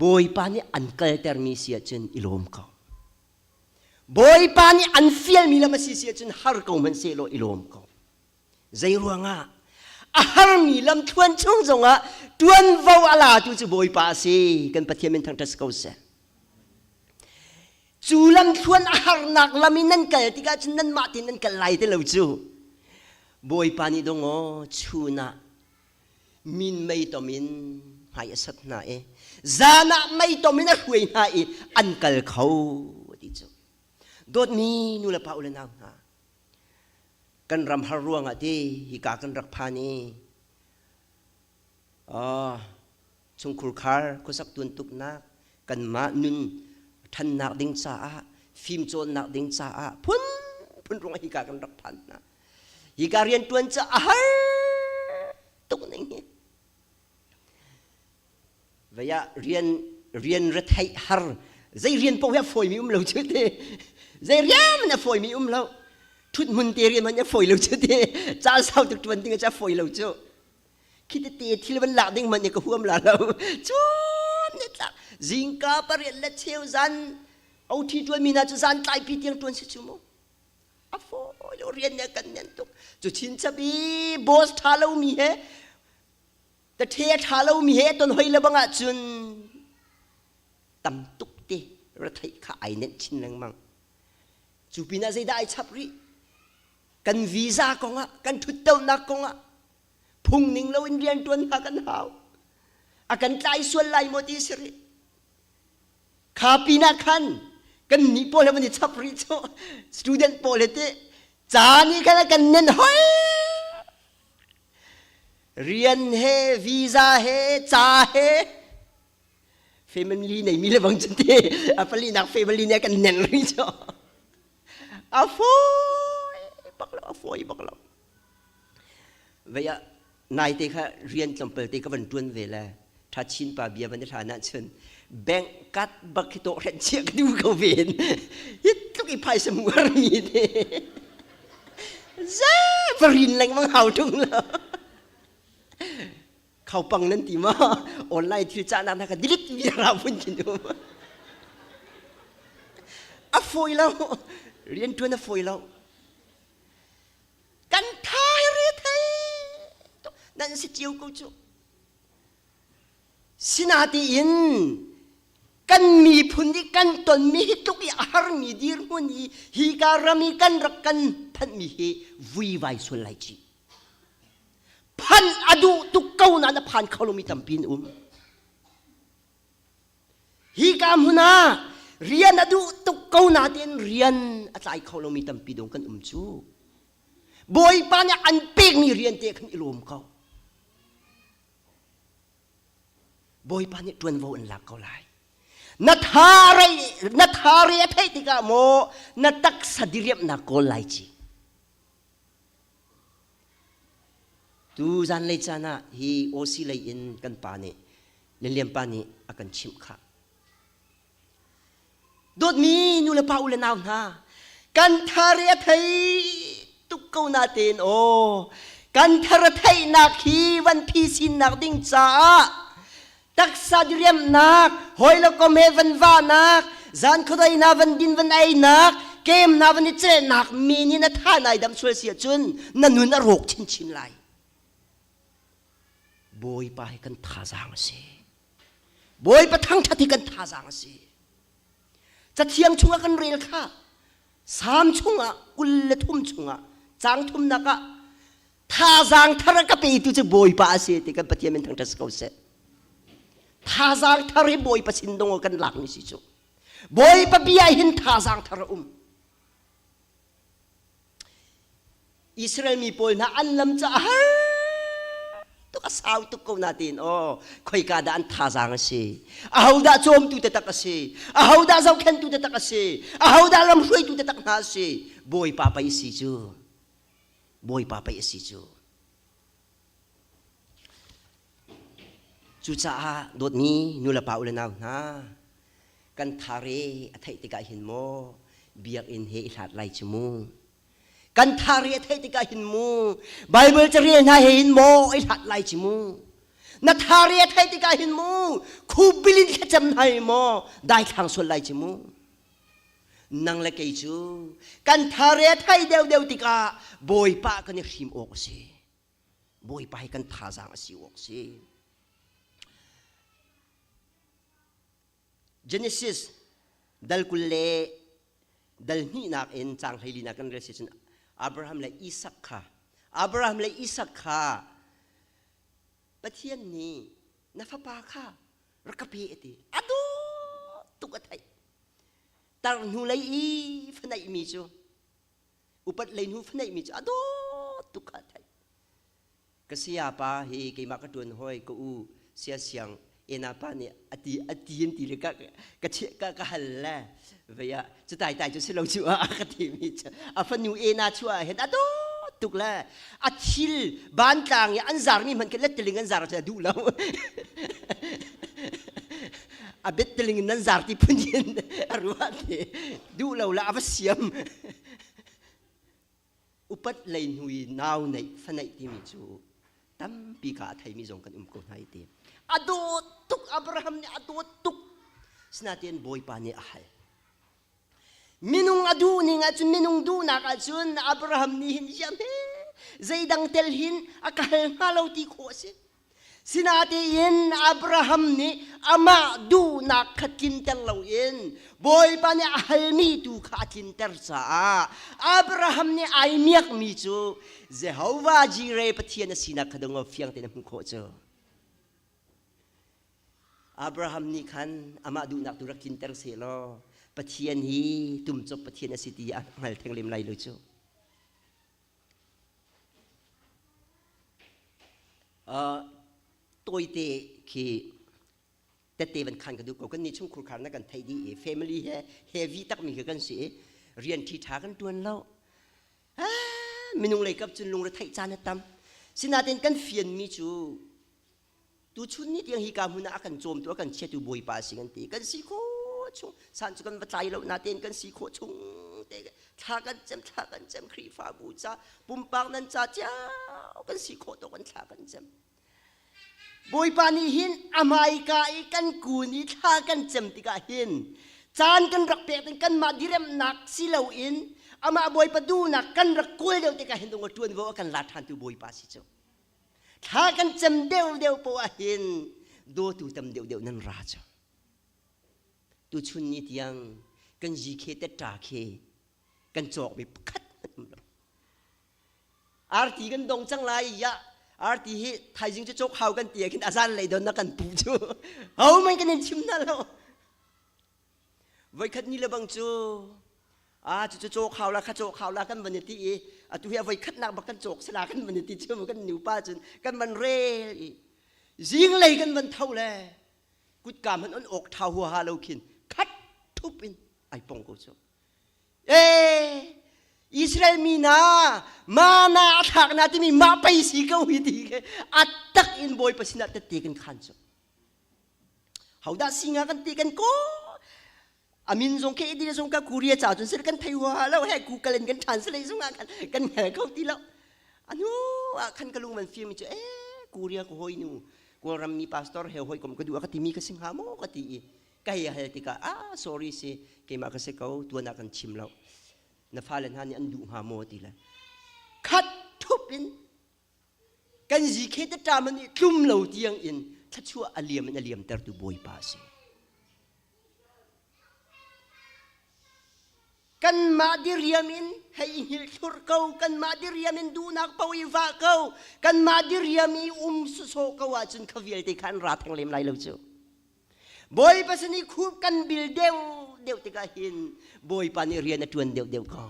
Bawipa nih an kaltermi si ahcun i lawm ko. Bawipa nih an fialmi lam a si si ahcun har ko hmanh sehlaw i lawm ko. Zei ruangah? A harmi lamthluan chung zongah ṭuanvo a latu cu Bawipa a si. Kan Pathian min thangṭhat si ko seh. Cu lamthluan a harnak lam in nan kal tikah cun nanmah tein nan kal lai ti lo cu. Bawipa nih dong aw chun ah min mei tom in hmai a sat hna i zan ah mei tom in a hruai hna i an kal kho ti cu. Dawtmi nu le pa u le nau hna, kan ram har ruangah ti hika kan rak phan i chungkhur khar khuasak tuantuknak kanmah nun ṭhannak ding caah fimcawnnak ding caah phun phun ruangah hika kan rak phan hna. Hika rianṭuan cu a har tuk ning hi. Vei ah rian rian retheih har zei rian paoh hi a fawimi um lo cu ti zei rian a fawimi um lo thut hmun te rian hmanh a fawi lo cu ti caan sau tuk tuan ding a fawi lo cu khi tete thil van lak ding hmanh ka huam la lo cun ne tlak zingka pariat le cheu zan OT tuan mi hna cu zan tlaipi tiang tuan si cu mu a fawi lo rian ne kan nen tuk cu chin chabi boss tha lo mi he Ka ṭhe a ṭha lomi he ton hoi le bang ahcun tam tuk te retheih kha ai nenh chin lengmang. Cu pinah zeidah ai chap rih? Kan visa kongah, kan ṭhuttonak kongah phung ning loin rianṭuan hna kan hau. A kan tlai sual lai maw ti si rih. Kha pinah khan kan nih pawl he van i chap rih cu student pawl he teh ca nih khan a kan nen hoi Rian he visa he ca he family nei mi le bang cun ti a palinak family nih kan nen rih cu a fawi bak lo a fawi bak lo vei ah naite kha rian tlawmpal te ka van tuan ve le tha chin pa bia van i hlan ah cun bank kat bak hi to hren chia ka du ko ven hi tluk i phaisa muar mi te Ze varin lengmang hau ṭung lo. Khau pang nan ti ma? Online thil cahnak hna kha delete mi ra phun kin um. fawi lo. Rian ṭuan a fawi lo. Kan tha hi re thei tuk. Nan si cio ko cu. Sinatiin kan miphun nih kan tonmi hi tluk i a harmi dirhmun i hika ram i kan rak kan phanhmi hi vuivai sual lai ci. Phanh a duh tuk ko nain a phan kho lomi tampi an um. Hika hmun ah rian a duh tuk ko nain rian a tlai kho lomi tampi dong kan um cu. Bawipa nih an pekmi rian te khan i lawm ko. Bawipa nih ṭuanvo an lak ko lai. Na tha na tha re a theih tikah maw na taksa diriamhnak kawl lai ci. Tu zanlei caan ah hi OC lei in kan pa nih Lilian pa nih a kan chimh khah. Dawtmi nu le pa u le nau hna, kan thar a thei tuk ko natein aw kan thar a theihnak hi van phisinnak ding caah taksa diriamnak, hawi le kom he van vahnak, zan khuadei na van din van einak, kem na van i celhnak mi nih na tha nai dam sual si ahcun na nun a rawk chinchin lai. Bawipa hi kan thazaang a si. Bawipa thangṭhat hi kan thazaang a si. Cathiang chungah kan rel kha Salm chungah 23 chungah caang thumnak ah thazaang thar a ka petu cu Bawipa a si ti kan Pathian min thangṭhat si ko seh. Thazaang thar hi Bawipa sin dong kan lakmi si cu. Bawipa bia hin thazaang thar a um. Israel mi pawl hna an lam cu a har tuk a sau tuk ko natin aw khoika dah an thazaang a si ahodah cawmtu taktak a si ahodah zohkhenhtu taktak a si ahodah lamhruaitu taktak hna a si Bawipa pei si cu Bawipa pei a si cu cucaah dawtmi nulepa u le nau hna kan thare a theih tikah hin maw biakinn he i hlat lai cu mu kan thare a theih tikah hin mu Bible carel hna he hin maw i hlat lai cu mu na thare a theih tikah hin mu khubilin thlacam hna hi maw daithlang sual lai cu mu nang le kei cu kan thare a thei deuhdeuh tikah Bawipa kan i hrim awk a si Bawipa hi kan thazaang a si awk a si Genesis dal 20 le dal hnihnak in caang 14 kan rel si cun Abraham le Isak kha Abraham le Isak kha Pathian nih na fapa kha rak ka pe a ti a dawt tuk a theih tar hnu lei i fanaih mi cu upat lei hnu fanaih mi cu a dawt tuk kha a theih Ka sayapa hi keimah ka ṭuan hawi ka u sia siang ena pa nih a ti a ti an ti le ka ka ka ka hal le vei ah cu tai tai cu si lo cu a ka ti mi cu a fanu ena chu ah hin a dawt tuk le a thil bantlang i an zar mi hmanh khi letteling an zar cu a duh lo a betteling in nan zar ti phun in a ruah ti duh lo la a va siam Upat lei hnu i nau neih faneih timi cu tampi ka a theimi zong kan um ko hna i ti. A dawt tuk Abraham nih a dawt tuk. Sinain Bawipa nih a hal. Minung a duh ning ahcun minung duhnak ahcun Abraham nih hin ziam he zeidang tel hin a ka hal hnga lo ti khawh a si. Sinatein Abraham nih amah duhnak kha tlinter loin Bawipa nih a halmi tu kha a tlinter caah Abraham nih ai miakmi cu Jehovah Jireh Pathian a sinak kha dong fiang tein a hmuh khawh cu. Abraham nih khan amah duhnak tu rak tlinter sehlaw Pathian hi tumcop Pathian a si ti a hngal theng lem lai lo cu. Tawite khi tette van khan ka duh ko. Kan nih chungkhur khar na kan theih dih i family he heavy takmi khi kan si i rian ṭhi ṭha kan ṭuan lo. Minung lei kap cun lungre theih caan a tam. Sinain kan fianmi cu tuchun ni tiang hi ka hmun ah a kan cawmtu a kan chiatu bawipa a si kan ti kan si khawh chung san cu kan va tlai lo natein kan si khawh chung te thla kan cem thla kan cem khrihfabu ca pumpak nan ca ciao kan si khawh to kan thla kan cem bawipa nih hin a hmaika i kan kun i thla kan cem tikah hin Caan kan rak pek ding kanmah diremnak si loin amah Bawipa duhnak kan rak kawl deuh tikah hin dong ṭuanvo a kan la ṭhantu Bawipa si cu. Thla kan cem deuhdeuh poah hin dawtu tam deuhdeuh nan ra cu. Tuchun ni tiang kan GK te ṭa khi kan cawkmi pakhat hmanh um lo. Arti kan dong cang lai ya arti hi thaizing cu cawk hau kan ti ah khin azan lei don na kan pu cu ho man kan in chim hna lo voikhat ni le bang cu a cu cu cawk hau la kha cawk hau la kan van i ti i atu hi a voikhatnak bak kan cawk sala kan van i ti cu kan nupa cun kan van rel i zinglei kan van tho le kutka hmanh on awk tha huaha lo khin khat thup in ai pong ko cu ee Israel mi hna mana a thlak na timi mah pei si ko hi ti ke a tak in Bawipa sinah tette kan khan cu hodah singa kan ti kan ko amin zong ke idil zong ka Korea ca cun sir kan thei hua lo he Google in kan translate zong ah kan kan hel kho ti lo anu ah khan ka lung man fim cu eh Korea ko hoi nu Kawlram mi pastor he hoi kom ka du ka timi ka sing ha mo ka ti i ka hei hal tikah ah sorry si keimah ka si ko tuan ah kan chim lo na fale hna nih an duh hnga maw ti le khat thup in kan zikhe te ṭam nih tlum lo tiang in thluachuah a liam in a liamtertu Bawipa a si. Kanmah diriam in hei i hngilh thlurh ko, kanmah diriam in duhnak paoh i vah ko, kanmah diriam i um sawsawh ko ahcun kha vialte kha an ra theng lem lai lo cu. Bawipa sin i khup kan bil deuh deuh tikah hin Bawipa nih rian a ṭuan deuh deuh ko.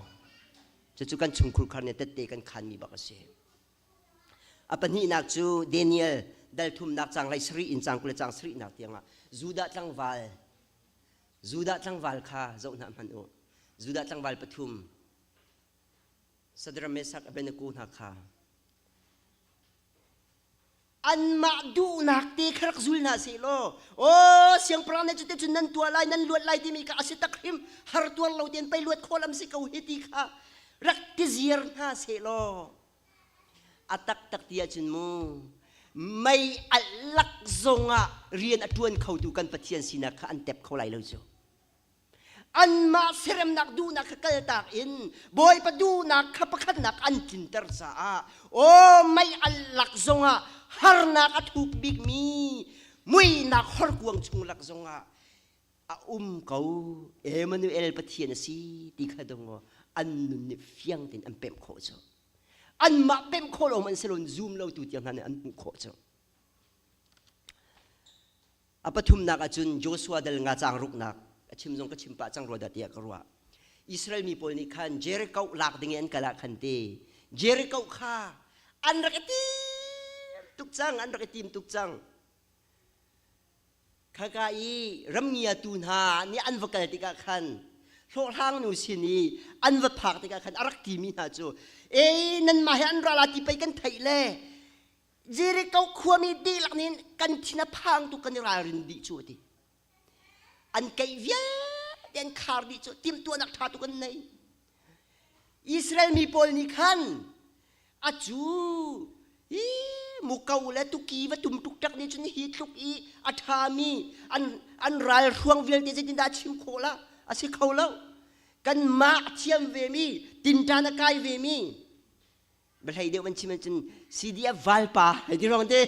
Cucu kan chungkhur khar nih tette kan khanmi bak a si. A pahnihnak cu Daniel dal thumnak cang hlei sarih in cang 20 le cang sarihnak tiangah Judah tlangval Judah tlangval kha zoh hna hmanh u. Judah tlangval pathum Sadra Mesak Abednego hna kha anmah duhnak te kha rak zul hna seh law aw siangpahrang nih cuti cun nan tuah lai nan luat lai timi kha a si tak hrim har tuar lo tein pei luat khawh lam si ko hi ti kha rak ti ziar hna seh law a taktak ti ahcun mu mei alh lak zongah rian a ṭuan khotu kan Pathian sinak kha an tep kho lai lo cu anmah seremnak duhnak kha kaltak in Bawipa duhnak kha pakhatnak an tlinter caah aw mei al lak zongah harnak a thuk bikmi muihnak horkuang chung lak zongah a um ko Emmanuel Pathian a si ti kha dong an nun nih fiang tein an pemh khawh cu anmah pemh khawh lo hmanh silon zoom lo tu tiang hna nih an hmuh khawh cu A pathumnak ahcun Joshua dal nga caang ruknak a chim zong ka chim pah cang rua dah tiah ka ruah. Israel mi pawl nih khan Jericho lak ding in an kal ah khan te Jericho kha an rak i tim tuk cang an rak i tim tuk cang. Khaka i ramngiatu hna nih an va kal tikah khan hlawhhlang nu sin i an va phak tikah khan a rak timi hna cu ei nanmah he an ral ti pei kan theih le Jericho khuami dihlak nih kan thin a phang tuk kan i ralrin dih cu a ti. An keih vialte an khar dih cu timhtuahnak ṭha tuk an nei. Israel mi pawl nih khan a cu hi muko le tuki va tum tuk nih cun hi tluk i a ṭhami an an ral hruang vialte zeitindah a chim khawh la a si kho lo kanmah a thiam vemi tinṭan a kai vemi Biahlei deuh van chim ahcun CDF valpa hei ti ruang te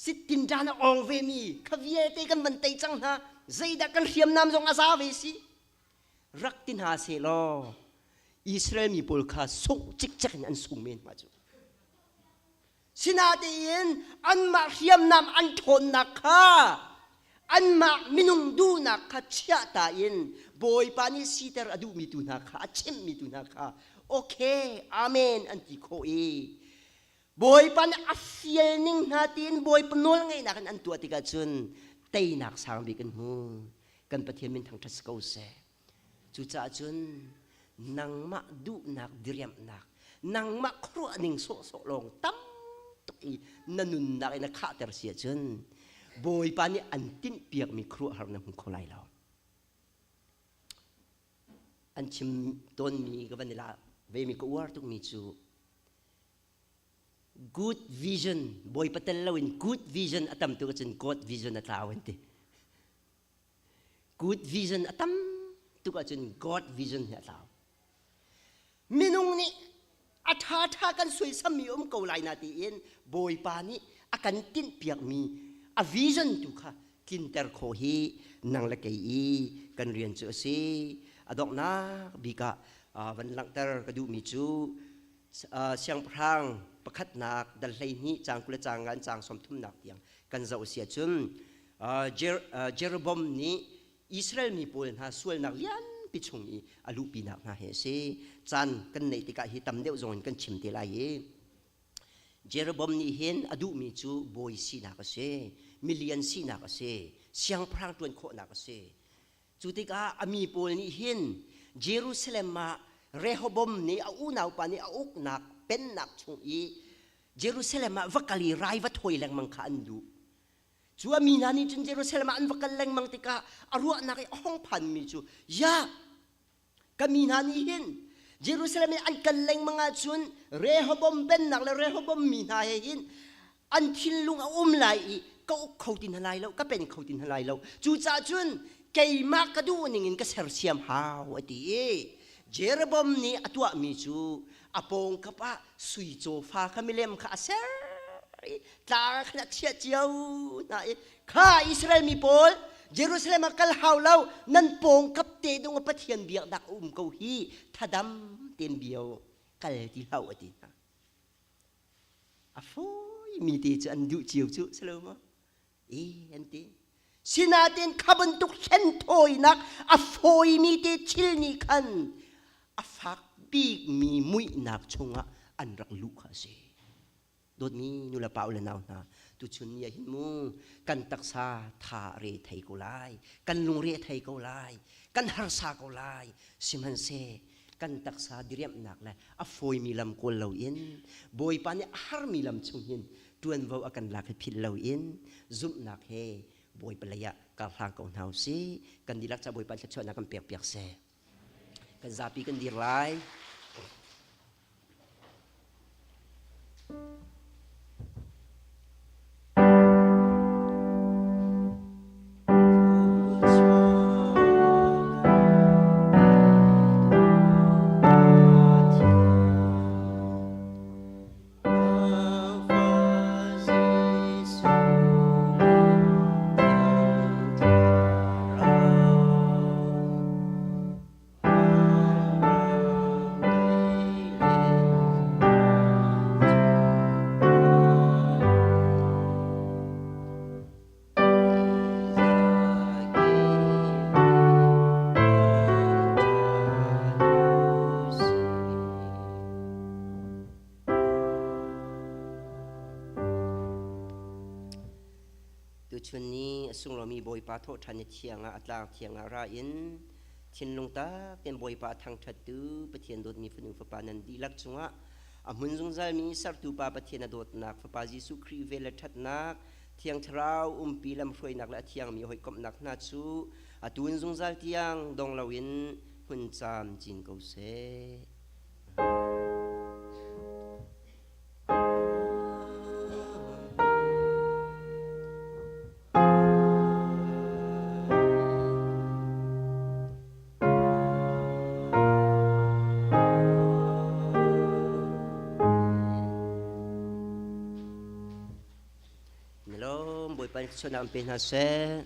sittin ṭan a awng ve mi kha vialte kan van tei cang hna zeidah kan hriamnam zong a za ve si rak ti hna seh law Israel mi pawl kha sungh cikcek in an sung men ma cu Sinatein anmah hriamnam an ṭhawnnak kha anmah minung duhnak kha chiahta in Bawipa nih siter a duhmi tu hna kha a chimhmi tu hna kha okay amen an ti khawh i Bawipa nih a fial ning hna tiin Bawipa nawlngeihnak in an tuah tikah cun teinak sang bik an hmu kan Pathian min thangṭhat si ko seh Cucaah cun nangmah duhnak diriamhnak, nangmah khuaruah ning sawhsawh lawng tam tuk i na nunnak in a khahter si ahcun Bawipa nih an tinhpiakmi khuaruahhar na hmu kho lai lo. An chim tawnmi ka van i la vemi ka uar tukmi cu good vision Bawipa tel loin good vision a tam tuk ahcun God vision a tlau an ti. Good vision a tam tuk ahcun God vision hi a tlau. Minung nih a ṭhaṭha kan suaisammi um ko lai na tiin Bawipa nih a kan tinhpiakmi a vision tu kha tlinter khawh hi nang le kei i kan rian cu a si. A donghnak bik ah van langhter ka duhmi cu siangpahrang pakhatnak dal 12 caang 20 le caang nga in caang 30nak tiang kan zoh a si ahcun Jeroboam nih Israel mi pawl hna sualnak lianpi chung i a luhpinak hna hi a si. Caan kan neih tikah hi tam deuh zong in kan chim te lai i Jeroboam nih hin a duhmi cu bawi sinak a si, milian sinak a si, siangpahrang ṭuan khawhnak a si. Cu tikah a mi pawl nih hin Jerusalem ah Rehoboam nih a unaupa nih a uknak pennak chung i Jerusalem ah va kal i rai va thawi lengmang kha an duh. Cu a mi hna nih cun Jerusalem ah an va kal lengmang tikah a ruahnak i a hung phanmi cu, Ya, ka mi hna nih hin Jerusalem i an kal lengmang ahcun Rehoboam pennak le Rehoboam mi hna he hin an thinlung a um lai i ka uk kho ti hna lai lo, ka pen kho ti hna lai lo. Cucaah cun keimah ka duh ning in ka sersiam hau a ti i Jeroboam nih a tuahmi cu a pawngkap ah sui cawfa kha milem kha a ser i tlang khan a chiah cio hna i kha Israel mi pawl Jerusalem ah kal hau lo nan pawngkap te dong ah Pathian biaknak a um ko hi thadam ten bio kal ti hlah a ti hna. A fawi mi te cu an duh cio cu si lo maw? E an ti. Sinain kha bantuk hlenthawinak a fawimi te thil nih khan a fak bikmi muihnak chungah an rak luh kha a si. Dawtmi nulepa u le nau hna, tuchun ni ah hin mu kan taksa tha re thei ko lai, kan lungre thei ko lai, kan harsa ko lai, sihmanhseh kan taksa diriamhnak le a fawimi lam kawl loin Bawipa nih a harmi lam chung hin ṭuanvo a kan lak hi philh loin zumhnak he Bawipa lei ah kar hlang ko hna usih. Kan dihlak ca Bawipa thluachuahnak kan pek piak seh. Kan zapi kan dir lai. Tuchun ni a sunglawi Bawipa thawhṭhan ni thiang ah a tlang thiang ah ra in thinlung tak tein Bawipa a thangṭhattu Pathian dawtmi fanu fapa nan dihlak cungah a hmun zungzalmi sertu Pa Pathian a dawtnak Fapa Jesuh Khrih vel le ṭhatnak Thiang Thlarau umpi lamhruainak le a thiangmi hawikomhnak hna cu a tun zungzal tiang dong loin hmun camcin ko seh. Nilawm Bawipa nih thluachuahnak an pe hna seh.